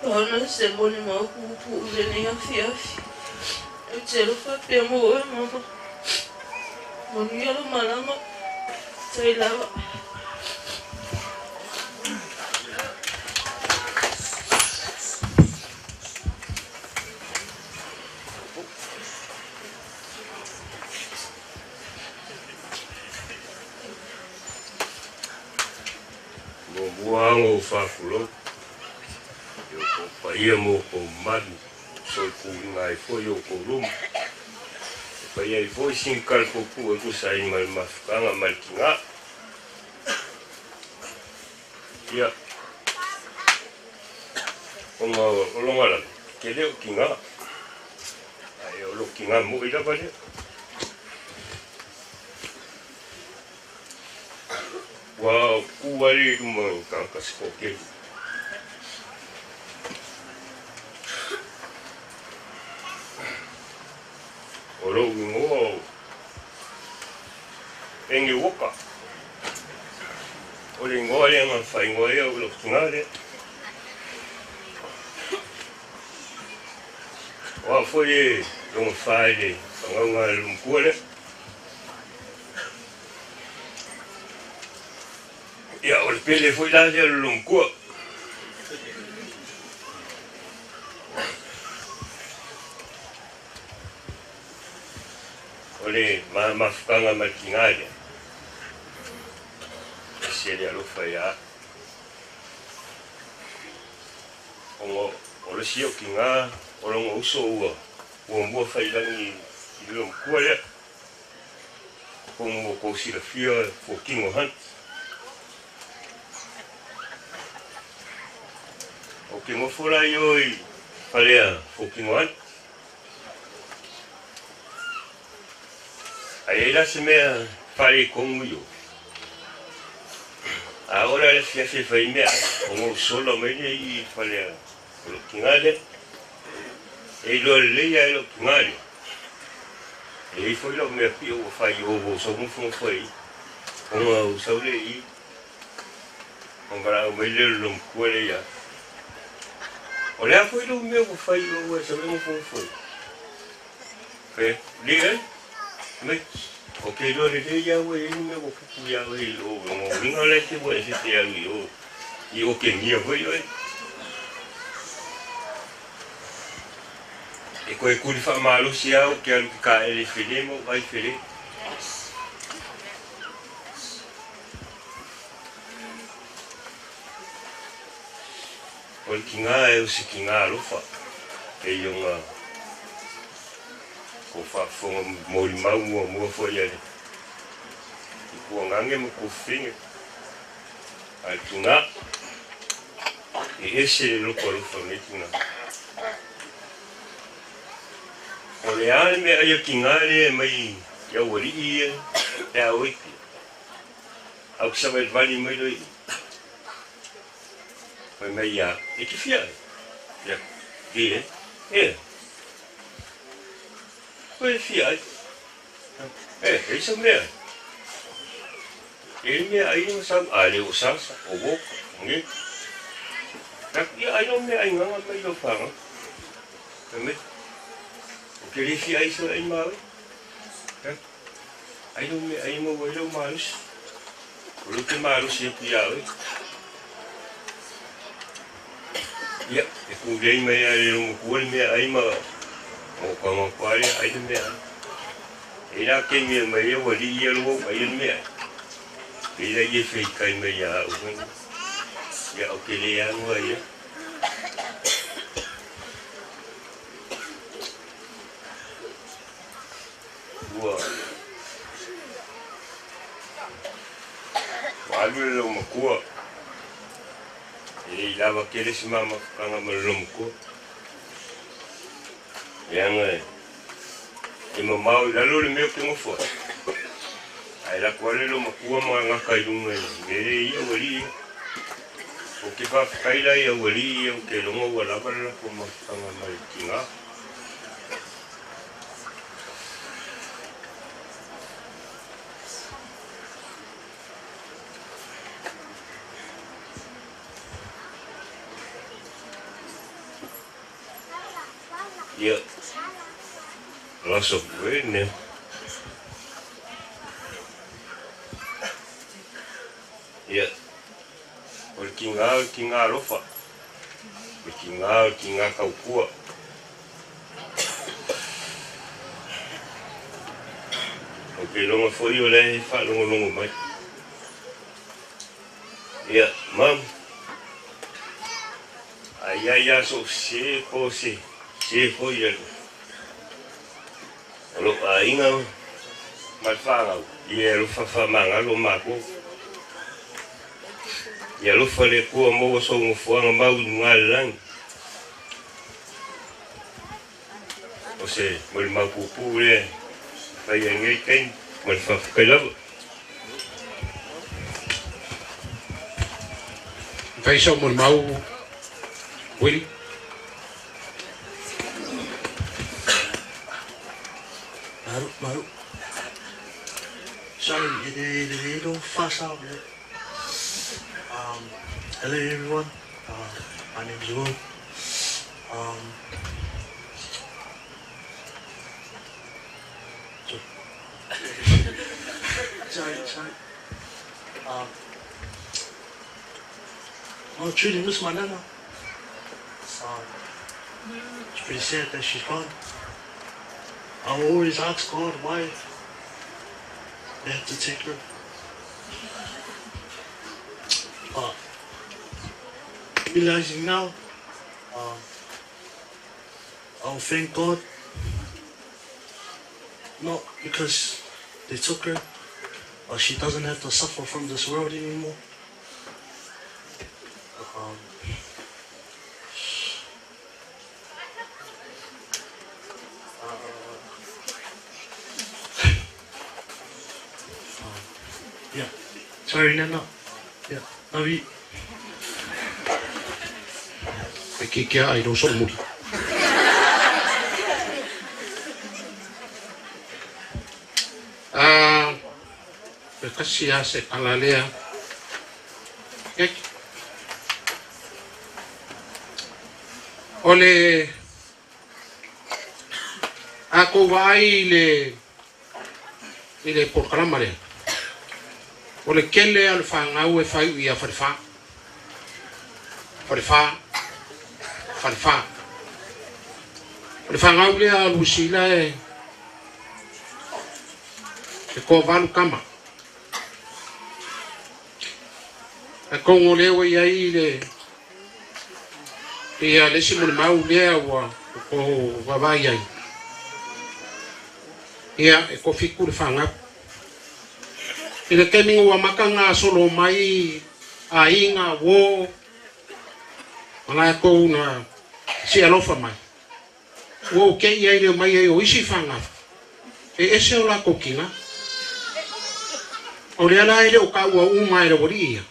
Ona se moni mau pupu le nei afiafi. E te alofa pea mo oe mama. Manuia lo malama. Tai lava. Muamua o faafulo i o kou paia ma o kou mamalu soipuiga ai foi o kou luma e faia ai foi sigi kalapuupuu e tusa ai ma le mafutaga ma le tigā. Ia ona o loga lalo tele o tigā ae o lou tigā moʻi lava lea. Ua ku ai i luma i tagata se toatele. O lou igoa o Enge Woka. O le igoa lea na faaigoa ai au i lou tigā lea. O au foi e logo fa i le fagauga a le matua lea. Ia, o le pele foi la lea o le lomatua. O le mafutaga ma le tigā lea, e se le alofa ia au. Ona o le isi au tigā o lona uso ua muamua failagi i le lomatua lea. Atonu ua tou silafia fuatino Hunt. Ou te nofo la i o i falea fuatino Hunt. Ae i ai la se mea faaletonu i o. A oo la i le afiafi e fai meaai, ona ou sola mai lea i falea o lou tigā lea. E iloa lelei lava e lou tigā lea. E i ai foi lau mea pio ua fai i o ua ou sau nofonofo ai i, ona ou sau lea i i, ona valaau mai lea o le lomatua lea ia au. O le a foi lou mea ua fai i o ua e sau ai nofonofo ai? Fai atu, Leai, mai, ou te iloa lelei lava ua i ai ni mea ua tupu ia oe i o, ona uiga la e te ua e te alu i o, i Okenia foi oe. E toe tuli faamalosi lava ou te alu i ke kaele fele ma ou ai fele. O le tigā e o se tigā alofa, pei ona kou faafofoga molimau muamua foi a le Tupuagage ma Kofine. A le tigā, e ese le loto alofa o lenei tigā. O le a le meaai a le tigā lea e mai i aualii ia pe a oi pia? Ae ou te savalivali mai loa i i. Fai mai ia, e te fia ai? Ia, ki e, e. Koe e fia ai? E, e isa mea. E le mea ai ma sau, a le o sasa, o woka, o nge. Ia, ai no mea ai nganga mai lo whanga. Fai mai, o ke le fia ai so ai maui. Ai lou mea ai maua ai lou malosi. O lea ou te malosi atu iā oe. Ia, e kūlei mai lava e le loomatua le meaai ma ou tago atu lava lea ai le meaai. E i ai la taimi e aumai ai aualii ia lua ou aia le meaai, pei la ia e feitai mai ia au foi nei. Ia, ou te le alu ai lava. Ua alu le loomatua, e le i lava tele se ma mafutaga ma le loomatua, leaga e mamao i lalo le mea ou te nofo ai, ae alu atu lava le loomatua ma gata i luga i le mea lea e i ai aualii ia. Ou te faafetai la i aualii ia ou te iloga ua lava le latou mafutaga ma le tiga. Ia, laso ne. Ia, o le tiga o le tiga alofa, o le tiga o le tiga tautua. Ou te iloga foi o lea e faalogologo mai. Ia, mam, a i ai lava sou sese po o se sese foi a lou aiga ma le fanau, ia e alofa faamagalo matou. Ia alofa le Atua maua sou nofoaga mau i luga o le lagi. O se molimau puupuu lea e fai ai i lenei taimi ma le faafetai lava. Fai sau molimau, Willie. Maru, maru. Sorry, e le le fast out. Hello everyone. My name is Will. Sorry, sorry. I truly miss my nana. It's pretty sad that she's gone. I always ask God why they had to take her. But realizing now, I'll thank God, not because they took her, but she doesn't have to suffer from this world anymore. Yeah. Sorry, Nana. Yeah. Love you. E ki kia ai rō solomuri. A, e kasi a se kalalea. Keki. O le a kou vaai i le i le polokalama lea, o le kele a le fanau e faiu ia falefa. Falefa, falefa. O le fanau lea a Lusila e e toavalu tama. Atonu o lea ua i ai le Ia le isi molimau lea ua outou vaavaai ai, ia e toafitu le fanau. I le taimi na ua amata gasolo mai aiga, uo ma latou na sialofa mai, ua ou te'i ai i le omai ai o isi fanau e ese o latou tina. O lea la e le o taua uma e le aualii ia,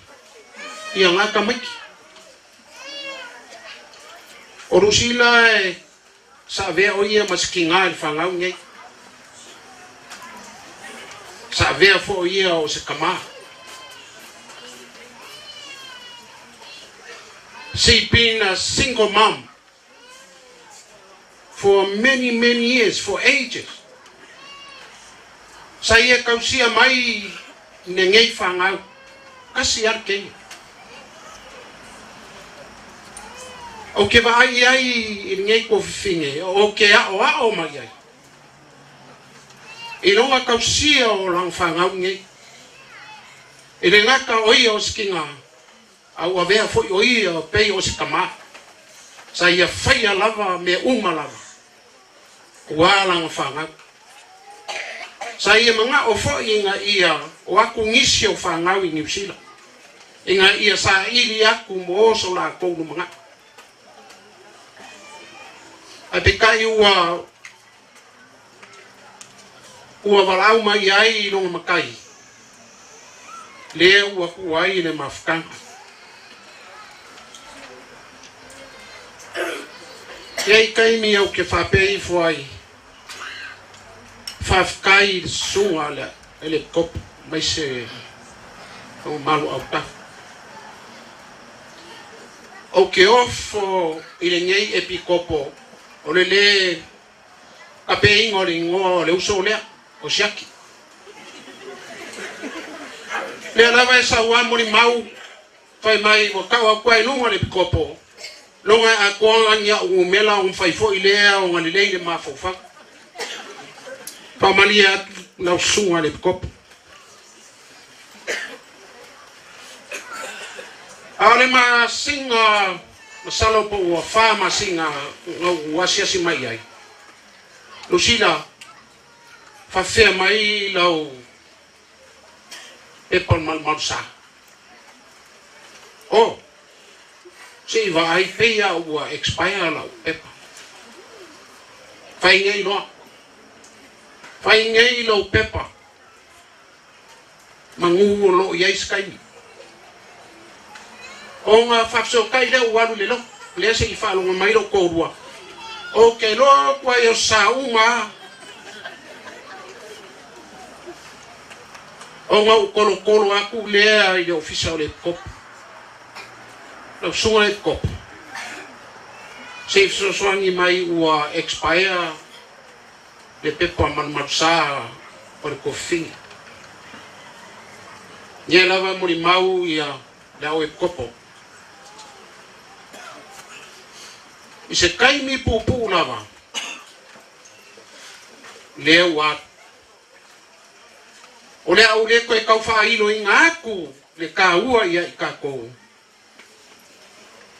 ia na tamaiti. O Lusila e sa avea o ia ma se tiga i le fanau nei. Sa avea foi ia o se tama. She been a single mom for many many years, for ages. Sa ia tausia mai lenei fanau, tasi lava le teine. Ou te vaai ai i lenei tuafafine, ou te aoao mai ai i lona tausia o lana fanau nei. E le gata o ia o se tina, A ua avea foi o ia pei o se tama, sa ia faia lava mea uma lava, ua lana fanau. Sa ia manao foi ina ia o atu nisi o fanau i Niu Sila, ina ia saili atu mo so latou lumanai. Ae peitai ua ua valaau mai ai i lona matai, lea ua tuu ai le mafutaga. E ai taimi au ke faapea ifo ai, faafetai i le susuga a le epikopo aemaise o mamalu autafa. Ou te ofo i lenei epikopo o le lē tapeina o le igoa o le uso lea, o Siaki. Lea lava e sau a molimau fai mai ua tau atu ai i luga o le epikopo, loga e atoa ni a'u numera ona mafai foi lea ona lelei le mafaufau. Faamalie atu lau susuga i le epikopo. A o le masina, masalo po ua fa masina na ou asiasi mai ai, Lusila, faafefea mai lau pepa o le malumalu sa? Oh, se i vaai pei a ua expire lau pepa. Fai nei loa. Fai nei lou pepa. Manu o lo o i ai se taimi. Ona faafesootai lea ua alu i le lotu, lea se i faalogo mai lou toalua, Ou te iloa atu ai o sa uma a. Ona ou tolotolo atu lea i le ofisa o le epikopo. Lau susuga i le epikopo, se i fesoasoani mai ua expire le pepa malumalusa o le kofini. Ia lava molimau ia le ao epikopo. I se taimi puupuu lava, lea ua atu. O le a ou le toe tau faailoina atu le taua ia i tatou,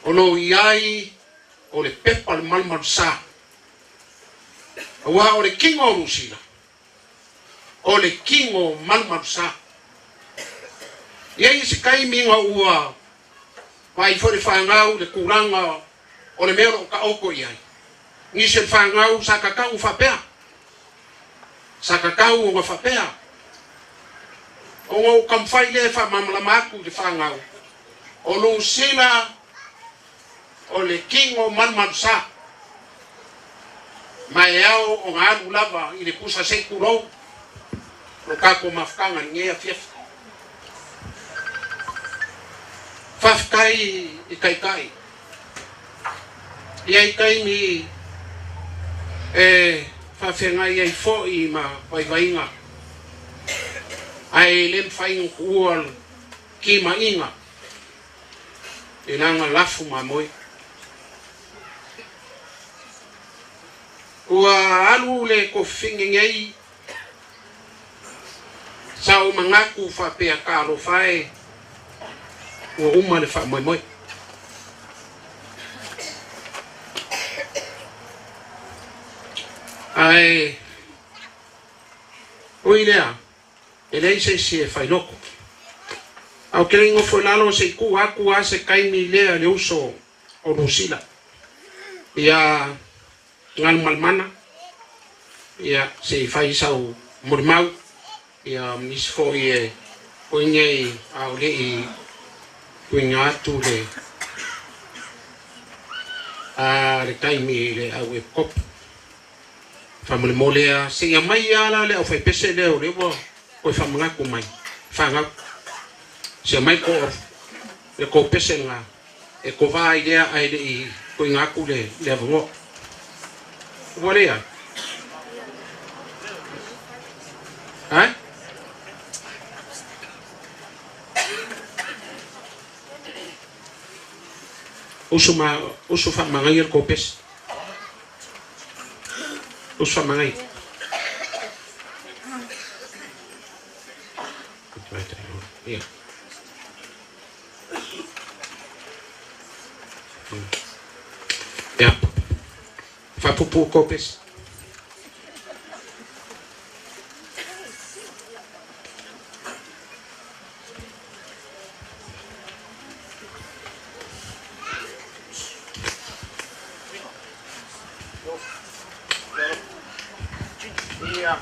o lo o i ai o le pepa le malumalusa. Aua o le kino o Lusila, o le kino malumalusa. E i ai se taimi ina ua vaai foi le fanau i le tulaga o le mea o lo o taoto i ai. Nisi o le fanau sa tatau faapea, sa tatau ona faapea. Ona ou taumafai lea e faamalamalama atu i le fanau, o Lusila o le kino malumalusa, ma e ao ona alu lava i le pusa se i tulou lo tatou mafutaga i lenei afiafi. Faafetai i Taitai. E i ai taimi e faafeagai ai foi ma vaivaiga, ae le mafai ona tuua le timaiga i lana lafu mamoe. Ua alu le kofine nei, sa ou manatu faapea talofa e, ua uma le faamoemoe. Ae ui lea e leai se isi e failoko. Ae ou te le i nofo i lalo se i tuu atu lava se taimi lea i le uso o Lusila ia Galumalemana ia se i fai sau molimau ia ma nisi foi e oi nei a o le i tuuina atu le a le taimi i le au epikopo. Faamolemole a se i aumai lava la le aufaipese lea o lea ua toe faamanatu mai fanau. Se aumai ko le tou pese lena e kova ai lea ae le i tuuina atu le le avanoa. Ua leai. Ae? Usu ma usu faamagaia le tou pese. Usu faamagaia. Ia. Ia. Faapuupuu tou pese. Ia.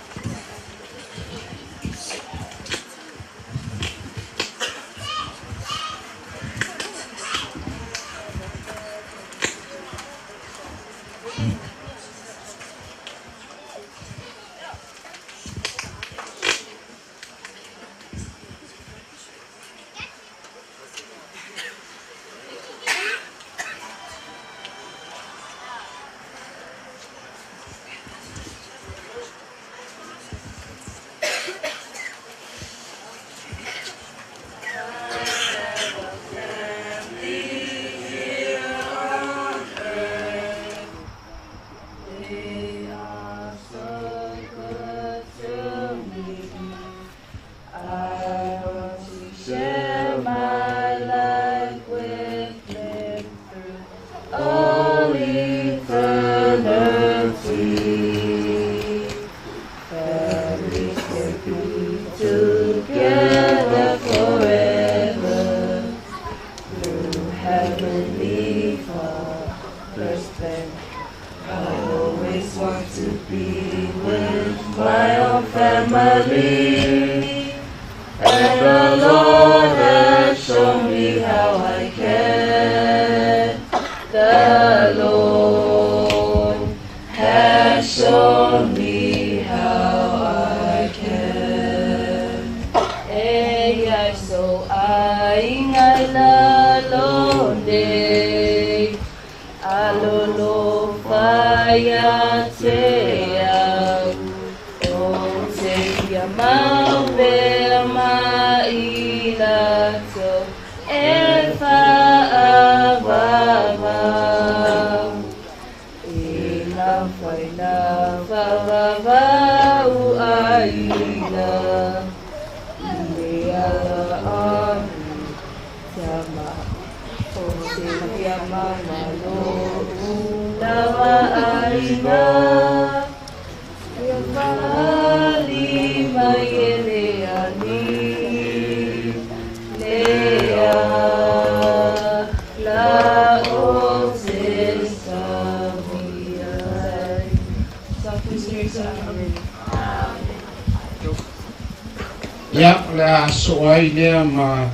Ia, o le a soo ai lea ma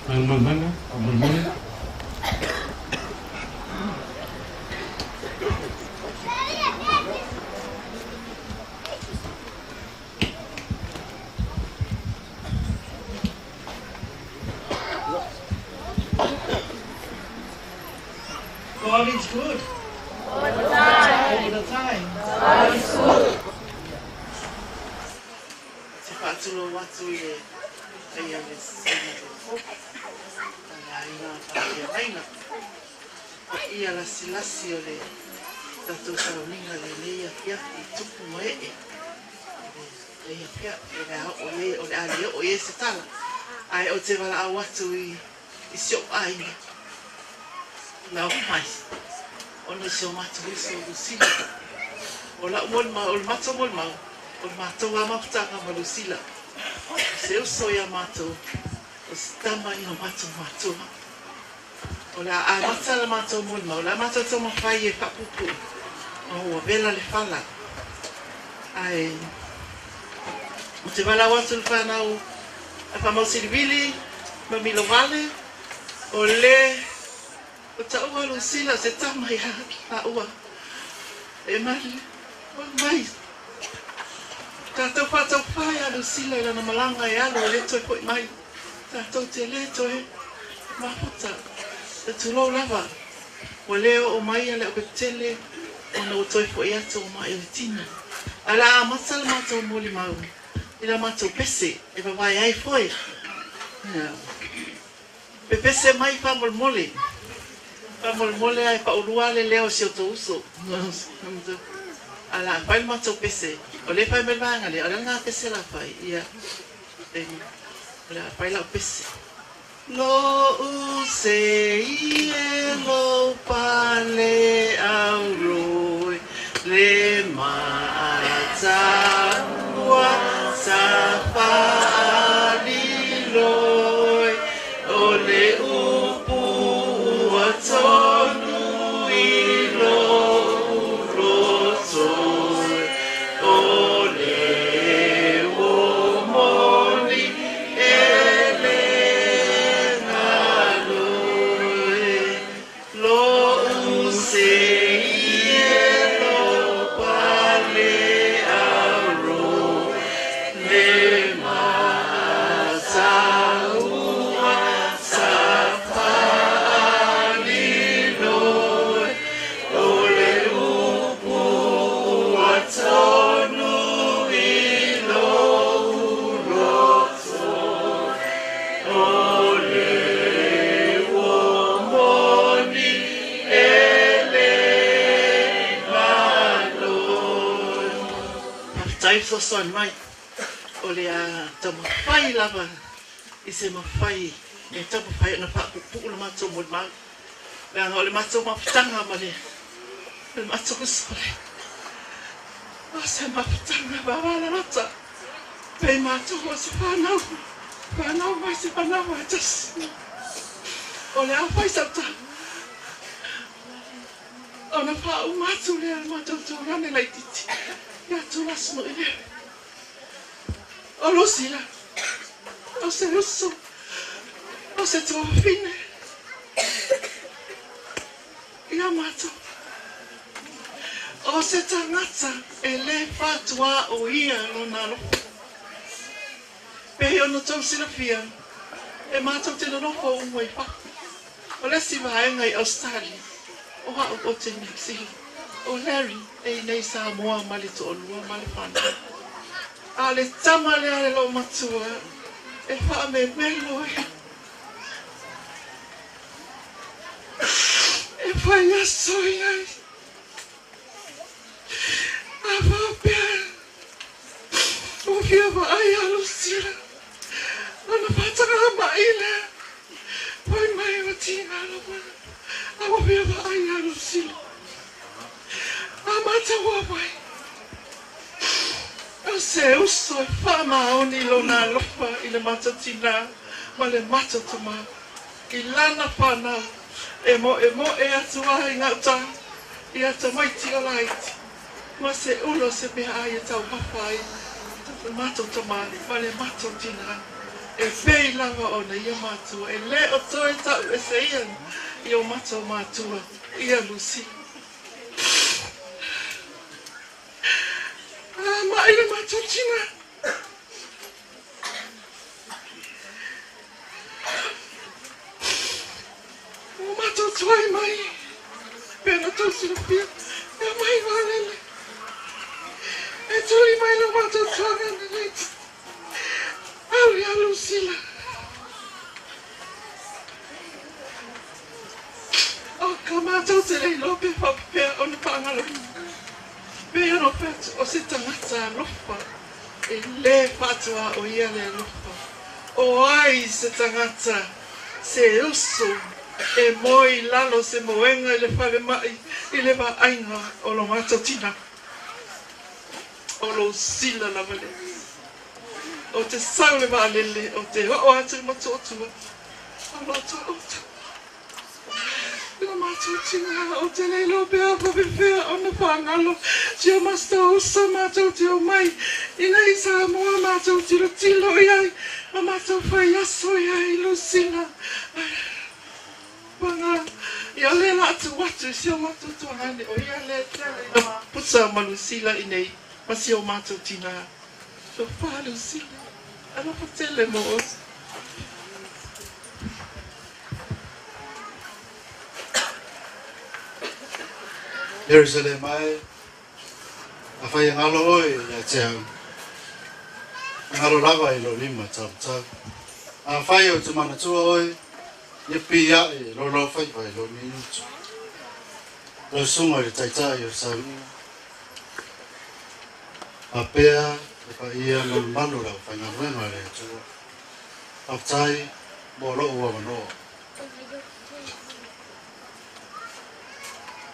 Galumalemana, faamolemole. God is good. All the time. All the time. God is good. Te whaatulou atu i le paia le Saina le Kopo, ma le aiga faafeagaiga. Paia lasilasi o le tatou sauniga lenei afiafi i tupu ma ee i lenei afiafi. O le a oo i ai, o le a le oo i ai se tala, ae ou te valaau atu i i si ou aiga lau mai ona i si o matou uso o Lusila. O la'u molimau, o le matou molimau, o le matou lava mafutaga ma Lusila, o se uso iā matou, o se tama i o matou matua. O le a amata le matou molimau, o le a matou taumafai e faapuupuu, ona ua vela le fala. Ae ou te valaau atu i le fanau a Faamausilivili ma Milovale, o le o taua Lusila o se tama iā lāua. E malilie mai tatou faataufā iā Lusila i lana malaga e alu e le toe fo'i mai. Tatou te lē toe mafuta, e tulou lava. Ua lē oo mai a le Aupepetele ona ua toe fo'i atu o ma'i o le tino. Ae o le a amata le matou molimau i la matou pese e vavae ai foe. Ia. Pepese mai faamolemole. Faamolemole ae paulua le leo o si outou uso. Ae o le a fai le matou pese. O lea e fai mai le vaega lea, o le a lena pese o le a fai? Ia, o le a fai lau pese. Lo'u sei e lou pale auroi le maataua sa faaliloi o le upu ua tonu i lo'u lotoi o le uo moni e le galoi lo'u sei e lou pale auroi le maataua sa faaliloi o le upu ua tonu i lo'u lotoi o le uo moni e le galoi. Faafetai fesoasoani mai. O le a taumafai lava i se mafai e taumafai ona faapuupuu le matou molimau, leaga o le matou mafutaga ma le matou uso le o se mafutaga vavalalata pei matou o se fanau fanau mai se fanau a tasi. O le a fai sau tala ona faauma atu lea le matou taulane laitiiti ia Tulasi Nuilele. O Lusila, o se uso, o se tuafafine ia matou. O se tagata e lē fatuaoia lona alofa. Pei ona tou silafia, e matou te nonofo uma i fafo. O le isi vaega i Ausetalia, o a'u ou te i Niu Sila, o Larry e i nei i Samoa ma le toalua ma le fanau. A o le tama lea a le loomatua e faamemelo ai. E fai aso i ai. A faapea ua fia vaai ia Lusila, ona faatagama'i lea, fai mai ua tiga lava, a ua fia vaai ia Lusila. A mataua mai, o se uso e faamaoni lona alofa i le matou tinā ma le matou tamā, i lana fanau e mo'emo'e atu ai gauta ia tamaiti o laiti, ma se ula o se meaai e taumafa ai le matou tamā ma le matou tinā, e pei lava ona ia matua e lē o toe ta'u ese ia i o matou matua ia Lusila. A ma'i le matou tinā. Ua matou tuai mai pe na tou silafia e aumai vaalele e tuli mai lo matou tuaga nei au ia Lusila. O ka matou te le iloa pe faapefea ona faagaloina. Pei ona fai atu o se tagata alofa e lē faatuaoia le alofa. O ai se tagata se uso e moe i lalo se moega i le falema'i i le vaaiga o lo matou tinā. O lou sila lava lea. Ou te sau i le vaalele, ou te oo atu i Motootua, o lo o taoto. Lo matou tina, ou te le iloa pe a faapefea ona faagalo si o matou uso matou te omai i nei Samoa matou tilotilo i ai ma matou fai aso i ai Lucilla. Paga, ia lea la atu atu i si o matou tuagane o ia lea e tele ina mapusa ma Lucilla i nei ma si o matou tina. Tofa Lucilla, alofa tele mo oe. Ierusalema e, afai e galo oe ia te au, e galo lava i lou lima taumatau. Afai ou te manatua oe, ia piiaʻe e lou laufaiva i lou minutu. Lau susuga i le Taitai o le Sauniga, faapea le paia malumalu o le aufaigaluega a le Atua. Faafetai mo lou avanoa.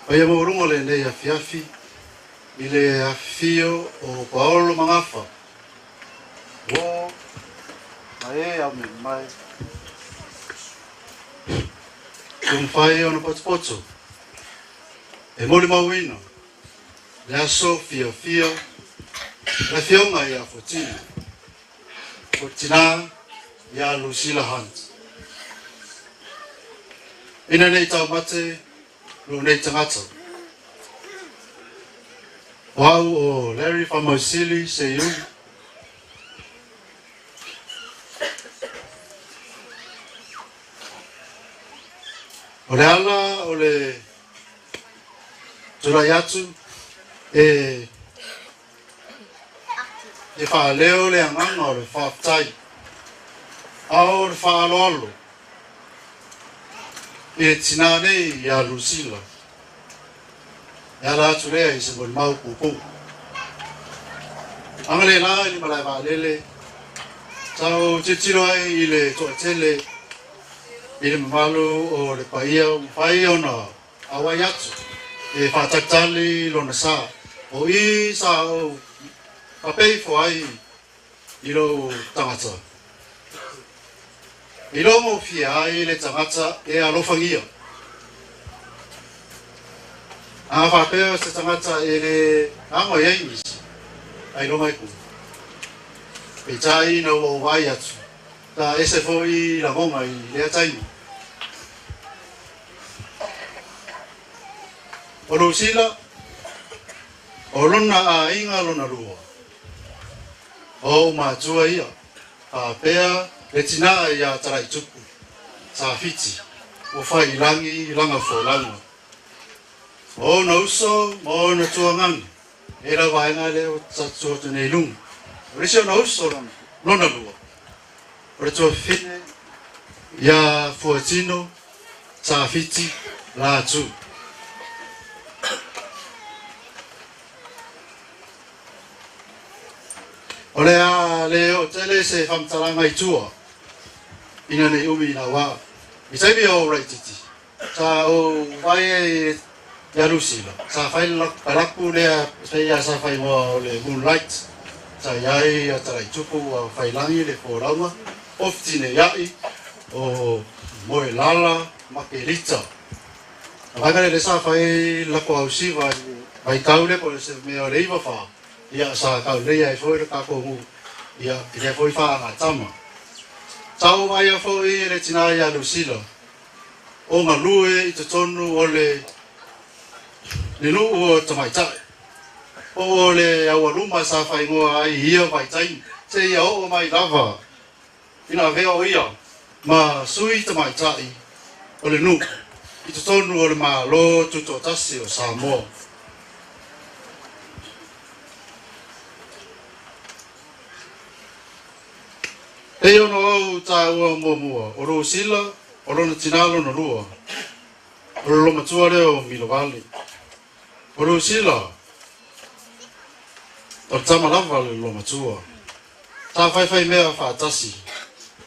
Paia maualuga lenei afiafi i le afifio o Paolo Magafa, uō ma e aumai mai. Tumafai ona potopoto e molimauina le aso fiafia le Afioga ia Fotina. O le tina ia Lucilla Hunt. Ina nei taumate lou nei tagata. O au o Larry Famausili Seiuli. O le ala o le tulai atu e E faaleo le agaga o le faafetai a o le faaaloalo i le tinā nei ia Lucilla. E ala atu lea i se molimau puupuu. Agalelā i le malae vaalele, sa ou tilotilo ai i le toatele i le mamalu o le paia ua mafai ona auai atu e faatalitali lona sa. O i sa ou fapeifo ai i lou tagata. I logofia ai le tagata e alofagia. A faapea se tagata e le ago i ai nisi, ailoga e ku. Peitai ina ua ou vaai atu, sa ese foi lagoga i lea taimi. O Lusila, o lona aiga lona lua. O ou matua ia, faapea le tinā iā Talaitupu, Safiti, ua fai i lagi lana folauga. O ona uso ma ona tuagane, e lau vaega lea ua tatu atu nei i luga. O le isi ona uso lona lua, o le tuafafine iā Fuatino Safiti Latu. O le a le oo tele se faamatalaga i tua ina nei umi ina wā. I taimi o Raititi, sa ou vaai ai ia Lucila, sa fai le kalapu lea sa ia sa fai ngoa o le Moonlight, sa iai ia Talaitupu ua fai lagi le folauga, ofi tineia'i o Moelala ma Kelita. A vaega lea lea sa fai lako ausiva i vaitau lea po o se mea o le 94, ia sa kaulei ai foi le tatou nuu ia i lea foi faagatama. Sa ou vaaia foi e le tinā ia Lucilla o galue i totonu o le le nuu o Tamaitai po o le aualuma sa faaigoa ai i ia vaitaimi seia oo mai lava ina avea o ia ma sui tamaitai o le nuu i totonu o le Malo Tutoatasi o Samoa. Pei ona ou taua muamua, o Lucilla, o lona tinā lona lua, o le lolomatua lea o Milovale. O Lucilla, o le tama lava a le lolomatua. Sa faifai mea faatasi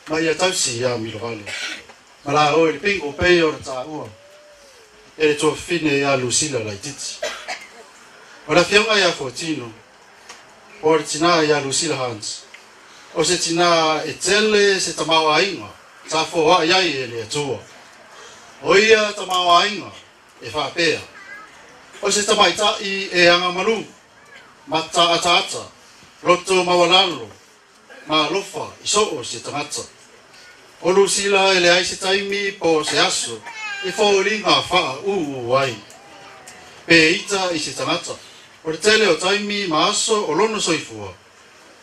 ma ia tausi iā Milovale. Ma la oe le pingo pei ona taua e le tuafafine iā Lucilla laitiiti. O le afioga ia Fuatino, Po o le tinā iā Lusila Hans. O se tinā e tele se tamaoaiga sa foai ai e le Atua. O ia tamaoaiga e faapea, O se tamaitai e agamalu, mataataata, loto maualalo, ma alofa i so o se tagata. O Lusila e leai se taimi po o se aso e foliga faaūū ai. Pe ita i se tagata, o le tele o taimi ma aso o lona soifua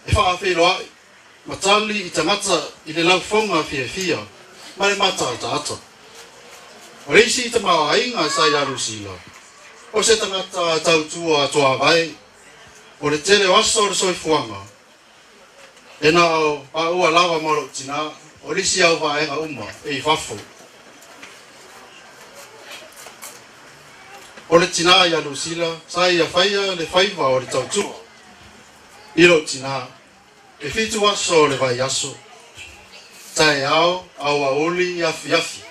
e faafeiloai ma tali i tagata i le laufoga fiafia ma le mataataata. O le isi tamaoaiga sa iā Lusila, o se tagata tautua tuavae, o le tele o aso o le soifuaga E na o paʻua lava ma lou tinā, o nisi au vaega uma e i fafo. O le tinā iā Lusila, sa ia faia le faiva o le tautua i lou tinā, e 7 aso o le vaiaso, taeao, aoauli, afiafi,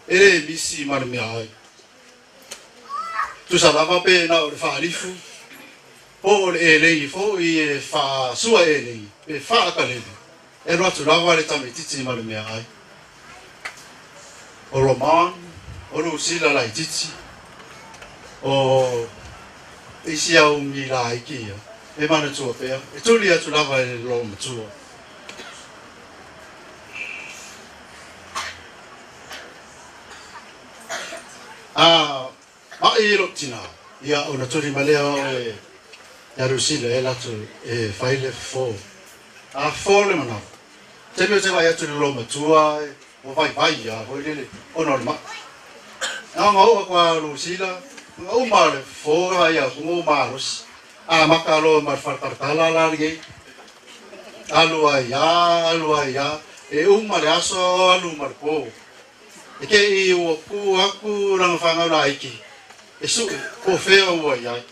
e le misi ma le meaai. Tusa lava pe na o le faalifu, Po o le elei foʻi e faasua elei pe faakaleli, e alu atu lava le tamaitiiti ma le meaai. O Roman, o Lusila laitiiti, o isi au milaiki ia, e manatua pea, e tuli atu lava e le loomatua. A maʻi lou tinā, ia ona tuli mai lea o oe iā Lusila e alu atu e fai le fofo. A fofo le manawa, taimi ou te vaai atu i le loomatua ua vaivai lava foi lele ona o le maʻi. Na ona oo atu a Lusila, ona uma o le fofo e vaai atu ua malosi. Amata loa ma le faletalatala la lenei. Alu ai lava, alu ai lava, e uma le aso alu ma le po. E te i ua kū atu lana fanau laiti e suʻe po o fea ua i ai.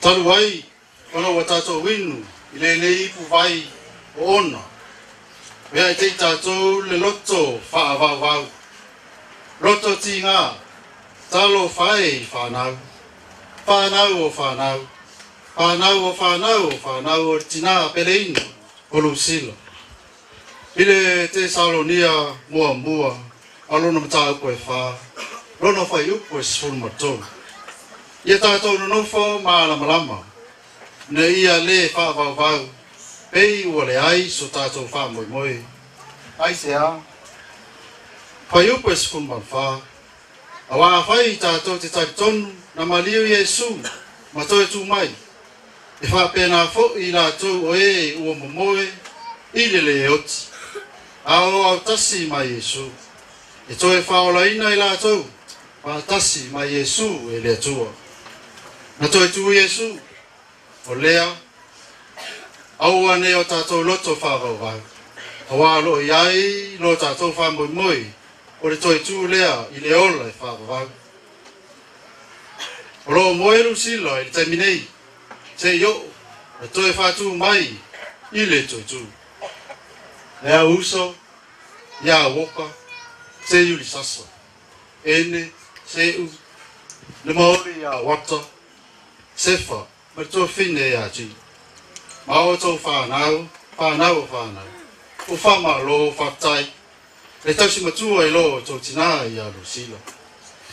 Talu ai ona ua tatou inu i lenei ipu vai o ona, mea e te i tatou le loto faavauvau, loto tigā, talofa e i fanau, fanau o fanau, fanau o fanau o fanau o le tinā peleina o Lusila. I le Tesalonia muamua a lona mataupu e 4, lona fuaiupu e 13. Ia tatou nonofo malamalama, ina ia lē faavauvau, pei ua leai so tatou faamoemoe. Aisea? Fuaiupu e 14, Auā afai tatou te talitonu na maliu Iesu ma toe tū mai, e faapena foʻi latou o e ua momoe i le lē oti, a o autasi ma Iesu, e toe faaolaina i latou faatasi ma Iesu e le Atua. Na toe tū Iesu, o lea, aua nei o tatou loto faavauvau, auā o loo i ai lo tatou faamoemoe o le toe tū lea i le ola e faavavau. O loo moe Lusila i le taimi nei, seʻi oo na toe faatū mai i le toe tū. E au uso, iā Woka, se Iulisasa, Ene, Seʻu, le maoli iā Wata, Sefa, ma le tuafine iā G. Ma outou fanau, fanau o fanau, ua faamalo, faafetai, le tausi matua i lo outou tinā iā Lusila.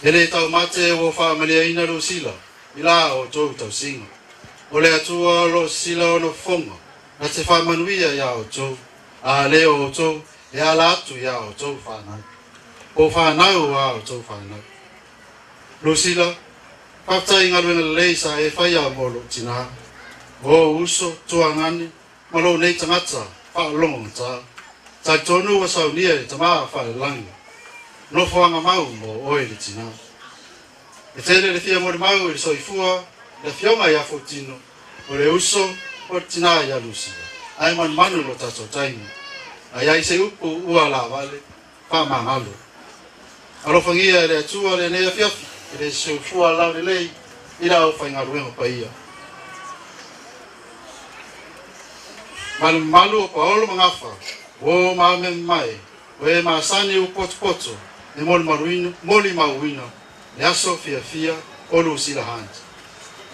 E lē taumate ua faamaliaina Lusila i la outou tausiga. O le Atua o lo o sisila ona fofoga na te faamanuia iā outou, a lē o outou e ala atu iā outou fanau. O fanau a outou fanau. Lusila, faafetai i galuega lelei sa e faia mo lou tinā, o ou uso, tuagane, ma lou nei tagata faalogogata. Talitonu ua saunia e le Tamā Falelagi nofoaga mau mo oe le tinā. E tele le fia molimau i le soifua le afioga iā Fotino, o le uso o le tinā iā Lusila, ae manumanu lo tatou taimi. A i ai se upu ua lavale, faamagalo. Alofagia e le Atua lenei afiafi i le soifua laulelei i le aufaigaluega paia. Ma le mamalu o Paolo ma Gafa O ma me mai, o e masani u poto e moli maruina, moli mauina, le aso fia fia o Lucila Hunt.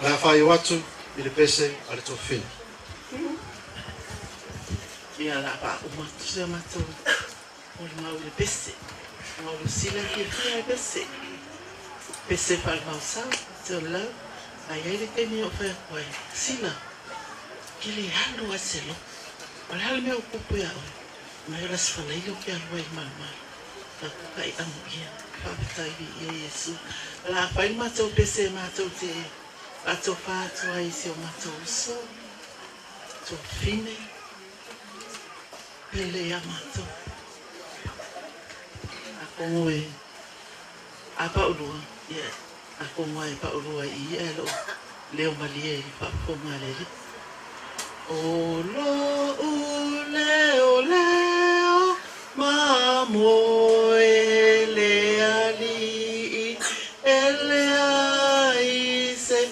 La fai watu i le pese a le tofina. Ia la pa o matu se matu o le mau le pese. O Lucila fia fia le pese. Pese whalmausau, te o lau, ai ai le temi o whea koe. Sila, ki le halu a se lo. O le halu mea o kupu ia oe. Mai o la sifalaile o ke alua i malumalu. Ta kuka i amu ia. Whaapetai vi ia Yesu. La whai mātou pese mātou te ato whātua i se o mātou uso. Tō whine. Pele ia mātou. A kongo e. A paulua. Ia. A kongo e paulua i ia lo. Leo malie i whaafonga lele. O lo u leo leo ma moe le ali ele ai se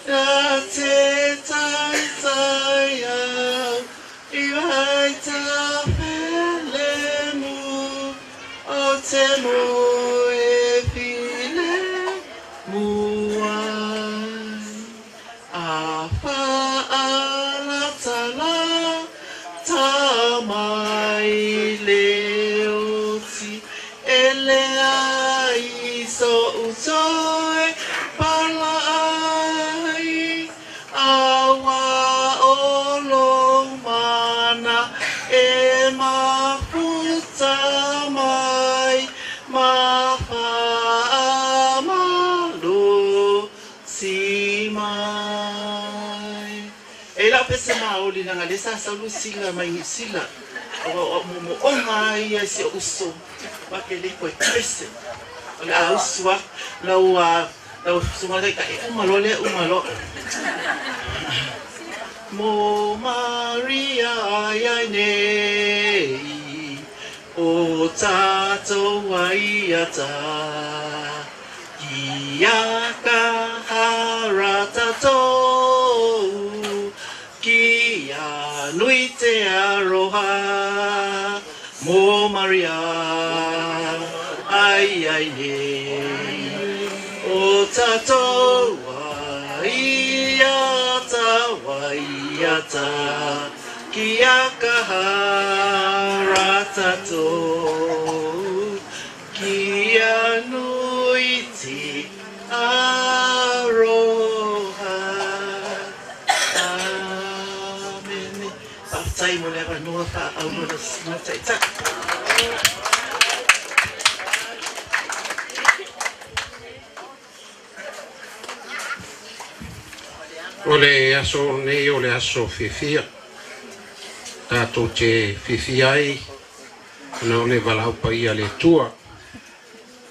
a te tai tai au i vai ta pele mu o te moe file muai a fa ala tala ta mai le oti ele ai so utoe pala ai awa o lo mana e mafuta mai ma whaamalo si mai. E lau pese maoli nanga le sa sa Lucila mai Sila. O mo onga ia se uso. Wa ke le koe pese. O le a uso lau lau sunga ka e umalo le umalo. Mo Maria ai ai nei o tātou ai ata kia kahara tātou kia nui te aroha mo Maria ai ai nei o tātou ai ata wai ata kia kahara tātou kia nui te aroha. Amen. Whaatai mo le avanoa wha au mo le taita. O le aso nei o le aso fiafia. Tātou te fiafia ai, ona o le valaupa ia le tua.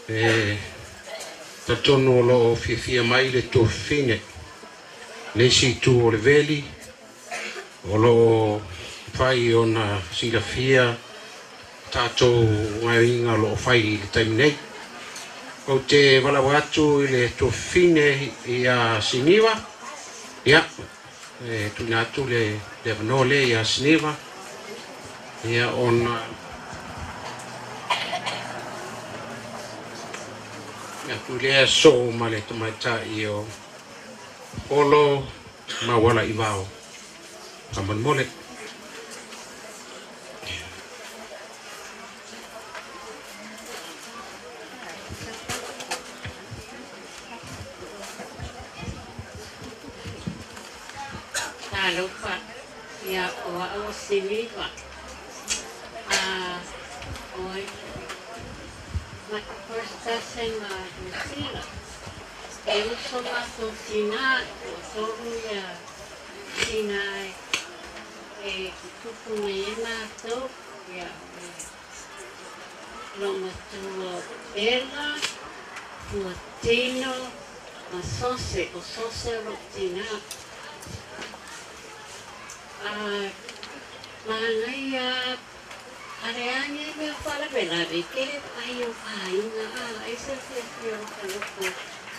E tatonu o loo fiafia mai le tofine. Le isi tu o le veli, o loo whai ona silafia tātou ngainga loo whai i le taimi nei. O te valawa atu i le tofine ia Siniva. Ia, e tuina atu le avanoa le ia Siniva. Ia ona ia tu lea so ma le tamaitai o Olo Mawala i Vao. Ka molemole. Talofa ia o au Siniva. Oi. My first cousin Lucila. E uso matou tina, o tolu ia tina e tupu nei e mātou, ia lo matua Bela, tua Tino, ma Sose, o Sose o lo tina. Mangaia are ange mea whalawelave, ke le pai o whainga, ai se fia fia o kaloko,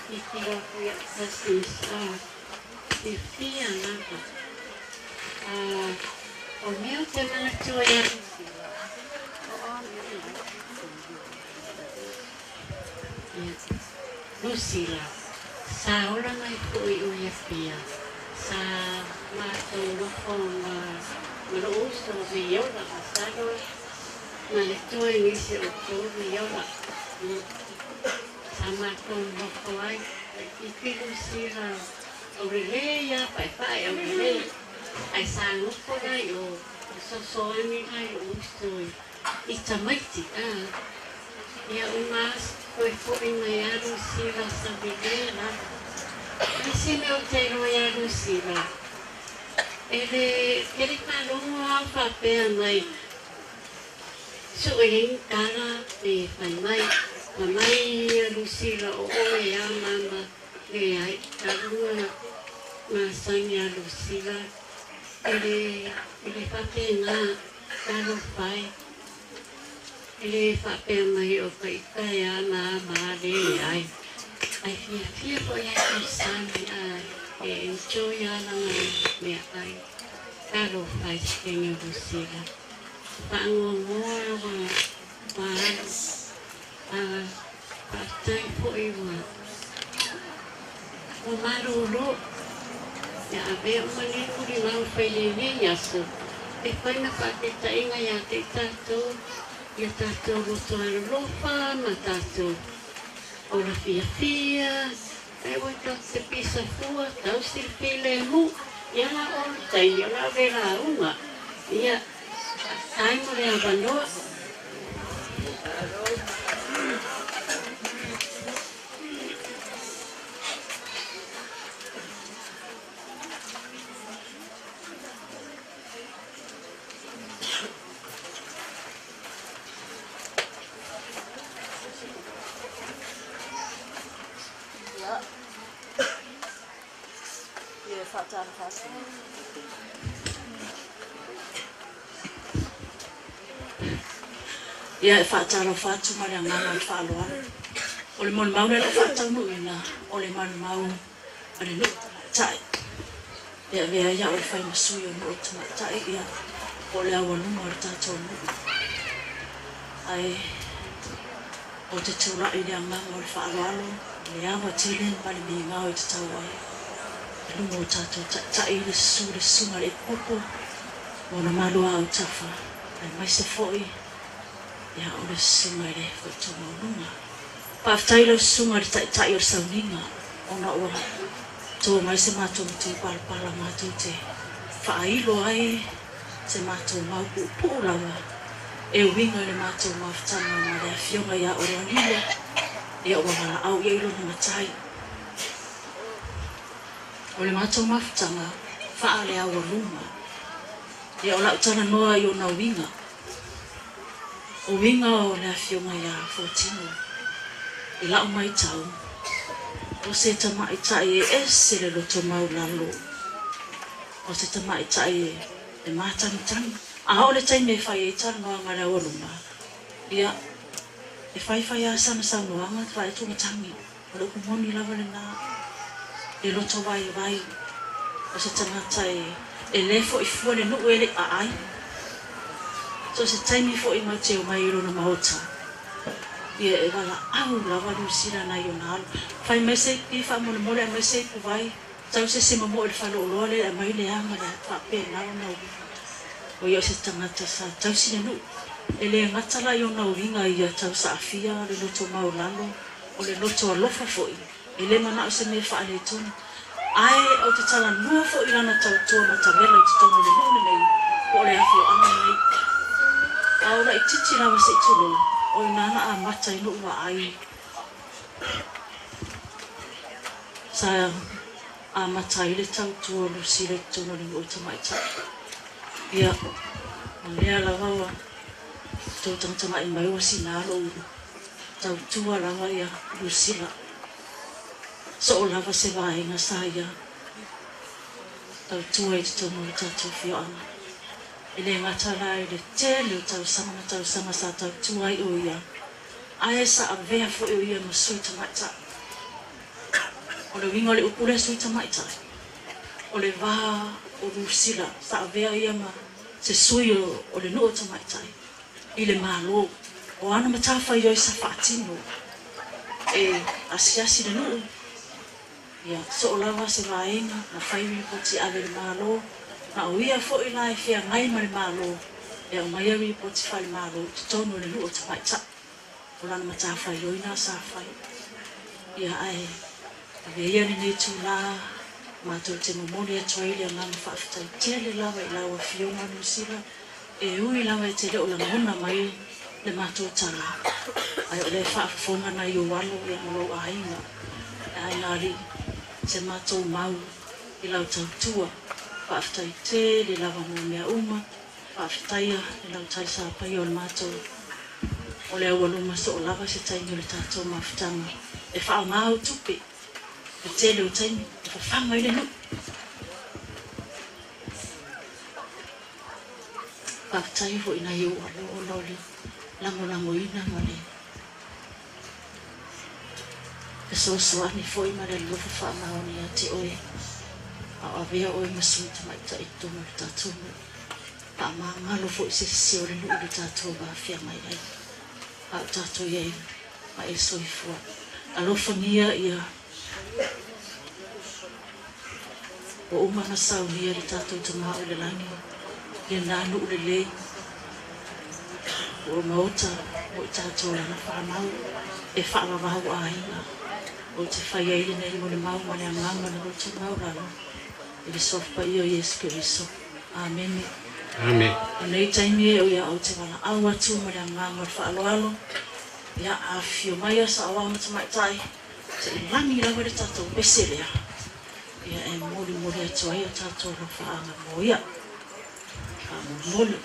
i fia fia kasis, i fia lava. O mea ou te manatua iā Lusila, sa ola mai foʻi o ia pia, sa matou nofo ma ma loʻu uso o Viola, masalo na le tua i nisi o outou Viola. Sa matou nofo ai, iti Lusila aulelei a paepae aulelei, ae sa nofo la i o fesoasoani la i loʻu uso i tamaiti a. Ia uma toe foʻi mai a Lusila sa lelē lava. O le isi mea ou te iloa iā Lusila, e lē e le faalogo a o faapea mai suʻe ai ni tala pe fai mai ma mai ia Lusila o oe a mama leai talu ona masani a Lusila e lē e lē faapena talofa e. E lē faapea mai o faita e a ma a ma a leai. Ae fiafia foʻi a tausami a e enjoy a lana meaai. Talofa e siteni o Lusila. Faagoagoa ua ua alu a faafetai foʻi ua ua malōlō. Ia avea uma nei molimau fai lenei aso e fai ma faataitaiga iā te i tatou ia tatou loto alolofa ma tatou ola fiafia ae ua tatou te pisa fua tausi le filemu ia la o le taimi o le a ave lauga ia faafetai mo le avanoa. Ia faatalofa atu. Ia e faatalofa atu ma le agaga o le faaaloalo. O le molimau lea o loo faataunuuina o le molimau a le nuu tamaitai. E avea ai au e fai ma sui o nuu tamaitai ia po o le aualuma o le tatou nuu. Ae ou te tulai i le agaga o le faaaloalo, le ava tele ma le migao e tatau ai i luga o tatou taitai le susu le susuga i le epikopo ma ona malu autafa aemaise foi ia o le susuga i le faletua maualuga. Faafetai i lau susuga i le taitai o le sauniga ona ua to mai se matou matupalapala matou te faailo ai se matou mau puupuu lava e uiga i le matou mafutaga ma le afioga ia Oloalilo ia ua valaau i ai lona matai. O le matou mafutaga faaleaualuma ia o lau talanoa i ona uiga. O uiga o le afioga ia Fuatino i lau matau, o se tamaitai e ese le loto maulalo, o se tamaitai e matagitagi. A oo le taimi e fai ai talanoaga a le aualuma, ia, e faifai lava sana saunoaga vaai atu ua tagi. O le upu moni lava lena, e loto vaivai, o se tagata e lē foʻi fua le nuu e leʻi aai. So o se taimi foʻi matou te omai i lona maota, ia e valaau lava Lusila nai ona alo. Fai mai se ipi faamolemole, aumai se ipuvai, tau se isi momoo i le faleoloa lea e aumai le a ma le a, faapena ona uiga. O ia o se tagata sa tausi le nuu. E lē gata la i ona uiga ia tau saafia le loto maulalo, o le loto alofa foʻi, e lē manaʻo se mea faaletonu. Ae ou te talanoa foʻi i lana tautua matavela i totonu o le nuu lenei po o le afioaga lenei. A o laitiiti lava se i tulou, o inā na amata i loʻu vaai sa amata ai le tautua o Lusila i totonu o le nuu tamaitai. Ia, o lea lava ua tou tagatagai mai ua sina loʻu tautua lava ia Lusila. Soo lava se vaega sa ia tautua i totonu o le tatou afioaga. E lē gata la i le tele o tausaga ma tausaga sa tautua ai o ia, ae sa avea foʻi o ia ma sui tamaitai. O le uiga o le upu lea sui tamaitai, O le va o Lusila sa avea ia ma se sui o le nuu o tamaitai i le Malo. O ana matafaioi sa faatino e asiasi le nuu, ia soo lava se vaega na fai ripoti ave i le Malo, ma o ia foi la e feagai ma le Malo e aumaia ripoti faale-Malo i totonu o le nuu o tamaitai. O lana matafaioi na sa fai. Ia ae avea ia lenei itulā matou te momoli atu ai le agaga faafetai tele lava i lau Afioga Lusila, e ui lava e te le o lagona mai le matou tala, ae o lea e faafofoga nai ou alo ia ma lou aiga, le aiga alii, se matou mau i lau tautua. Faafetai tele lava mo mea uma. Faafetaia le lau talisapaia o le matou o le aualuma soo lava se taimi o le tatou mafutaga e faaaoga au tupe le tele o taimi e fafaga ai le nuu. Faafetai foi nai ou alo ona o le lagolagoina ma le fesoasoani foi ma le alofa faamaoni ia te oe a o avea oe ma sui tamaitai i totonu o le tatou nuu. Faamagalo foi se sese o le nuu i le tatou va feagai ai a o tatou i ai ma e soifua. Alofagia ia ua uma ona saunia le tatou Tama o i le Lagi i lena nuu lelei ua maota mo i tatou lana fanau e faavavau aiga ou te fai ai lenei molimau ma le agaga o le loto maualalo i le Suafa Paia o Iesu Keriso. Amene. Amene. O nei taimi e o ia ou te valaau atu ma le agaga o le faaaloalo, ia afifio mai a saoao ma tamaitai, se i lagi lava le tatou pese lea, ia e molimoli atu ai o tatou alofaaga mo ia. Faamolemole.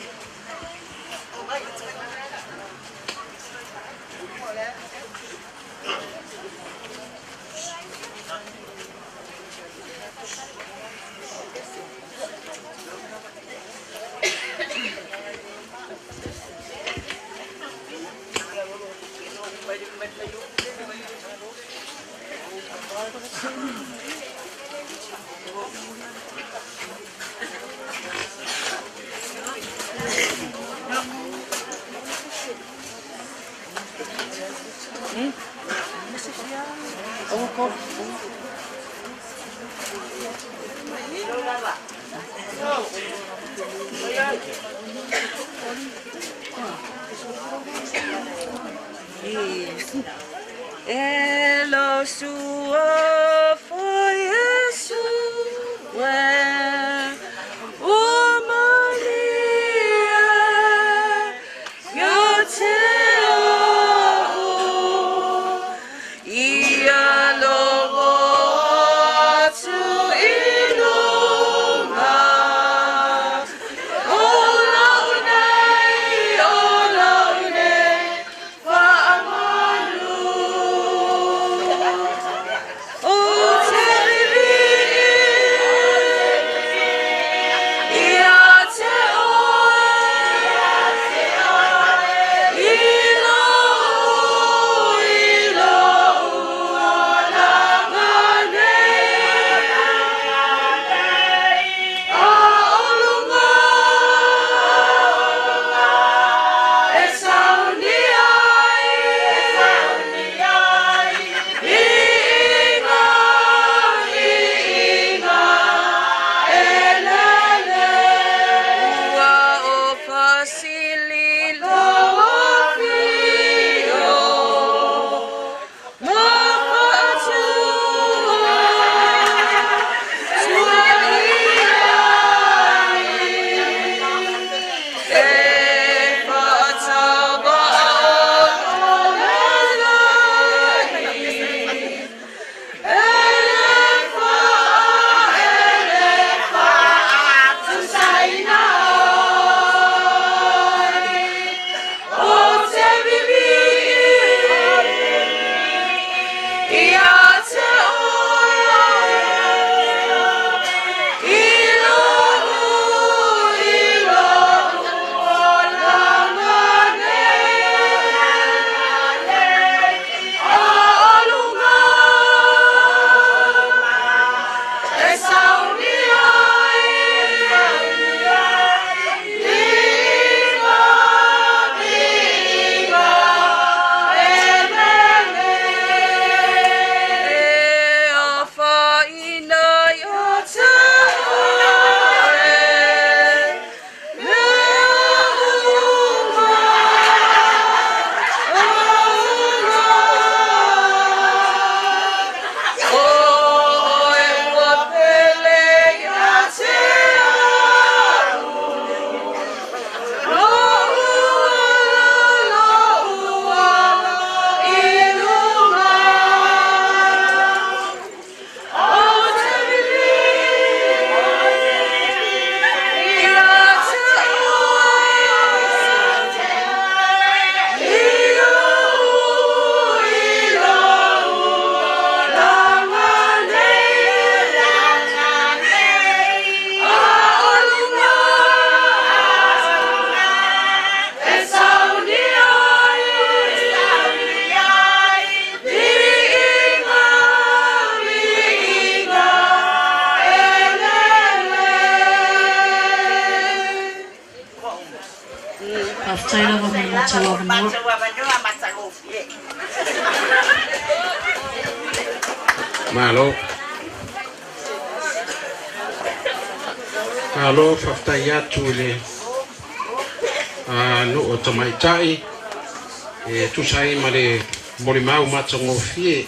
E lo suafa Iesu e ua malie ia te a'u ia logo atu i luga o la'u nei o la'u nei faamalu. avanoa. Matou avanoa matagofie. Malo. Malo faafetai atu i le nuu o tamaitai e tusa ai ma le molimau matagofie.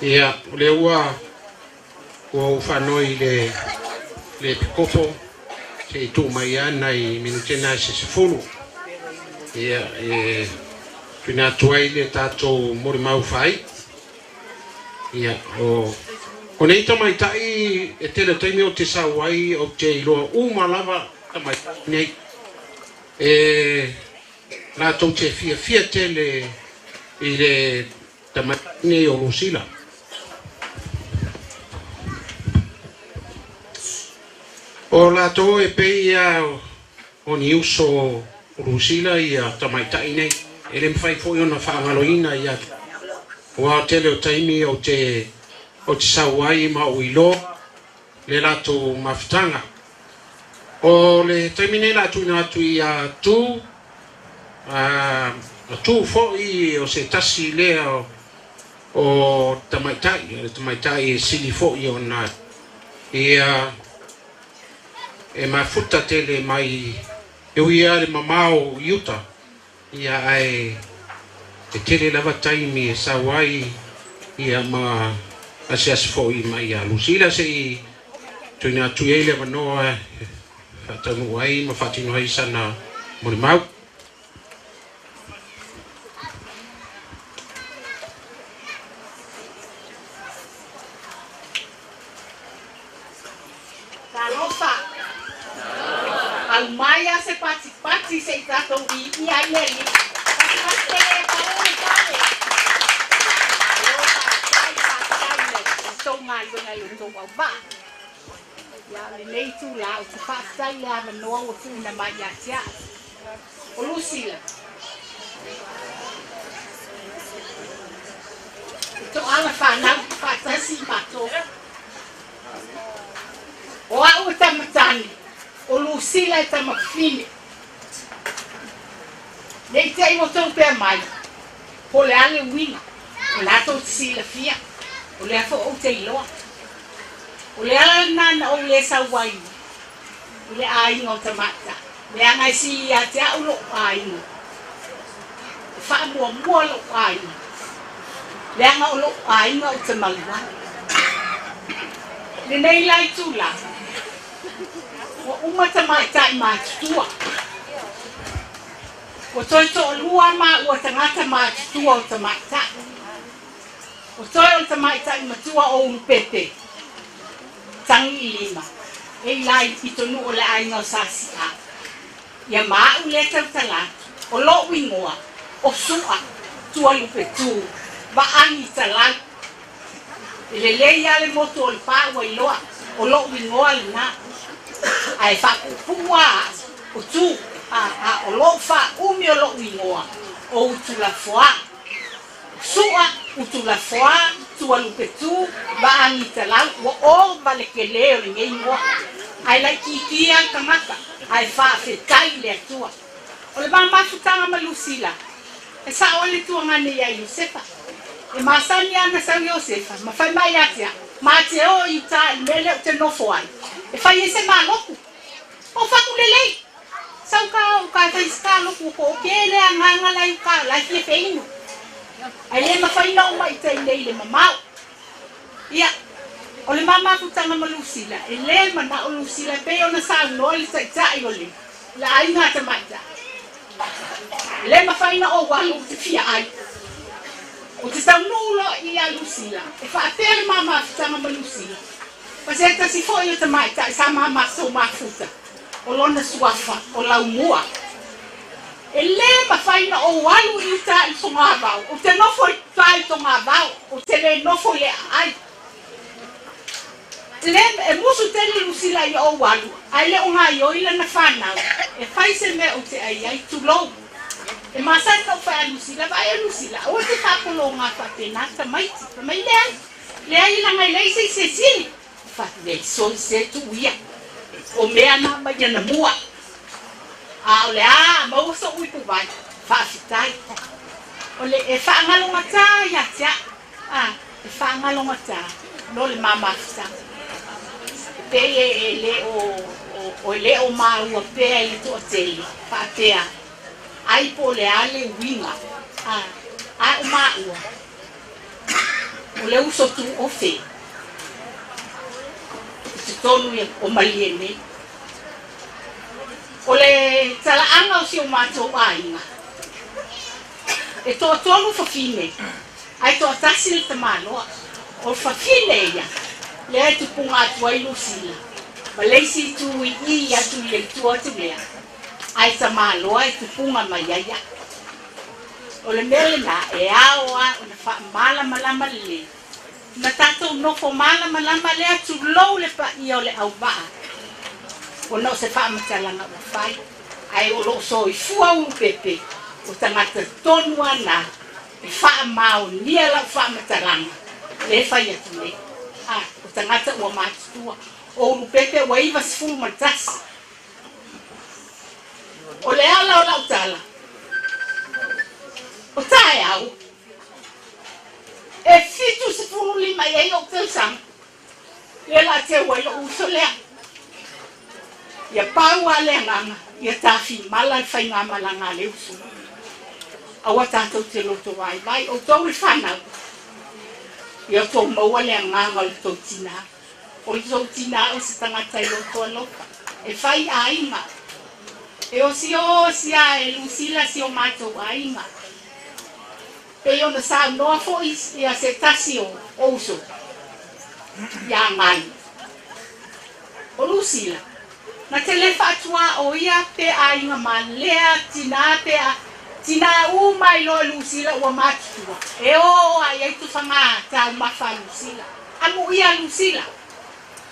Ia, o lea ua ua ou faanoi i le le epikopo se i tuu mai lava nai minute na e se 10. Ia, e tuuina atu ai le tatou molimau faaiu. Ia, o o nei tamaitai e tele o taimi ou te sau ai ou te iloa uma lava tamaitai nei. E latou te fiafia tele i le tamaitai nei o Lusila. O latou e pei ia o ni uso o Lusila ia tamaitai nei. E le mafai foi ona faagaloina ia aua o tele o taimi ou te sau ai ma ou iloa le latou mafutaga. O le taimi nei o le a tuuina atu ia Tu, o Tu foi o se tasi lea o tamaitai, o le tamaitai e sili foi ona ia e mafuta tele mai e ui lava le mamao i uta, ia ae e tele lava taimi e sau ai ia ma asiasi foi mai ia Lusila se i tuuina atu i ai le avanoa e faataunuu ai ma faatino ai sana molimau. Talofa! Aumai a se patipati se i tatou viia ai le Alii. Patipati tele e pau le fale. Malo faafetai, faafetai i le tou galuega i o tou auvaa. Ia, o lenei itulā ou te faafetai i le avanoa ua tuuina mai ia te au. O Lusila. E toala fanau faatasi i matou. O au e tamatane, o Lusila e tamafine. Ne i te i ua tou pea mai, po o le a le uiga, o la tou te silafia, o lea foi ou te iloa. O le ala lena na ou le sau ai i le aiga o tamaitai, leaga e sili ia te au lou aiga, e faamuamua lou aiga, leaga o lou aiga ou te malu ai. Lenei la itulā, ua uma tamaitai matutua. Ua toe toalua maua tagata matutua o tamaitai. O toe o le tamaitai matua o Ulupepe, tagi i lima, e i la i le pitonuu o le aiga o Sasi'a. Ia ma a'u lea tautala atu, o lo'u igoa, o Su'a, Tualupetu, Vaagi Talau. E lelei lava le motu o le pā ua iloa, o lo'u igoa lenā. Ae faapuupuu lava a'u, o Tu, a, a o lo'u faaumi o lo'u igoa, o Utulafoā. Su'a, Utulafoā, Tualupetu, Vaagitalau, ua ova le telē o lenei igoa. Ae laitiiti lava le tagata, ae faafetai i le Atua. O le ma mafutaga ma Lusila, e sa'o ai le tuagane iā Iosefa. E masani lava ona sau Iosefa ma fai mai ia te a'u, Ma te o i uta i le mea lea ou te nofo ai, e fai ai se maloku. O fatu lelei. Sau ka o ka fai se ka loku o ko o ke le agaga la i uka la e fia feinu. Ae le mafai ona oo mai i tai nei i le mamao. Ia, o le ma mafutaga ma Lusila, e le manao Lusila e pei ona saunoa le taitai o le le aiga a tamaitai. E le mafai ona ou alu ou te fia ai. Ou te taunuu loa ia Lusila, e faapea le ma mafutaga ma Lusila, Ma se tasi foi o tamaitai sa ma matou mafuta, o lona suafa o Laumua. E lē mafai na ou alu i uta i Togavao, ou te nofo i uta i Togavao, ou te lē nofo i le aai. E lē, e musu tele Lusila ia ou alu, ae le o gaioi lana fanau, e fai se mea ou te ai ai, tulou. E masani na ou fai a Lusila, vaai o Lusila, aua te faapologā faapena tamaiti. Fai mai, Leai. Leai laga e leai se isi e sili. Fai nei soi se tuu ia. O mea na mai ana mua. A o le a maua soʻu ipuvai. Faafetai. O le e faagalogatā ia te a'u, a, e faagalogatā no le ma mafutaga. E pei e, e le o, o, o e le o maua pea i le toatele, faapea, ai po o le a le uiga, a, a o maua, o le uso tu ofe i totonu ia o Malie nei. O le talaaga o si o matou aiga, e toatolu fafine, ae toatasi le tamaloa. O le fafine ia, lea e tupuga atu ai Lusila, ma le isi itu i i atu i le itu atu lea, ae tamaloa e tupuga mai ai a'u. O le mea lena e ao a ona faamalamalama lelei, Na tatou nofo malamalama lea tulou le paia o le auvaa ona o se faamatalaga ua fai, ae o lo o soifua ulupepe o tagata tonu a na e faamaonia lau faamatalaga lea e fai atu nei. A, o tagata ua matutua, o ulupepe ua 91. O le ala o lau tala, o taeao, E 75 i ai ou tausaga, lea la teu ai lou uso lea. Ia pau a le agaga, ia tafimala le faigamalaga a le uso. Aua tatou te loto vaivai, outou le fanau, ia outou maua le agaga o le tou tinā. O le tou tinā o se tagata e loto alofa, e fai aiga, e osiosi a e Lusila si o matou aiga. Pei ona saunoa foi ia se tasi o uso iā Galu. O Lusila, na te le faatuā o ia pe aiga ma lea tinā pe a tinā uma ai loa e Lusila ua matutua, e ō a i ai tufagā taumafa a Lusila. Amuia a Lusila,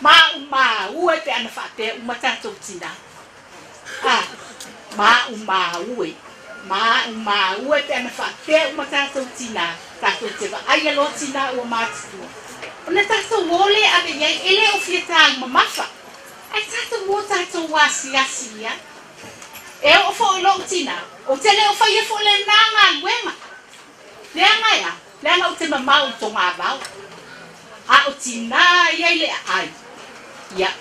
maumau e pe ana faapea uma tatou tinā. A, maumau e, maumau e pe ana faapea uma tatou tinā, tatou te vaaia loa tinā ua matutua. Ona tatou o lea ave i ai, e le o fia taumamafa, ae tatou o tatou asiasi i ai. E oo foi i lou tinā, ou te le o faia foi lenā galuega. Leaga e a? Leaga ou te mamao i togavao. A o tinā ia i le aai, ia,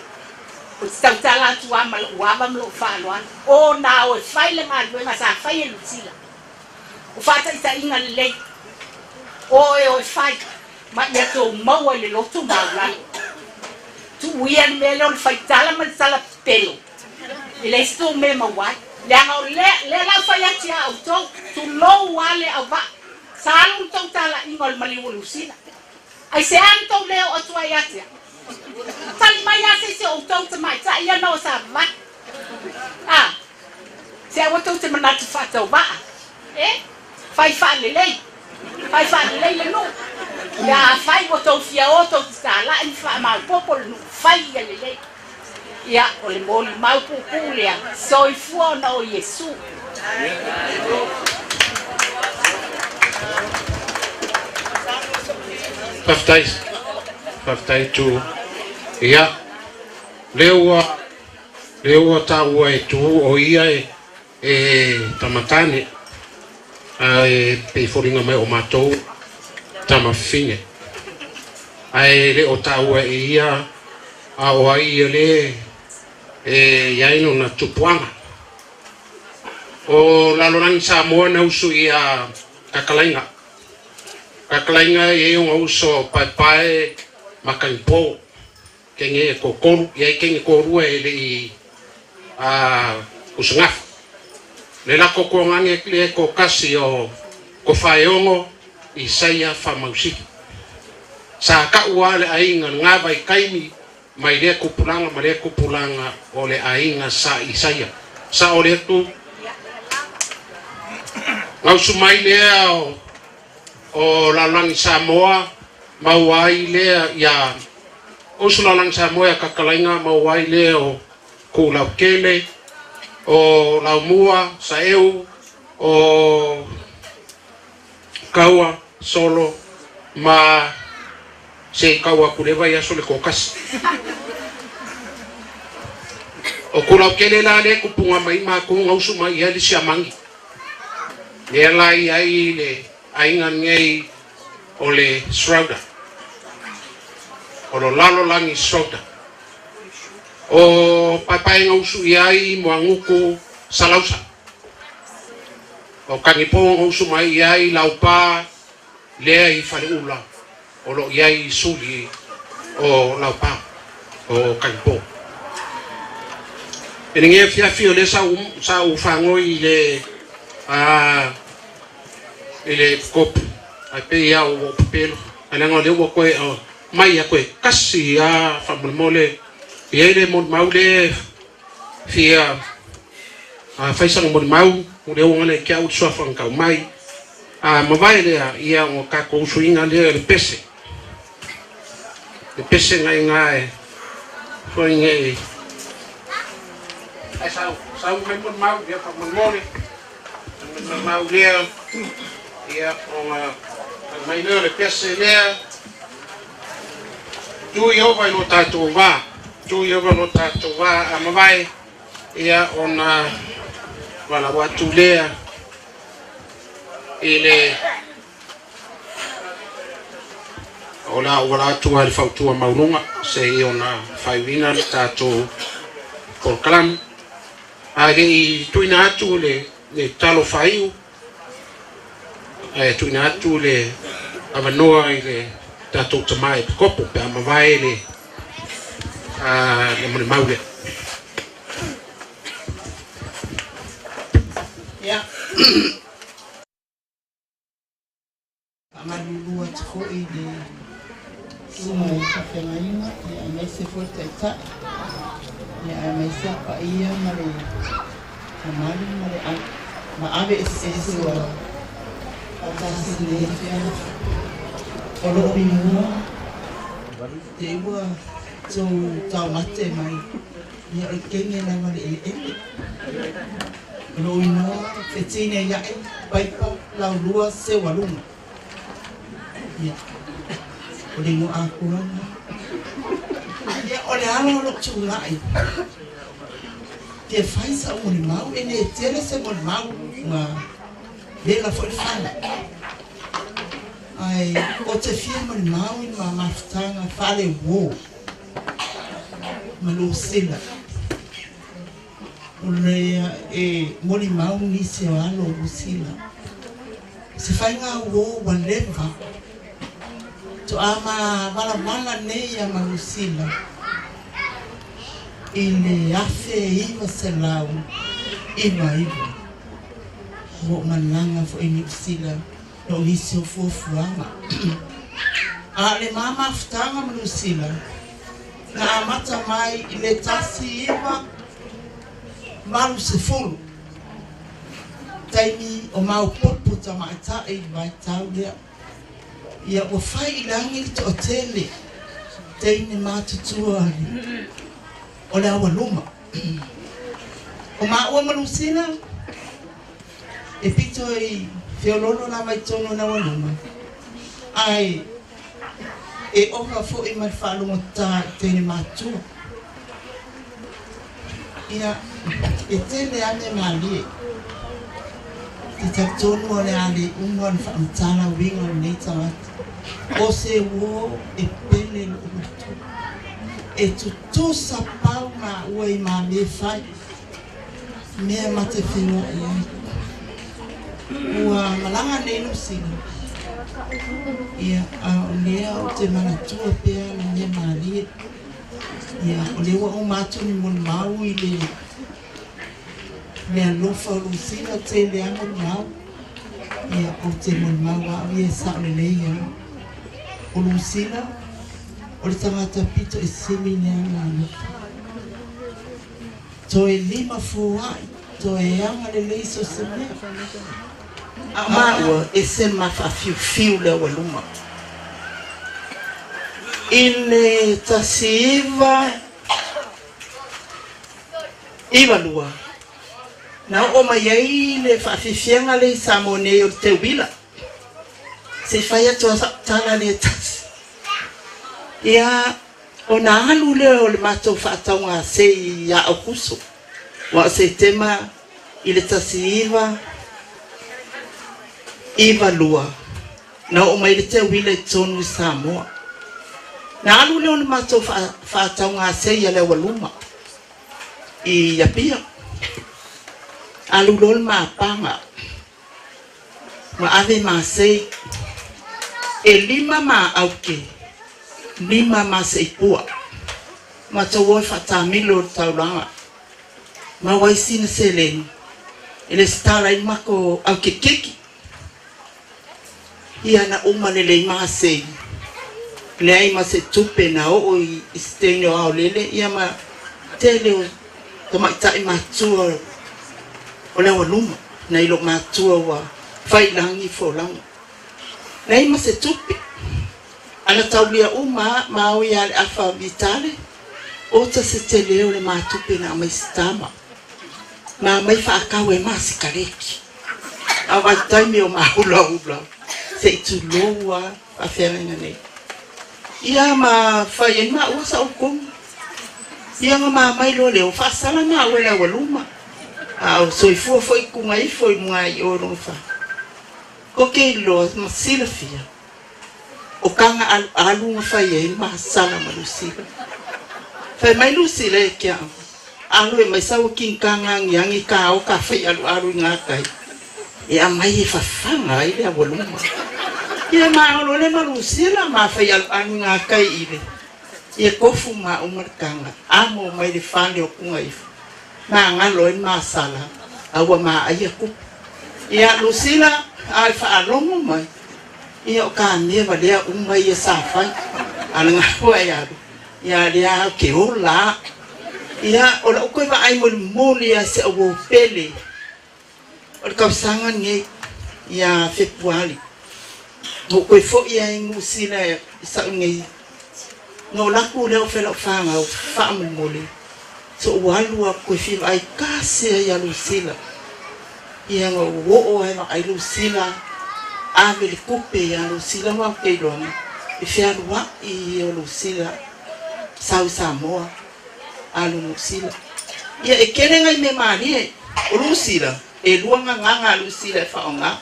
ou te tautala atu lava ma lou ava ma lou faaaloalo, o nā o e fai le galuega sa fai e Lusila. O faataitaiga lelei, o e o e fai, ma ia tou maua i le loto maualalo. Tuuia le mea lea o le faitala ma le tala pepelo, e leai se tou mea e maua ai. Leaga o lea, lea la ou fai atu iā outou, tulou lava le auvaa, sa alu le tou talaiga o le maliu o Lusila. Aisea na tou le oo atu ai ia te au? Tali mai lava se isi o outou tamaitai ia na o sa vavai. A, se aua tou te manatu faatauvaa. E, fai faalelei. Fai faalelei le nuu. Pe afai ua tou fia o tou te talai ma faamaopoopo le nuu, fai ia lelei. Ia, o le molimau puupuu lea, soifua ona o Iesu. Faafetai. Faafetai Tu. Ia, lea ua, lea ua taua e Tu o ia e, e tamatane, ae pei foliga mai o matou tamafafine. Ae le o taua e ia a o ai ia le e i ai lona tupuaga. O Lalolagi Samoa na usu ia Kakalaiga. Kakalaiga e i ai ona uso paepae ma Kanipo. Kenge e tokolu, i ai kenge tolua e le i a usugafa. Le lako kuagange le kokasi o ko Faeogo Isaia Faamausili. Sa ka'u a le aiga le gava i kaimi mai lea tupulaga ma lea tupulaga o le aiga sa Isaia. Sa o le atu gausu mai lea o o Lalolagi Samoa maua ai lea ia usu Lalolagi Samoa ia Kakalaiga maua ai lea o Kulaukele o Laumua Saeu o Kaua Solo ma se i kau atu le vaiaso le kokasi. O Kulaukele la le kupunga mai matou gausu mai i ai le siamagi. Lea la i ai le aiga lenei o le Schroeder, o lo Lalolagi Schroeder. O paepaega usu i ai Moaguku Salausa. O Kanipo na usu mai i ai Laupa lea i Faleula o lo o i ai suli o Laupa o Kanipo. I lenei afiafi o lea sa ou, sa ou fagoi i le a i le kopu ae pei lava ua ou pepelo ae leaga o lea ua toe mai a toe kasi a faamolemole e i ai le molimau lea e fia fai sana molimau o le uaga lea ia te au le suafa na tau mai a mavae lea ia ona tatou usuina lea le pese le pese na iga e foi nei ai sau sau mai molimau ia faamolemole molimau lea ia ona mai lea o le pese lea. Tuu Ieova i lo tatou va, tuu Ieova i lo tatou va a mavae, ia ona valaau atu lea i le o le a ou valaau atu ai i le fautua maualuga se i ona faaiuina le tatou polokalame. Ae le i tuuina atu le talo faaiu, Ae tuuina atu le avanoa i le tatou tama epikopo pe a mavae le le molimau lea. Ia. Faamalulu atu foi i le susuga i faafeagaiga, ia aemaise foi le Taitai, ia aemaise a paia ma le mamalu ma le ma ave eseese ua faatasi i lenei afiafi. O lou inoa, te ua tou taumate mai, ia o le kene lava le eleele. O lou inoa, Fetine Iae Paipa Laulua Seualuga. Ia, o le igoa atoa lena. Ia, o le ala o lou tulai, fia fai sau molimau, e le tele se molimau, ua vela foi le fala. Ae ou te fia molimau i le ma mafutaga faale-uo ma Lusila. O lea e molimau nisi o alo o Lusila. Se faiga uo ua leva. Toa ma valavala nei ia ma Lusila i le 1999. Ua ou malaga foi i Niu Sila no nisi o fuafuaga. A o le ma mafutaga ma Lusila, na amata mai i le 1980, taimi o maopoopo tamaitai i le vaitau lea. Ia ua fai i lagi le toatele teine matutua o le aualuma. O maua ma Lusila e pito i feoloolo lava i totonu o le aualuma, ae e oka foi ma le faalogotā i teine matutua. Ia, e tele lava mea malie. Te talitonu o le a le uma ona faamatala uiga o lenei tagata. O se uo e pele lou matua. E tutusa pau maua i mea fai, mea ma te feiloai ai. Ua malaga nei Lusila, ia, a o lea ou te manatua pea le mea malie. Ia, o lea ua uma atu ni molimau i le meaalofa o Lusila, tele lava molimau. Ia, ou te molimau lava au ia e sao lelei lava. O Lusila, o le tagata pito e sili lea ona alofa. Toe limafoai, toe agalelei so o se mea. A o maua, e se ma faafiufiu le aualuma. I le 1992, na oo mai ai le faafiafiaga lea i Samoa nei o le teuila. Se i fai atu lava sau tala lea e tasi. Ia, ona alu lea o le matou faataugasei ia Aokuso, aua o Setema i le 92 na oo mai le teuila i totonu i Samoa. Na alu lea o le matou faataugasei a le aualuma i Apia. Alu loa le mapaga ma ave masei e 5 maauke, 5 maseipua. Matou o e faatamilo le taulaga. Maua ai sina seleni e lesitala ai le matou aukekeki. Ia na uma lelei masei, leai ma se tupe na oo i se teine o aolele ia ma tele o tamaitai matua o le aualuma nai lo matua ua fai i lagi folauga. Leai ma se tupe. Ana taulia uma ma ao ia le afa vitale, ota se tele o le matupe na aumai se tama. Ma mai faakau e masikaleki. A vaitaimi o mahulahula, se i tulou a faafeagaiga nei. Ia ma fai ai maua sa oukou. Ia nga mamai loa lea, o faasala maua e le aualuma. A o soifua foi kuga ifo i luga i o lona fa. Ko ke iloa ma silafia, o kaga alualu na fai ai masala ma Lusila. Fai mai Lusila e ke au, alu e mai sau king ka ngangi angi ka o ka fai alualu i ngā kai. E a mai e fafaga ai le aualuma. Ia ma olo le ma Lusila ma fai alualu i ngā kai i le. Ia kofu ma uma le kanga, amo mai le fale o kuga ifo. Ma ngalo e masala, a ua ma ai aku. Ia Lusila, a e whaalogo mai. Ia o ka mea walea uma ia sa fai. A na ngā e alu. Ia lea au ke ola. Ia o lau koe vaai mo le moli a se au pele. O le kausaga nei ia Fepuari. No koe foi ai Nusila e sa'u nei. No laku lea o fela o whāngau, whaamomole. So o alu a koe whiwa ai kase ai a Lusila. Ia ngā o ai ai Lusila. A me le kupe ia Lusila wa ke iloa. E whialua i o Lusila. Sau Samoa. Alu Lusila. Ia e kere ngai me marie. O Lusila. E lua ngā ngā Lusila e whaonga.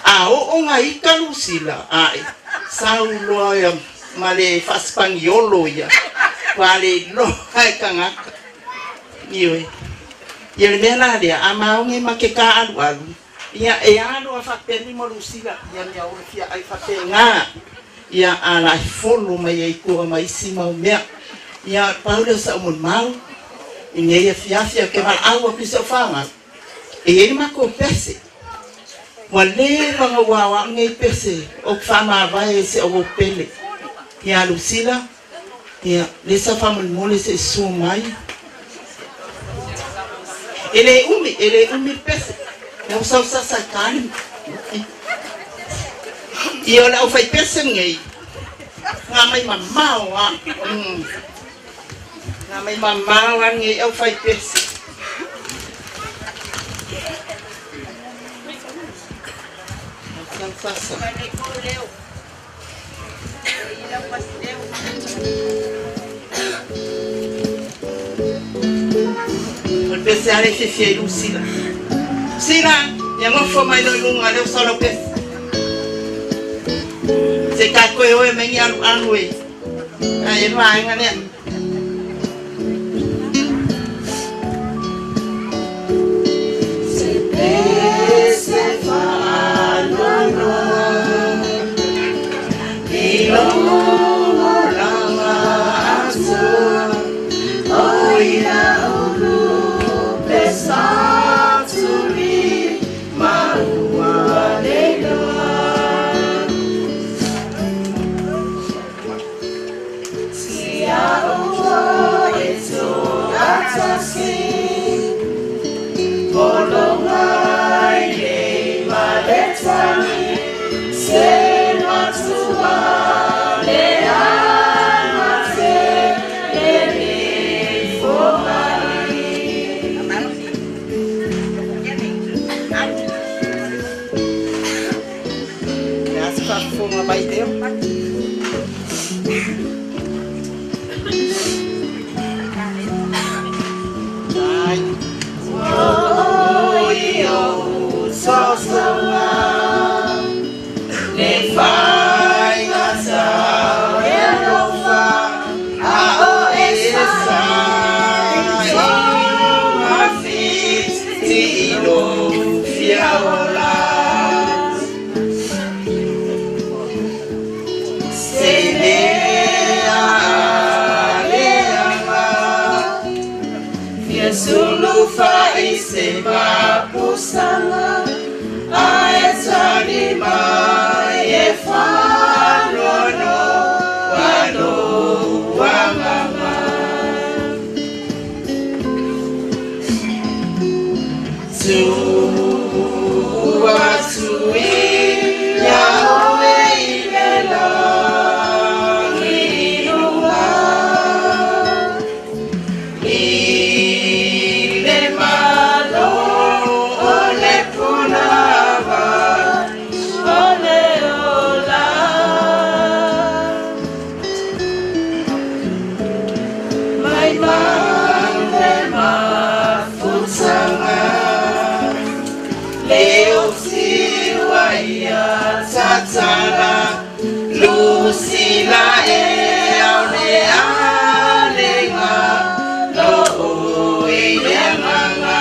A o o ngā ika Lusila. A e sau loa ia ma le faaspangiolo ia. Wale loa e kangaka. Ioe. Ia le mea la lea, a maoge ma ke ka alu alu. Ia e alu a whapeni mo Lusila. Ia mea ora fia ai whapenga. Ia a la folo mai ai kua mai isi mau mea. Ia paule sa o mau. I nei a fiafia ke wala aua pisa o whanga. E e mako pese. Ua le wanga ua nei pese o whamavae e se o pele. Ia Lusila, ia le sa whamole se su mai. E le umi pese. E o sau sa sa kani. Ia o le au whai pese ngei. Ngā mai mamao a. Ngā mai mamao a ngei au whai pese. Sasa. O le pese ale fifi ai Lusila. Sila, ia ngofo mai lo lunga leo solo pese. Se ka koe oe mengi alu alu e. Ai e vaenga lea. Se pese whaanono I longo langa atua O ia ulu pesa turi Maua leloa Tia ua e tō atasi Polonga i le maletani Se matua le anate le le fomai. Le asa whaafonga mai leo. mapusanga ae tali mai e faanoanoa lou agaga. Tuu atu ia oe i le lagi i luga, i le malo o le punavai o le ola. Mai mai le mafutaga, le otiwa ia tatala, lusila e au le alega, lo i le agaga.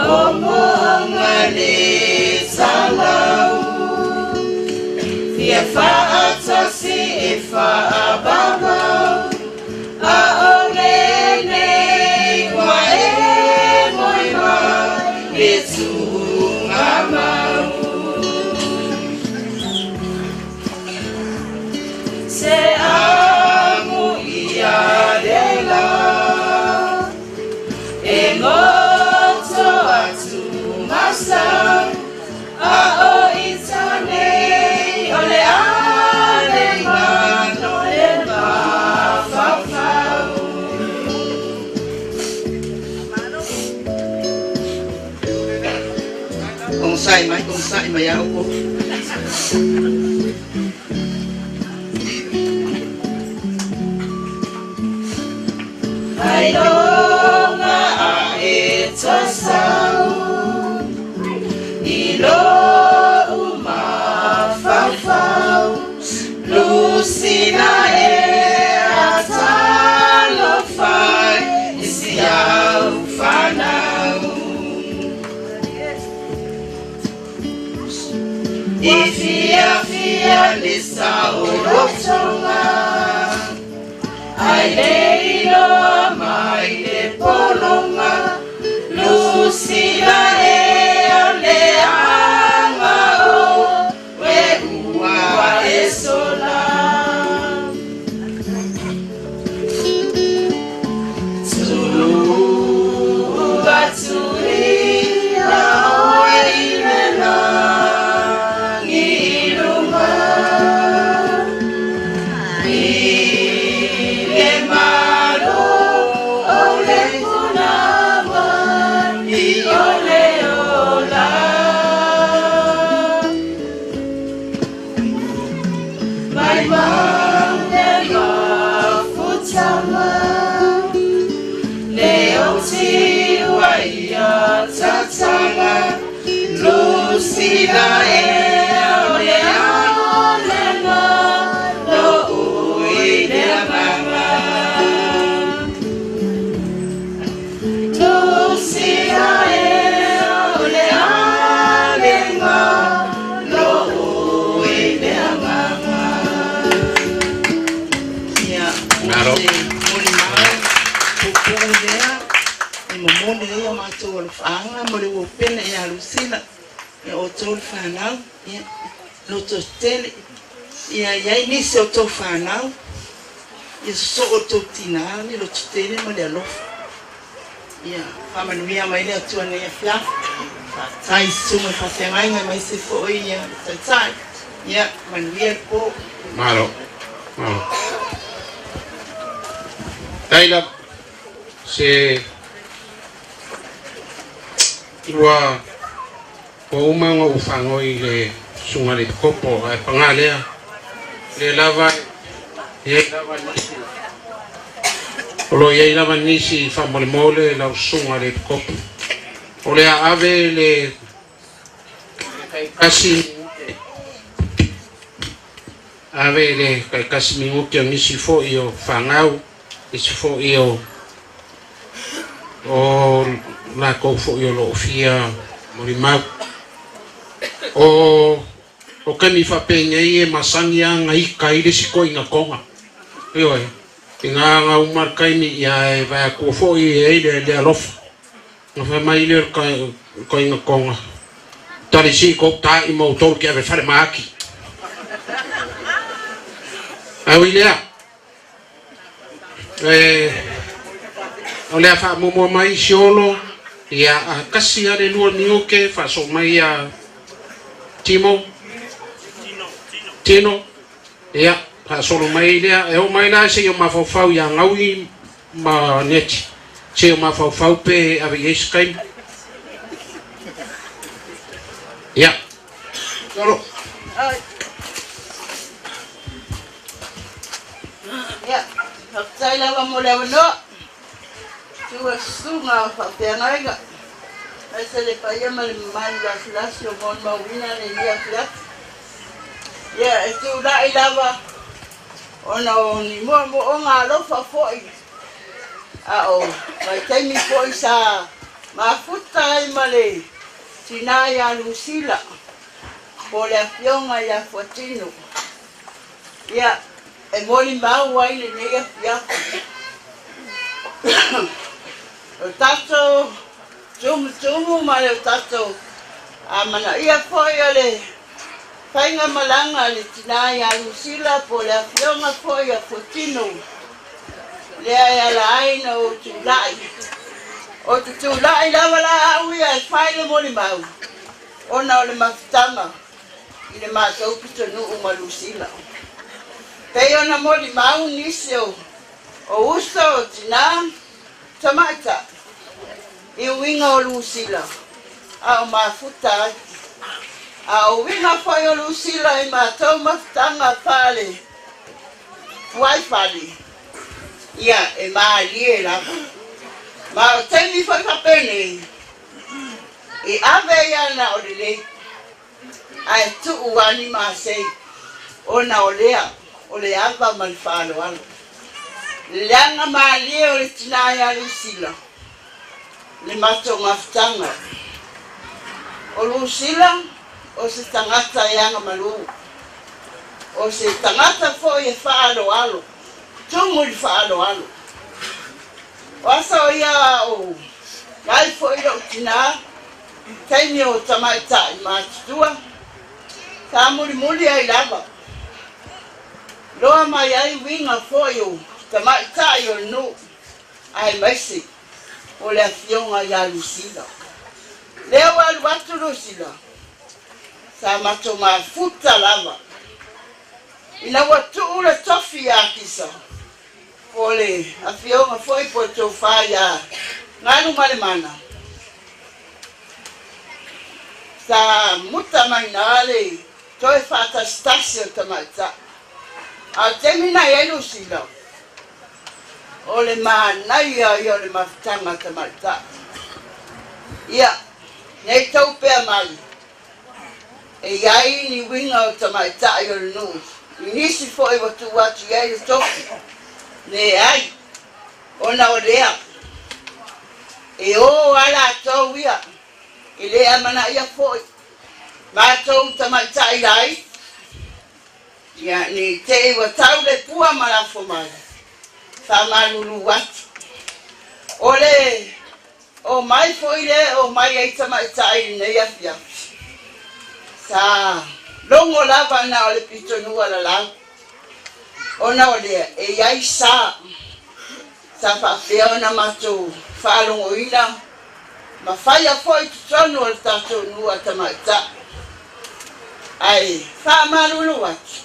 Momoga le talau, fia faatasi e faababau, a o lenei ua e moe mai le tugamau. Se amu ia le la, e goto atu masau, a o itanei o le alega no le mafaufau. Ogosaʻi mai, ogosaʻi mai au ko. Ailoga a e tasau i lou mafaufau, lusila e atalofai i si au fanau. I fiafia le saolotoga, ai le iloa mai le pologa, lusila e o le aga o e ua e sola. Tuu atu ia oe i le lagi i luga, i le malo o le punavai o le ola. Mai mai le mafutaga, le otiwa ia tatala, lusila e o le alega lo i le agaga. Lusila e o le alega lo i le agaga. Ia, Malo. o se molimau puupuu lea e momoli ai o matou alofaaga mo le ua pele ia Lusila ia outou le fanau ia loto tele ia iai nisi o tou fanau ia sosoo tou tinā le loto tele ma le alofa ia faamanuia mai le Atua nei afiafi. Faafetai susuga i faafeagaiga aemaise foi ia le taitai. Ia manuia le po. Malo. Malo. Tai lava se ua ua uma ona ou faanoi i le susuga i le Epikopo ae paga lea le lava e i ai lava nisi o lo o i ai lava nisi faamolemole lau susuga i le Epikopo o le a ave le taitasi minute ave le taitasi minute o nisi foi o fanau nisi foi o O latou foi o loo fia molimau. O o taimi faapenei e masani a na ika ai le isi toaiga toga. Ioe, i na aga uma le taimi ia e vae atua foi e ai le le alofa. Na fai mai lea o le toaiga toga, tali sii kou ta'i ma outou ke ave fale maaki. Ae ui lea, E, o le a faamuamua mai Siolo, ia, a tasi lava le lua minute, faasoo mai ia Timo, Tino, ia, faasolo mai lea, e oo mai la seia mafaufau ia Gaui ma Neti, seia mafaufau pe ave i ai se taimi. Ia, Siolo. Ia, faafetai lava mo le avanoa. Tua susuga o faafeagaiga, aemaise le paia ma le mamalu lasilasi o molimauina lenei afiafi. Ia, e tulai lava ona o ni moomooga alofa foi a o vaitaimi foi sa mafuta ai ma le tinā ia Lusila po o le afioga ia Fuatino. Ia, e molimau ai lenei afiafi. O tatou tumutumu ma le tatou amanaia foi o le faigamalaga a le tinā ia Lusila po o le afioga foi ia Fuatino, lea e ala ai na ou tulai. Ou te tulai lava la au ia e fai le molimau ona o le mafutaga i le matou pitonuu ma Lusila. Pei ona molimau nisi o uso, o tinā, tamaitai i uiga o Lusila a o mafuta ai. A o uiga foi o Lusila i matou mafutaga faale fuaifale, ia e malie lava. Ma o taimi foi faapenei, E ave ia na o lelei, ae tuu a ni masei, ona o lea o le ava ma le faaaloalo. Leaga malie o le tinā ia Lusila, le matou mafutaga. O Lusila o se tagata e agamalu, o se tagata foi e faaaloalo, tumu i le faaaloalo. O aso ia o ai foi lou tinā, taimi o tamaitai matutua, sa mulimuli ai lava. Loa mai ai uiga foi o tamaitai o le nuu, aemaise o le afioga ia Lusila. Lea ua alu atu Lusila, sa matou mafuta lava. Ina ua tuu le tofi ia Akisa, Po o le afioga foi po o le tofa ia Galumalemana, sa muta mai na le toe faatasitasi o tamaitai. A o le taimi na i ai Lusila, o le manaia ia o le mafutaga a tamaitai. Ia, nei tou pea mai, E i ai ni uiga o tamaitai o le nuu i nisi foi ua tuu atu i ai le tofi, leai, ona o lea, e o a latou ia, e le amanaia foi matou tamaitai laiti, ia ne i te i ua tau le pua ma lafo mai, faamalulu atu. O le Omai foi le omai ai tamaitai i lenei afiafi. Sa logo lava na o le pitonuu alalau, ona o lea e i ai sa, sa faapea ona matou faalogoina ma faia foi i totonu o le tatou nuu a tamaitai. Ae faamalulu atu,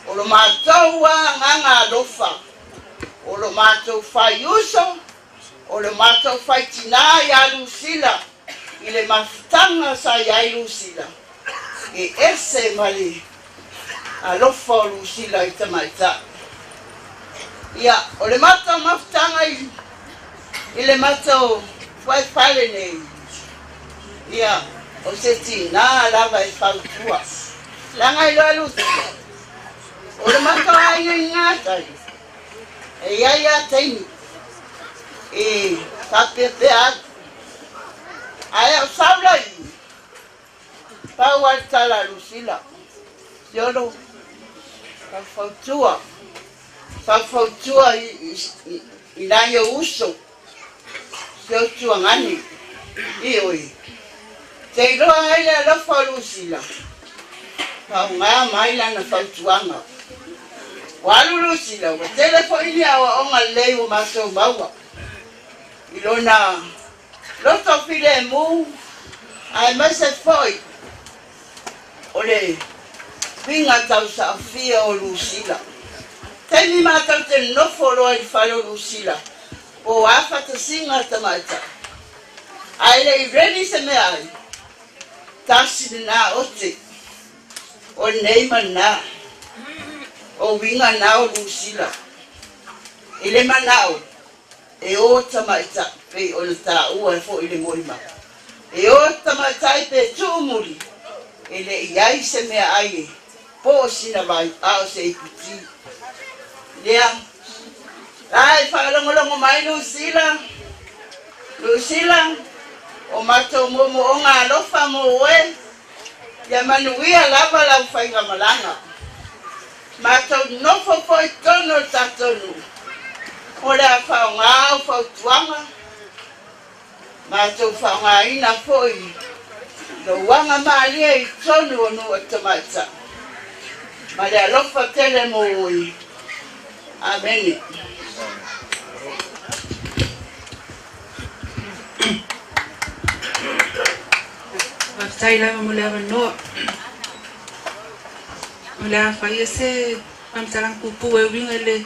o lo matou agaga alofa, o lo matou faiuso, O le matou faitinā iā Lusila i le mafutaga sa i ai Lusila, e ese ma le alofa o Lusila i tamaitai. Ia, o le matou mafutaga i, i le matou fuaifale nei, ia, o se tinā lava e fautua. Leaga iloa Lusila, o le matou aiga i Gatai, E i ai lava taimi e Faapeapea atu. Ae a o sau la i i, pau lava le tala a Lusila, Siolo, faufautua, faufautua i, i, i nai ou uso, si ou tuagani, ioe. Te iloa ai le alofa o Lusila, faaaoga mai lana fautuaga. Ua alu Lusila, ua tele foi ni aoaoga lelei ua matou maua i lona loto filemu aemaise foi o le uiga tausaofia o Lusila. Taimi matou te nofo loa i le fale o Lusila, po o a fatasiga tamaitai, ae le i ready se meaai, tasi lena ote. O lenei ma lena, o uiga na o Lusila. I le manao e o tamaitai pei ona taua foi le molimau. E o tamaitai pe tuu muli, e le i ai se meaai e po o sina vai a o se iputi. Lea la e faalogologo mai Lusila, Lusila, o matou moomooga alofa mo oe, Ia manuia lava lau faigamalaga. Matou nofo foi tonu o le tatou nuu. O le a faaaoga au fautuaga, matou faaaogaina foi lou aga malie i tonu o nuu a tamaitai. Ma le alofa tele mo oe. Amene. Faafetai lava mo le avanoa. O le a faia se faamatalaga puupuu e uiga i le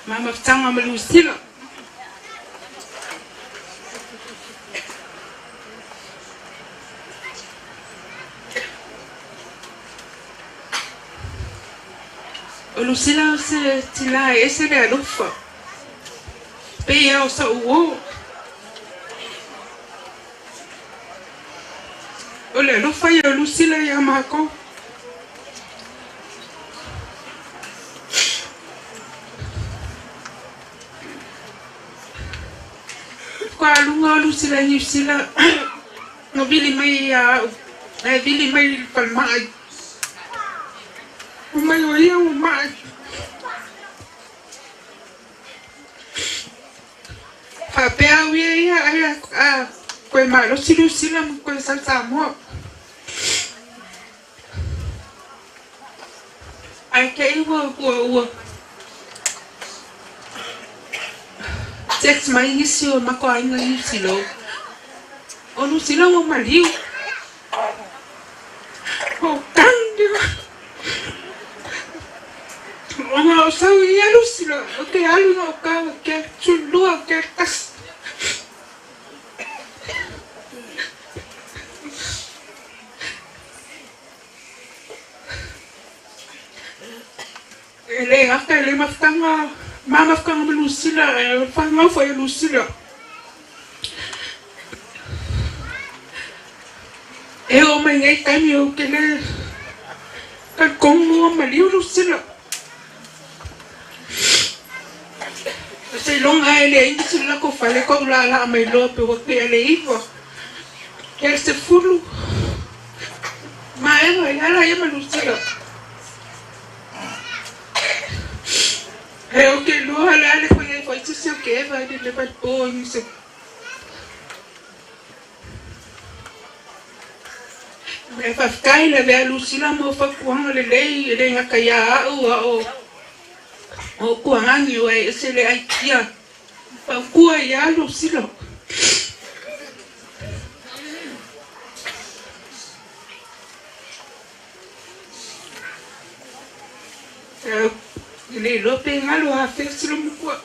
mamafutaga ma Lusila. O Lusila o se tina e ese le alofa. Pei lava o sa'u uō. O le alofa ia o Lusila iā mākou. Faatoa aluga o Lusila i Niu Sila na vili mai ia a'u, ae vili mai i le falemai. Fai mai o ia ua ma'i. Faapea au ia ia ai a koe malosi Lusila ma koe sau Samoa. Ae kei ua ua ua text mai nisi o mako aiga i Lusila o Lusila ua maliu. O tane Ona o sau i alu sila o te alu no ka o ke tulua o ke tasi. E le gata i le mafutaga, ma mafutaga ma Lusila, e fanau foi e Lusila. E oo mai nei taimi ou te le talitonu ua maliu Lusila. Seiloga e leai nisi o le latou fale koʻu laalaa mai loa pe ua tea le 9 tea le 10 maea ai ala ia ma Lusila. E ou te iloa le a le fai ai foi se isi o ke eva i le leva i po i nisi E faafetai le avea Lusila mo fautuaga lelei e le gata iā a'u a o ou tuagagi ua e ese le aitia fautua iā Lusila. E le iloa pe galo afea sila matua.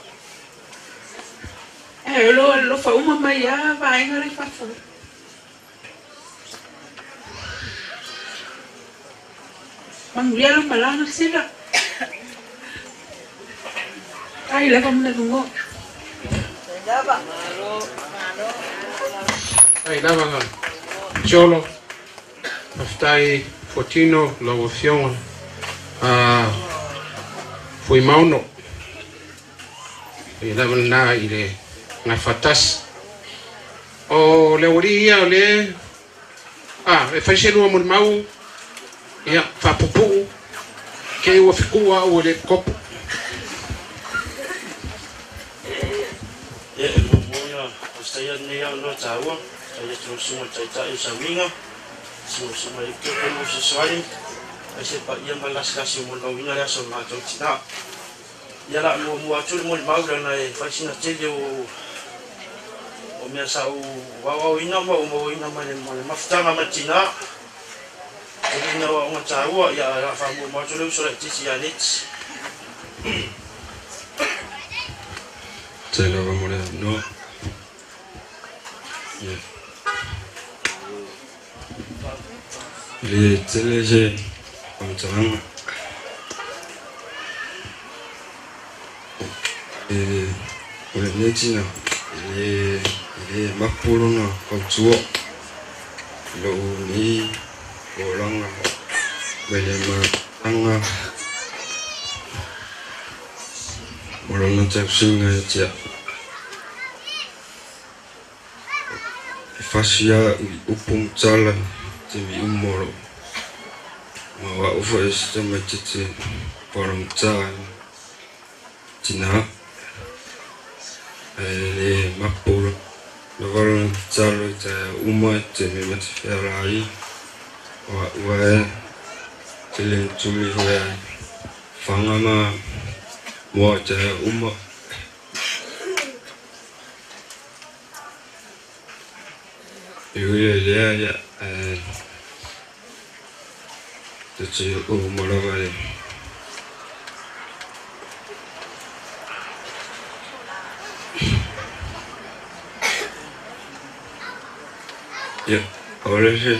Ae o lo alofa uma mai lava vaega la i fafo. Manuia lau malaga sila. Ai lava mo le avanoa. Ai lava nga Tiolo. Faafetai Fuatino lau Afioga a Fuimaono. Ia lava lena i le gafatasi. O le aualii ia o lea a e fai se lua molimau, ia, faapupuu, te i ua fetuu au e le epikopo. Ia, e muamua ona faafetaia lenei avanoa taua, faafetai atu i lau Susuga i le Taitai o Sauiga, lau Susuga i le Epikopo mo Fesoasoani, aemaise le paia ma le lasilasi o molimauina le aso o le matou tina. Ia la muamua atu le molimau leaga e fai sina tele o o mea sa ou aoaoina ma ou mauaina mai le ma le mafutaga ma le tina. Tele ina aoaoga taua ia ae la faamuamua atu le uso laitiiti ia Neti. Faafetai lava mo le avanoa. Ia. E le tele se faamatalaga. E, o lenei tina, e le, e le mapu lona fautua i lou nei olaga mai le amataga o lona tausiga ia te au. E fasi a'u i upu ma tala i taimi uma o lo'u ma o a'u foi o se tamaitiiti palogata i tinā, ae le mapu lava lona tatalo i taeao uma i taimi ma te fealai o a'u ae tele na tuli foi ai faga ma moa i taeao uma. E ui ai lea, ia, ae te oo uma lava le Ia, o le se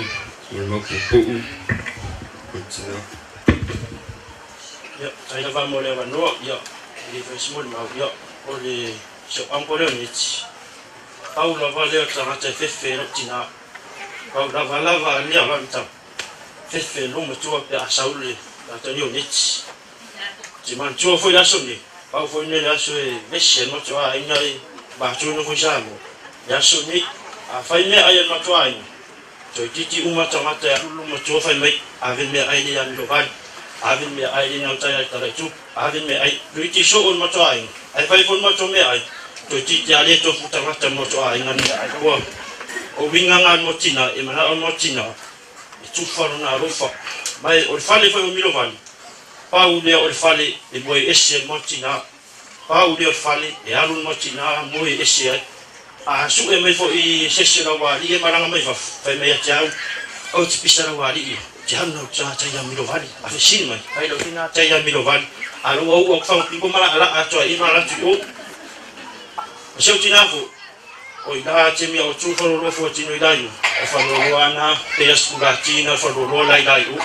o le mau pupuu o le tina. Ia, faafetai lava mo le avanoa, ia, e le fai se molimau, ia, o le si ou uncle lea o Neti, pau lava lea o le tagata e fefe ai lou tina, pau lava lava lea o lana tama, fefe lou matua pe a sau le tagata nei o Neti. Te manatua foi le aso nei, pau foi lenei le aso e vesi ai le matou aiga i matou nofo i Samoa, le aso nei, afai meaai a le matou aiga, Toeitiiti uma tagata e alu luma tua fai mai, ave le meaai lea ia Milovali, ave le meaai lea i gauta ia Talaitu, ave le meaai, toeitiiti soo le matou aiga, ae fai foi le matou meaai, toeitiiti a le tofu tagata mo matou aiga le meaai ua o uiga nga mo tina, e manao mo tina, e tufa lona alofa. Ma o le fale foi o Milovali, pau lea o le fale e moe ese ai mo tina. Pau lea o le fale e alu le matina moe ese ai. A sue mai foi i se isi o le aualii e malaga mai fafo, fai mai ia te au, Ou te pisa le aualii ia, ou te alu nau taa tai ia Milovali. A fesili mai, fai lau tina tai ia Milovali, a lou au au faga piko ma laalaa atu ai ma alu atu i o. O si au tina foi, o i la te mea o tu falualua fuatino i la i o, o falualua ana pe ia sikula tina o falualua la i la i o.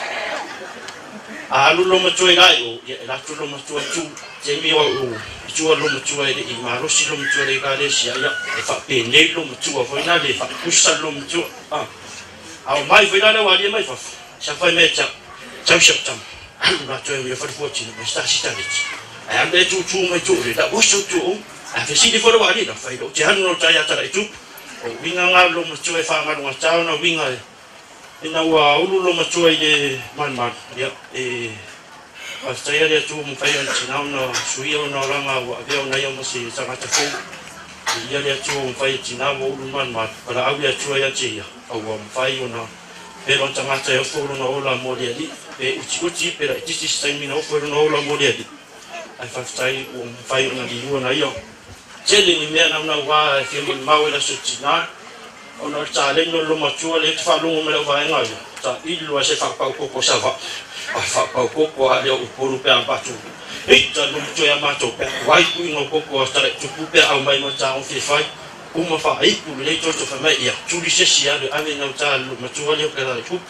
A alu lo matua i la i o, ia e latu lo matua tu, te mea o i tua lo matua e le i malosi lo matua le ekalesia, ia e faapenei lo matua foi na le faapusa lo matua. A, a o mai foi la le aualii mai fafo, sa fai mai e te au, tau si au tama, alu latou e mea fale fuatino mai stasi taleti. Ae alu e tutu mai tu le la oso tu o. Ae fesili foi le aualii la, fai lou te alu no tai ata lai tupu. O uiga nga lo matua e whangaronga tau na uiga e ina ua ulu lo matua i le malumalu, ia, e faafetaia le Atua ua mafai ona tina ona suia ona olaga ua avea ona ia ma se tagata fou. E ia le Atua ua mafai e tina ua ulu malumalu, valaau le Atua ia te ia, a ua mafai ona pe lona tagata e ofo lona ola mo le Alii, pe utiuti pe laitiiti se taimi na ofo ai lona ola mo le Alii, ae faafetai ua mafai ona liua na ia. Tele ni mea naunauā e fia molimau ai le aso tina, ona o le taleni o le lomatua lea e te faalogo mai lau vaega ia, tailo lava se faapau koko sa vaa, a faapau koko a lea o Upolu pe a matou ita le lomatua ia matou pe a tuai puiga o koko a Talaitupu pe a aumai ma tagofie fai uma faaipu lelei toto fai mai ia tuli sesi alu e ave i gauta le lomatua lea o Talaitupu.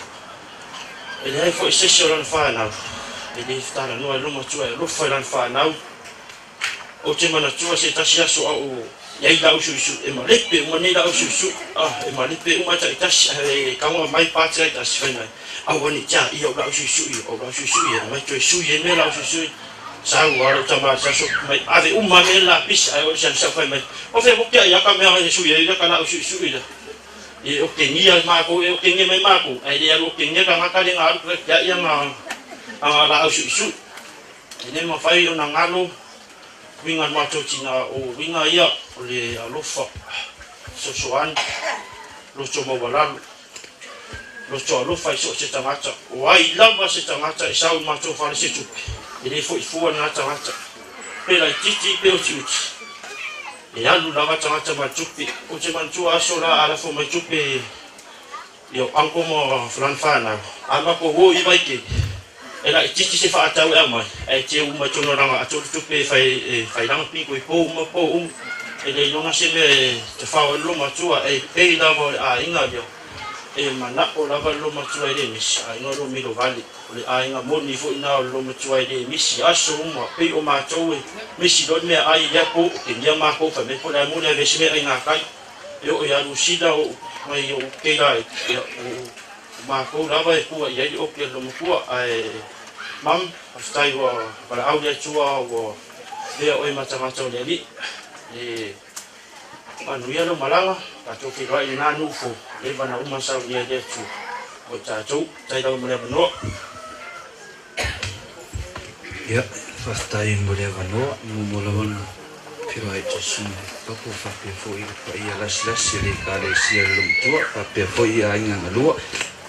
E leai foi sesi o lana fanau e le talanoa i le lomatua e alofa i lana fanau. Ou te manatua se tasi aso a o i ai lau suisui, e malepe uma nei lau suisui, ah, e malepe uma taitasi, ae e kaua mai pati taitasi fai mai, aua ne i te a ia o lau suisui, o lau suisui e mai toe sui ai mea lau suisui. Sau a lou tama i se aso mai ave uma mea la pisi ae o le sian sau fai mai, o fea moki a ia ka mea e sui ai lea ka lau suisui lea. E okegia makou e okegia mai makou, ae le alu okegia tagata le na alu tia'i aga aga laau su'isu'i. E le mafai ona galo uiga le matou tinā o uiga ia o le alofa fesoasoani loto maualalo loto alofa i so o se tagata. O ai lava se tagata e sau i matou fale se tupe, e le fo'i fua lena tagata, pe laitiiti pe utiuti. E alu lava tagata ma le tupe. Ou te manatua aso la a lafo mai tupe i ou uncle ma lana fanau, a matou o i Vaitele, e laitiiti se faatau e aumai, ae teu uma i totonu o lana atoa le tupe e fai e fai lana piko i po uma po uma. E le iloga se mea e tafao ai le lomatua, e pei lava o le aiga lea, e manao lava le lomatua e le misi, aiga o lo Milovale. O le aiga moni foi lena o le lomatua e le misi aso uma, pei o matou e misi loa le meaai i lea po, okegia matou fai mai po o le a mo le ave ai se meaai gakai. E oo ia Lusila o mai o Keila ia o matou lava e pua i ai le oki a le lomatua ae mam faafetai ua valaau le Atua ua avea oe ma tagata o le Alii e manuia lou malaga tatou feiloai i lena nuu fou leva na uma saunia e le Atua mo i tatou faafetai lava mo le avanoa. Ia, faafetai mo le avanoa. E muamua lava ona feiloai atu i susuga i le Papa faapea foi i le paia lasilasi o le Ekalesia o le Lomatua faapea foi i aiga galua.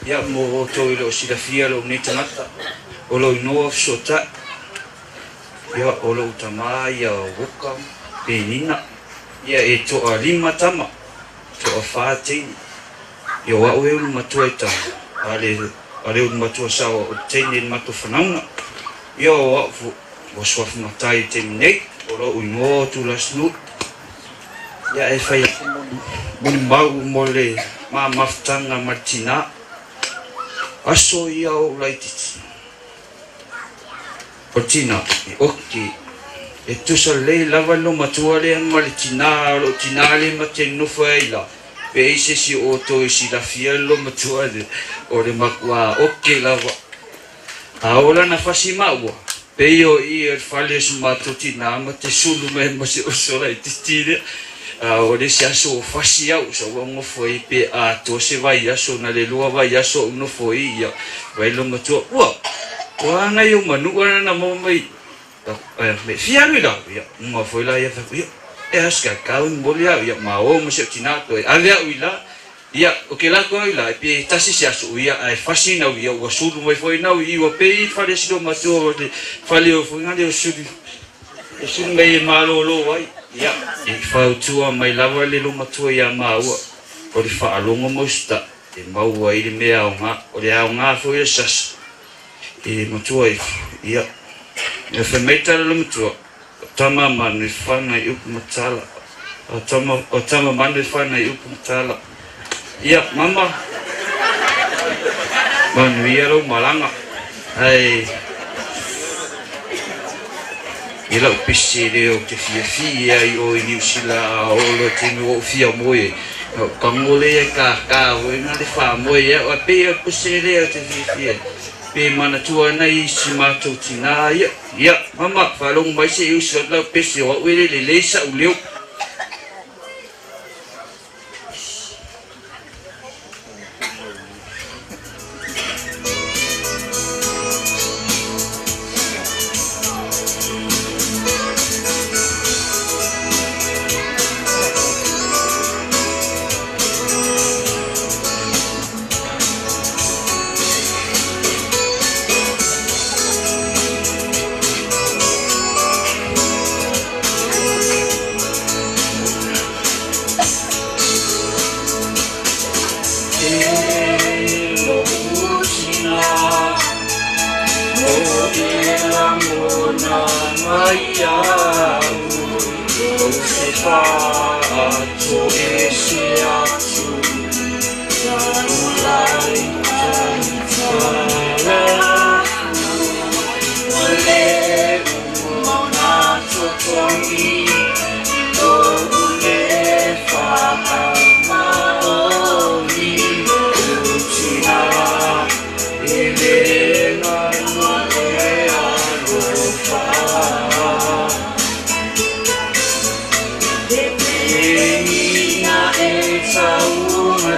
Ia, mo outou e le o silafia lou nei tagata, o lou inoa fesootai, ia, o lou tama ia Woka Penina, ia e toalima tama, toafa teine. Ia o a'u e ulu matua i tama, a le a le ulu matua sao o le teine i le matou fanauga. Ia o a'u fo ua suafa matai i le taimi nei, o lo'u igoa o Tulasinuu. Ia e fai atu molimau mo le ma mafutaga ma le tinā. Aso ia o'u laitiiti. O le tinā, e oki, e tusa lelei lava le lomatua lea ma le tinā o lo'u tinā lea ma te nofo ai la. Pe i ai se isi o outou e silafia le lomatua lea, o le makuā oke lava. A o lana fasi maua, pei o i o le fale o si matou tinā ma te sulu mai ma se oso laitiiti lea. A o le isi aso o fasi au, sa ua nofo ai pe atoa se vaiaso, na le lua vaiaso ou nofo ai ia, vai lomatua, ua, ua ana i ou manua lana maua mai, me fia alu i lalo, ia, uma foi la ia, ia, e aska kau ni moli au, ia, ma o ma se o tinā toe, ave au i la, ia, o ke lako au i la, e pe tasi se aso, ia, ae fasi nau, ia, ua sulu mai foi nau, i ua pei i fale si lomatua, o le fale o foi ngale o sulu, E sulu mai e malōlō ai, ia, e fautua mai lava le lomatua iā māua, o le faalogo ma usitaʻi, e maua ai le mea aoga, o le aoga foi o le sasa, e matua ifo, ia. E fai mai tala lomatua, o tama manu e whangai i upu ma tala, o tama, o tama manu e whangai i upu ma tala. Ia, mama, manuia lou malaga, ae i lau pese lea ou te fiafia ai oe i Niu Sila a oo loa i taimi ua ou fia moe ai, na ou tago lea i kākā foi na le faamoe ai au, ae pei o le pese lea ou te fiafia ai, pe manatua ana i si matou tinā ia. Ia, mama, faalogo mai se i usi atu lau pese o au e le lelei sa'u leo.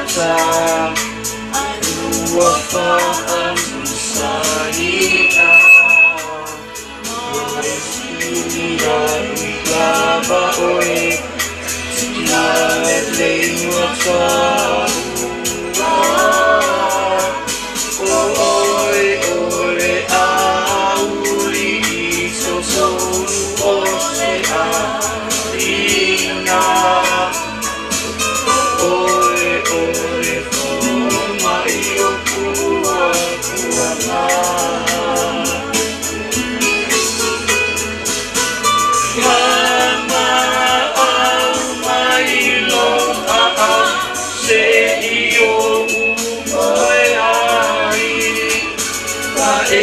mata Ua faamusaina Masia lava oe Tina lelei mata O oe ole auli Sosonu o se aina Oe ole fomai o pua puanga Mama au mai lo a se i o umoe ai Pa e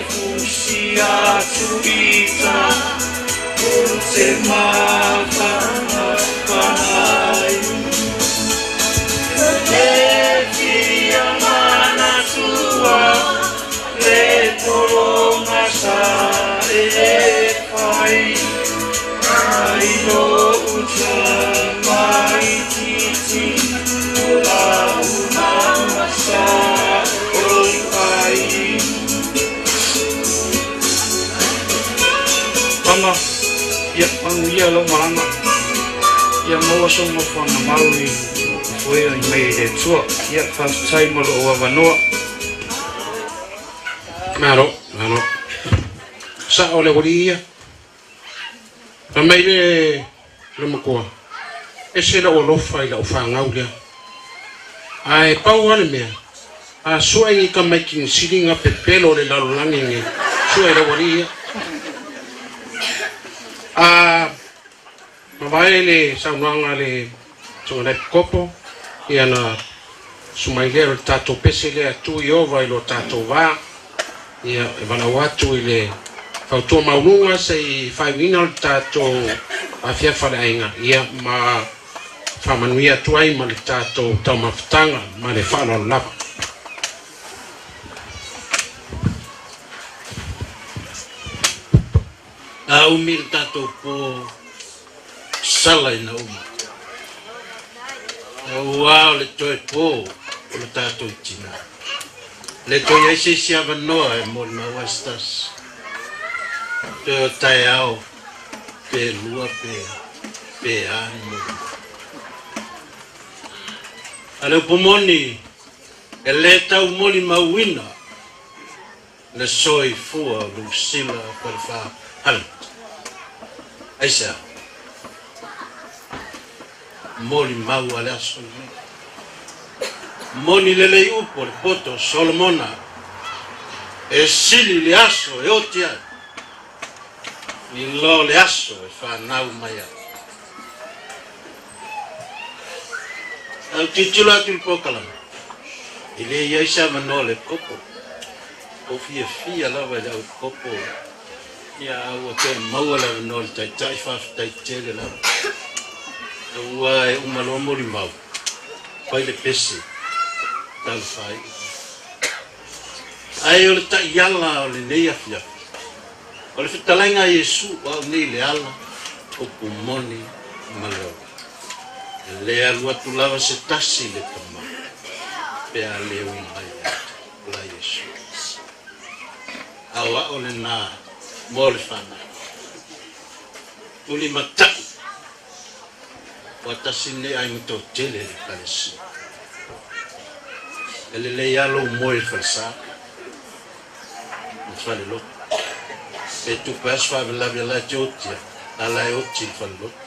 fusi atu ita o te mafana whanai E fia mana tua le tolonga sa e whai Ai no uta mai titi o la umanga sa o ai. Mama, ia manuia lou malaga, ia maua sou nofoaga mau i foea i mai e le Atua. Ia faafetai mo lou avanoa. Malo, malo. Sa'o le ualii ia. Fai mai le le matua, Ese lou alofa i lau fanau lea. Ae pau lava le mea, a sue ni tamaiti ni siliga pepelo o le lalolagi nei, sue i lau alii ia. A mavae le saunoaga a le Susuga Epikopo, ia na sumai lea o le tatou pese lea tu Ieova i lo tatou va, ia e valaau atu i le fautua maualuga se i faaiuina o le tatou afiafa le aiga, ia ma faamanuia atu ai ma le tatou taumafataga ma le faaaloalo lava. A umi le tatou po sala ina uma. Aua o le toe po o le tatou tina. Le toe i ai se isi avanoa e molimau ai se tasi. Toe o taeao pe lua pe pe a ni molimau. A le upu moni e le tau molimauina le soifua o Lucilla Falefa Hunt. Aisea? Molimau a le aso lenei. Moni lelei upu o le poto o Solomona, e sili le aso e oti ai, i lo le aso e fanau mai ai. Au tilotilo atu i le polokalame, e le i ai se avanoa o le kopo. Ua fiafia lava i le au kopo, ia a ua toe maua le avanoa o le taitai, faafetai tele lava. Aua e uma loa molimau, fai le pese, talofa ai. Ae o le taiala o lenei afiafi, o le fetalaiga a Iesu, o au nei le ala, upu moni ma le ola. E le alu atu lava se tasi i le Tama, pe a le ui mai ia te la Iesu. Aoao lena mo le fanau. Tulimatai, ua tasi lenei aiga toatele i le Ekalesia. E lelei lava lou moe i le falesa ma le falelotu. Pe tupe lava se faalavelave a la e te oti ai, a la e oti i le falelotu.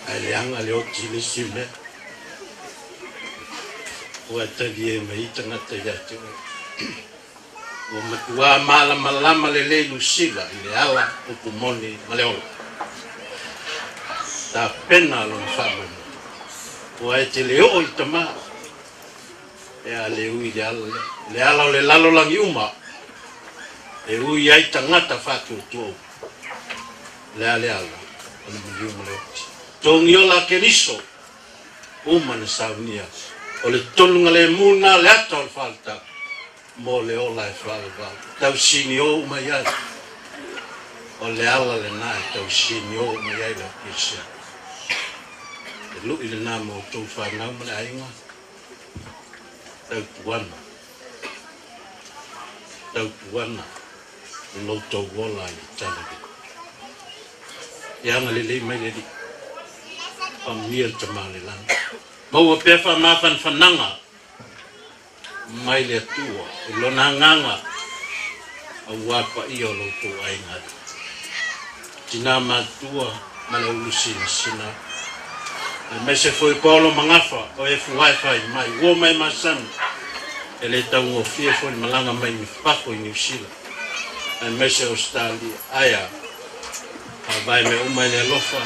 Ae leaga le oti i le isi mea. Ua talie mai ai tagata ia te oe. Ua matuā malamalama lelei Lusila i le ala, upu moni ma le ola. Tapena lona faamoemoe. Ua e te le oo i le tama e a le ui i le ala lea. Le ala o le lalolagi uma e ui ai tagata faatuatua uma. Le a le ala o le maliu ma le oti. Togiola a Keriso uma na saunia o le tonuga lemu lena le ata o le faletau mo le ola e faavavau. Tau siniō uma i ai. O le ala lena e tau siniō uma i ai lau Kerisiano. Le lu'i lenā mo outou fanau ma le aiga, tautuana, tautuana lo outou ola i le Talalelei. Ia agalelei mai le Alii, faamanuia le Tama o le Lagi. Maua pea faamafanafanaga mai le Atua i Lona agaga aua le paia o lo outou aiga alii, tina matutua ma le ulu sinasina, aemaise foi Paolo Magafa o e fuae fai mai, uo mai masani, e le taugofie foi le malaga mai fafo i Niu Sila, aemaise Ausetalia. Ae a? Faavae mea uma i le alofa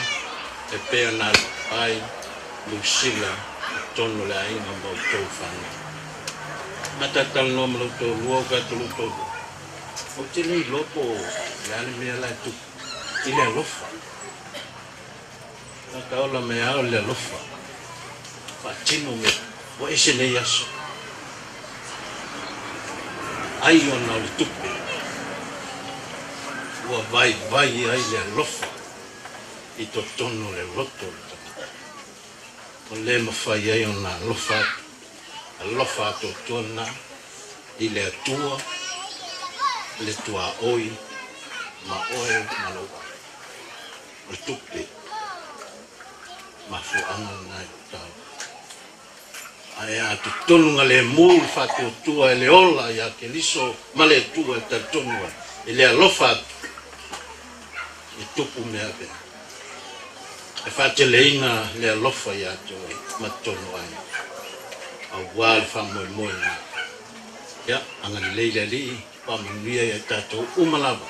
e pei ona alofa ai Niu Sila i totonu o le aiga ma outou fanau. Ma talatalanoa ma lou toalua o tatou lou toalua, ou te le iloa po o le a le mea la e tupu i le alofa. Tagata ola mai lava o le alofa faatino mea ua ese nei aso. Ai ona o le tupe ua vaivai ai le alofa i totonu o le loto o le tagata. O le mafai ai ona alofa atu, alofa atoatoa lena i le Atua, le tuaoi ma oe ma lou aiga. O le tupe, mafuaaga lena i lou tau. Ae a totonu galemu le faatuatua e le ola ia Keriso ma le Atua e talitonu ai i le alofa atu i tupu mea avea e faateleina le alofa ia te oe ma totonu ai aua le faamoemoe lena. Ia, agalelei le Alii, faamanuia ia i tatou uma lava.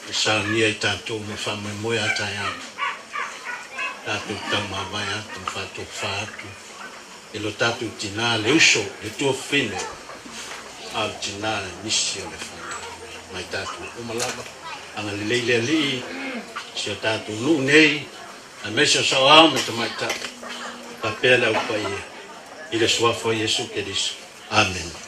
E saunia i tatou ma faamoemoe a taeao, tatou taumavae atu ma faatofa atu i lo tatou tinā le uso, le tuafafine, a o le tinā i nisi o le fanau ma i tatou uma lava. Agalelei le Alii si o tatou nuu nei, aemaise o saoao ma tamaitai, faapea le Au Paia, i le Suafa o Iesu Keriso. Amene.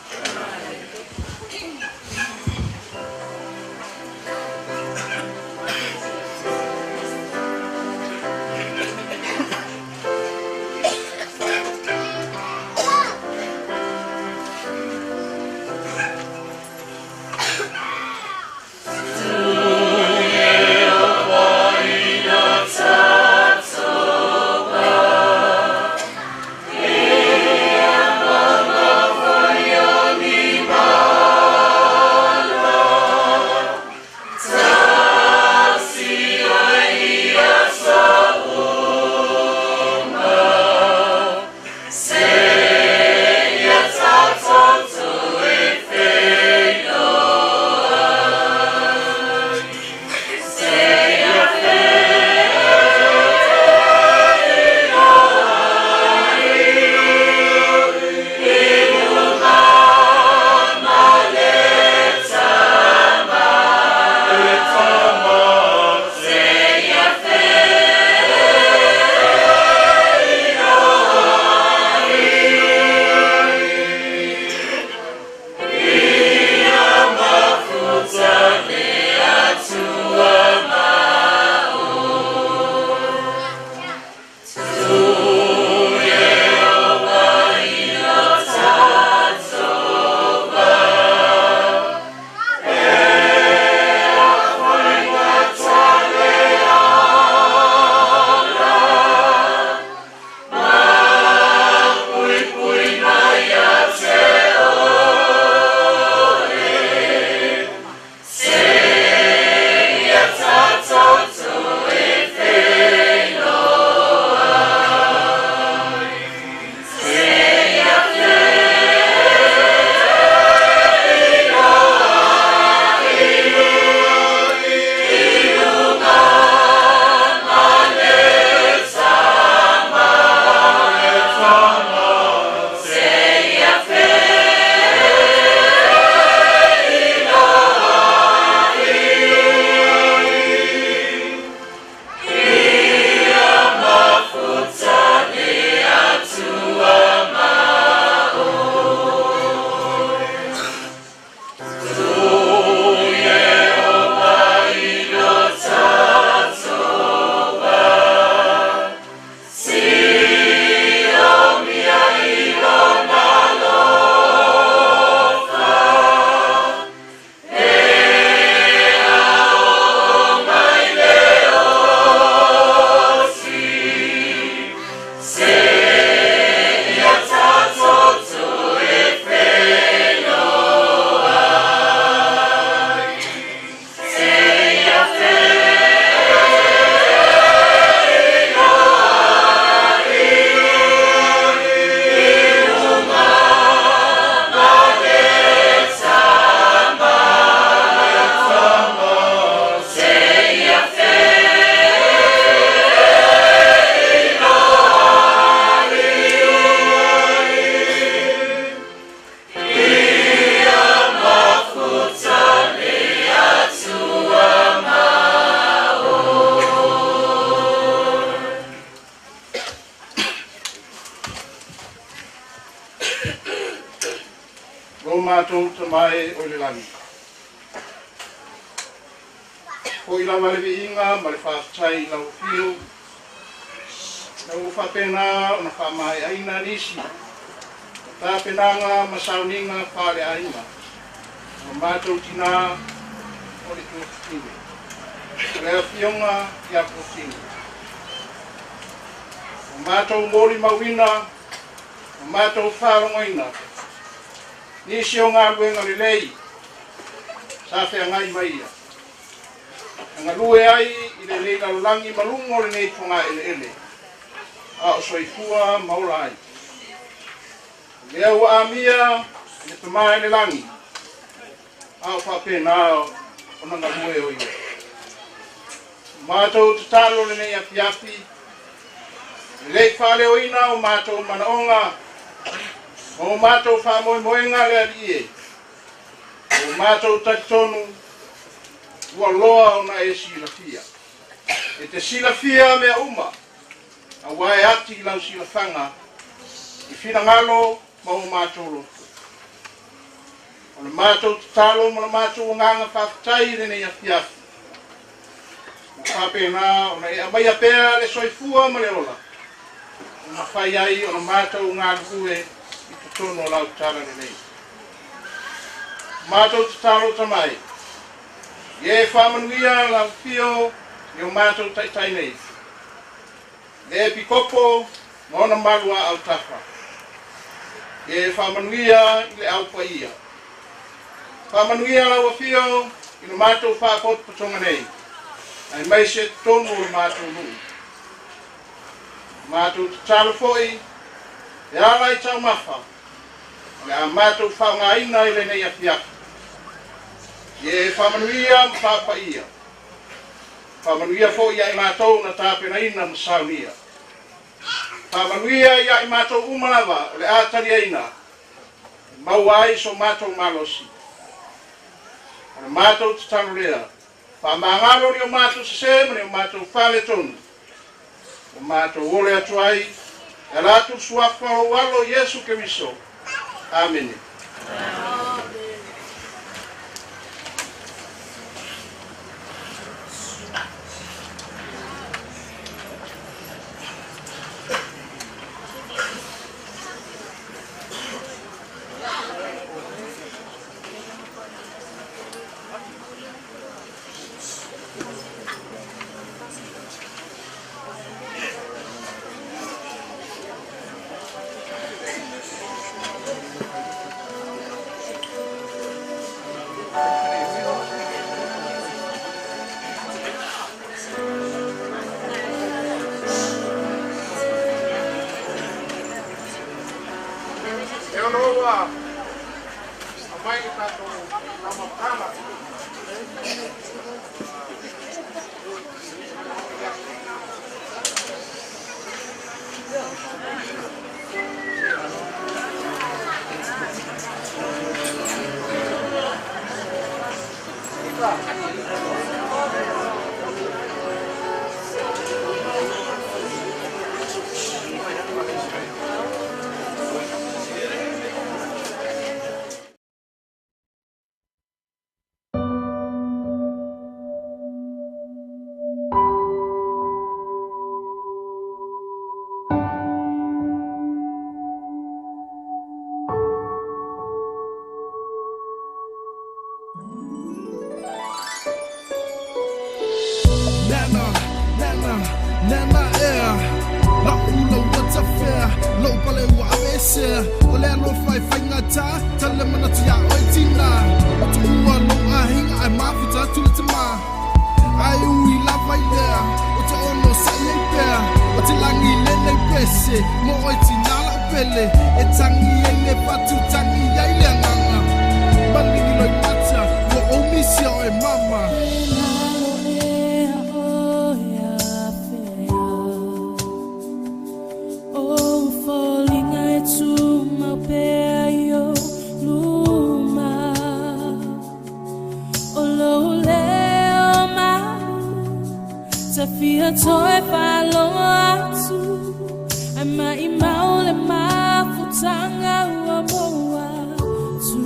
Matou Tama e o i le lagi, fo'i lava le viiga ma le faafetai i lau afio, ina ua faapena ona faamae'aina nisi o tapenaga ma sauniga faaleaiga o lo matou tinā o le Tuafafine, o le Afioga ia Fuatino. Ua matou molimauina ma matou faalogoina nisi o galuega lelei sa feagai ma ia, na galue ai i lenei lalolagi ma luga o lenei fogaeleele, a o soifua ma ola ai. O lea ua amia i le Tama i le lagi, a o faapena ona galue o ia. Matou tatalo lenei afiafi, e lei faaleoina o matou manaoga ma o matou faamoemoega le Alii e, o matou talitonu ua loa ona e silafia. E te silafia mea uma, auā e ati i lau silafaga i finagalo ma o matou loto. O le matou tatalo ma le matou agaga faafetai i lenei afiafi, ua faapena ona e aumaia pea le soifua ma le ola, e mafai ai ona matou galulue i totonu o lau talalelei. Matou tatalo Tama e, ia e faamanuia lau afio i o matou taitai nei, le Epikopo ma ona maluaau tafa. Ia e faamanuia i le au paia. Faamanuia lau afio i le matou faapotopotoga nei, aemaise totonu o le matou nuu. Matou tatalo foi e ala i taumafa o le a matou faaaogaina i lenei afiafi. Ia e faamanuia ma faapaia. Faamanuia foi ia i matou na tapenaina ma saunia. Faamanuia ia i matou uma lava o le a taliaina e maua ai so matou malosi. O le matou tatalo lea, faamagalo ni o matou sesē ma ni o matou faaletonu, ua matou ole atu ai e ala atu i le suafa o lou Alo Iesu Keriso. Amene. E ono ua aumai le tatou laumatala. Nana, nana, nana ea. La'u ula ua tafea, Lou pale ua aveesea, O le alofa e faigata, Tale manatu iā oe tina. Ua tuua lou aiga, Ae mafuta atu le tama. Ae ui lava i lea, Ou te onosai ai pea, O te lagi lenei pese, Mo oe tina la'u pele, E tagi ai le fatu, Tagi ai le agaga. Maligi loimata, Ua ou misia oe mama. Toe faalogo atu ai maimau le mafutaga ua mou atu.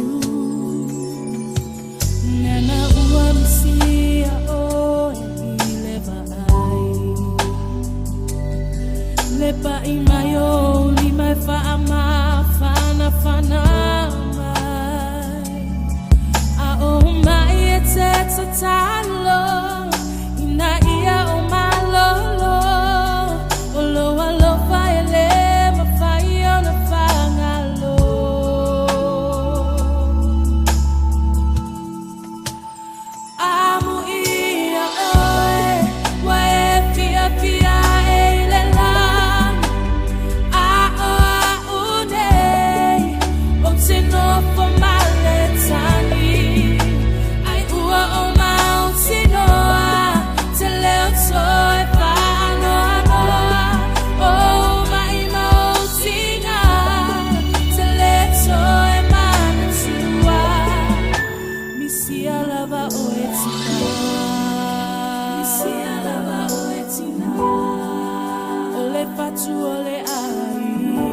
fatu o le aiga.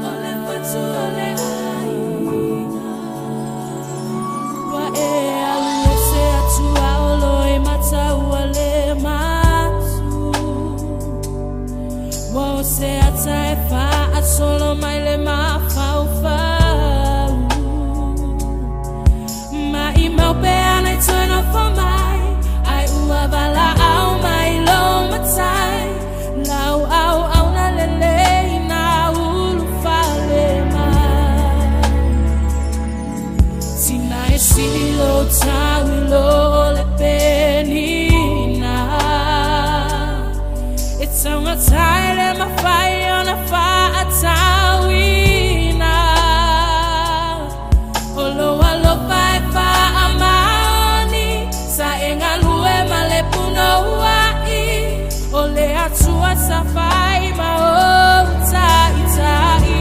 O le fatu o le aiga. Ua e alu ese atu a o lo e mataua le matu. Ua o se ata e faasolo mai le mafaufau. Maʻimau pea nai toe nofo mai, ai ua valaau mai lou matai. Lau auauna lelei na ulufale mai. Tina e sili lou tau i lo le penina. E taugata e le mafai ona faatauina. O lou alofa e faamaoni, sa e galue ma le punouai. O le Atua sa fai ma ou taitai.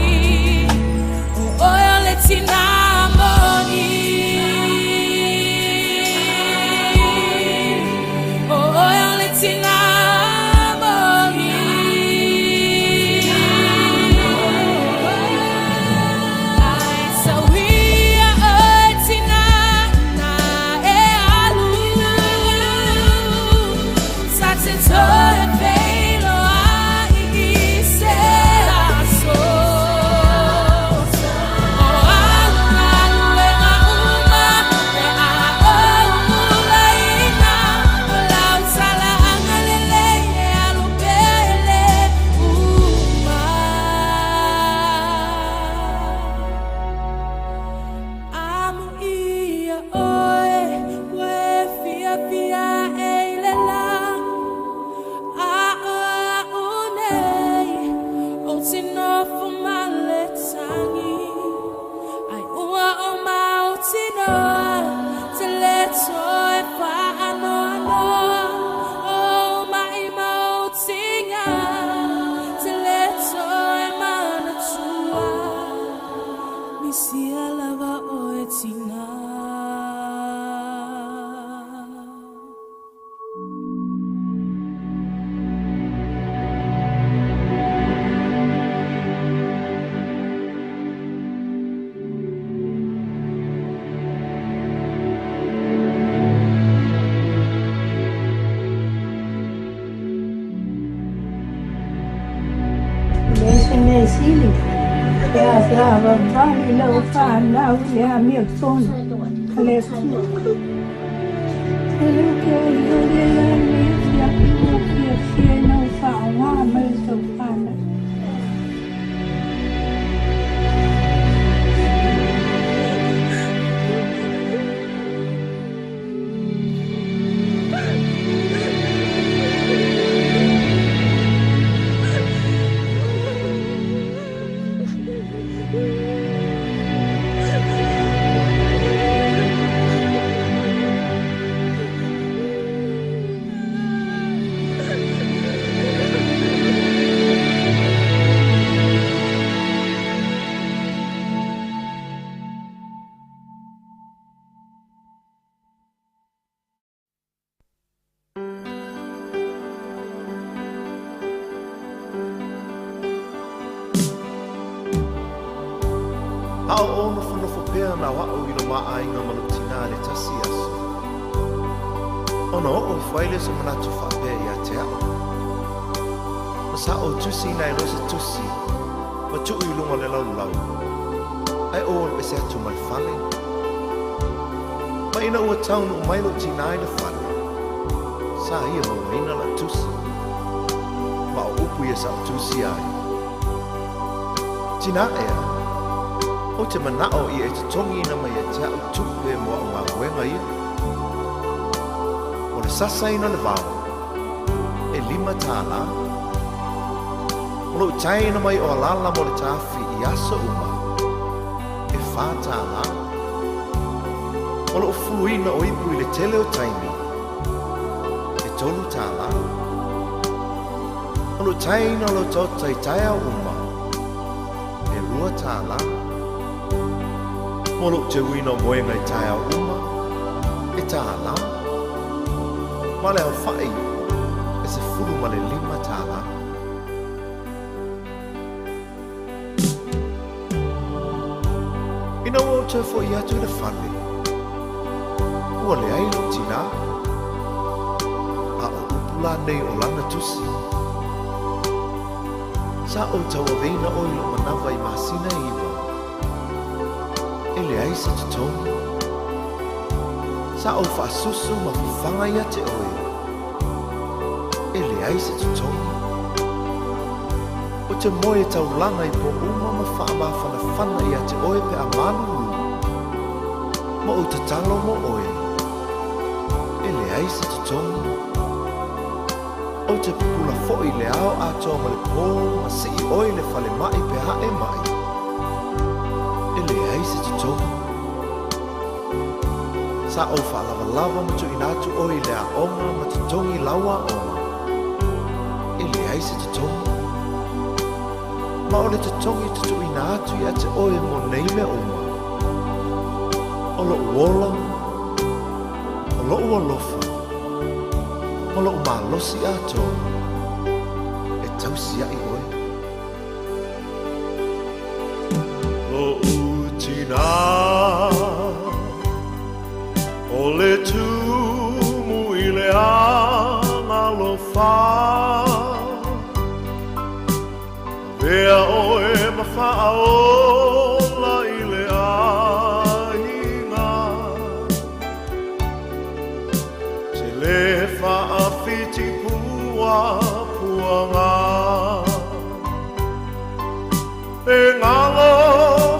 O oe o le tina moni. O oe o le tina moni. Ai sauia oe tina na e alu. Sa te toe feiloai i se aso. O au galuega uma pe a ou ulaina. O lau tala agalelei e alu pea e lē uma. Amuia oe ua e fiafia e i le lagi. A o a'u nei ou te nofo ma le tagi. Ai ua ou mautinoa te lē toe faanoanoa. O maʻimau tiga te lē toe manatua. Misia lava oe tina. Le se mea sili, pe a sa vavali lau whanau le amiotonu a le Atua. E le ke i o le la le fia fia fia fia nau whaonga mai tau whanau. A o ou nofonofo pea na o a'u i lo mā aiga ma lou tinā i le tasi aso, ona oo ifo ai lea o se manatu faapea iā te a'u. Ma sa ou tusiina ai loa se tusi ma tuu i luga o le laulau, ae ou alu ese atu ma le fale. Ma ina ua taunuu mai lou tinā i le fale, sa ia mauaina la'u tusi. Ma o upu ia sa ou tusia ai. Tinā ea, ou te mana'o ia e totogiina mai ia te a'u tupe mo a'u galuega ia. O le sasaina o le vao, e $5. O lo'u taeina mai o alala mo le tafi i aso uma, e $4. O lo'u fuluina o ipu i le tele o taimi, e $3. O lo'u taeina o lau taota i taeao uma, e $2. Mo lo'u teuina o moega i taeao uma, e $1. Ma le aofa'i, e $15. Ina ua ou toe foʻi atu i le fale, ua leai lou tinā. A o upu la nei o lana tusi, Sa ou tauaveina oe i lou manava i masina e 9, e leai se totogi. Sa ou faasusu ma fafaga ia te oe, e leai se totogi. Ou te moe taulaga i pō uma ma faamafanafana ia te oe pe a malulu, ma ou tatalo mo oe, e leai se totogi. Ou te pupula foi i le ao atoa ma le pō ma sii oe i le falemai pe a e maʻi, e leai se totogi. Sa ou faalavalava ma tuuina atu oe i le aoga ma totogi lau aoga, e leai se totogi. Ma o le totogi e tutuuina atu ia te oe mo nei mea uma, o loʻu ola, o loʻu alofa, ma loʻu malosi atoa e tausiaʻi oe. Loʻu tinā, o le tumu i le agalofa, Avea oe ma faaola i le aiga, Te le faafiti puapuaga, E galo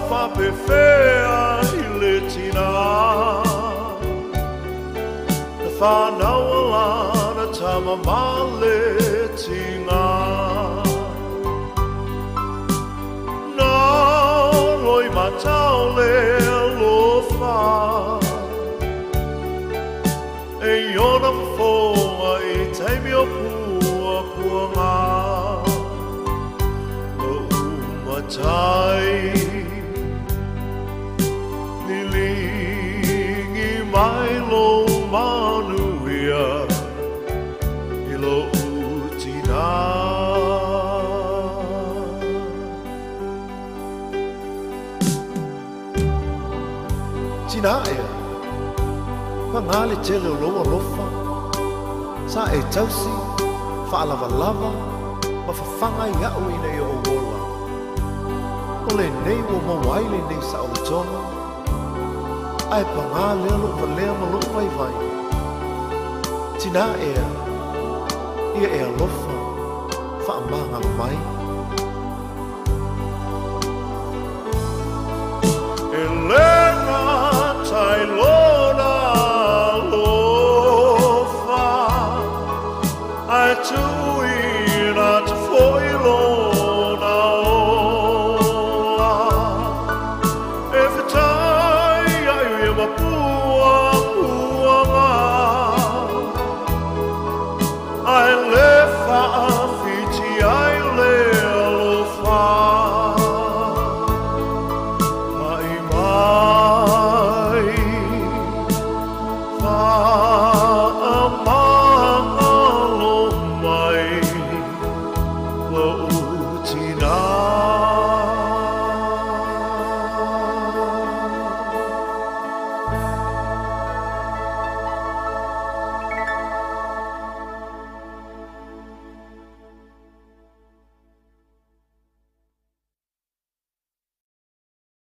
faapefea i le tinā, Na whānaua lana tama ma le tigā. Na loi matau le alofa, E i ona fofoga i taimi o puapuaga. Loʻu matai liligi mai lou manuia i loʻu tinā. Tinā ea, pagā le tele o lou alofa, sa e tausi, faalavalava, ma fafaga iaʻu ina ia ou ola. O lenei ua maua ai lenei saolotoga, ae pagā lea loʻu valea ma loʻu vaivai. Tinā ea, ia e alofa, faamagalo mai. E le gata i lona alofa, ae tuu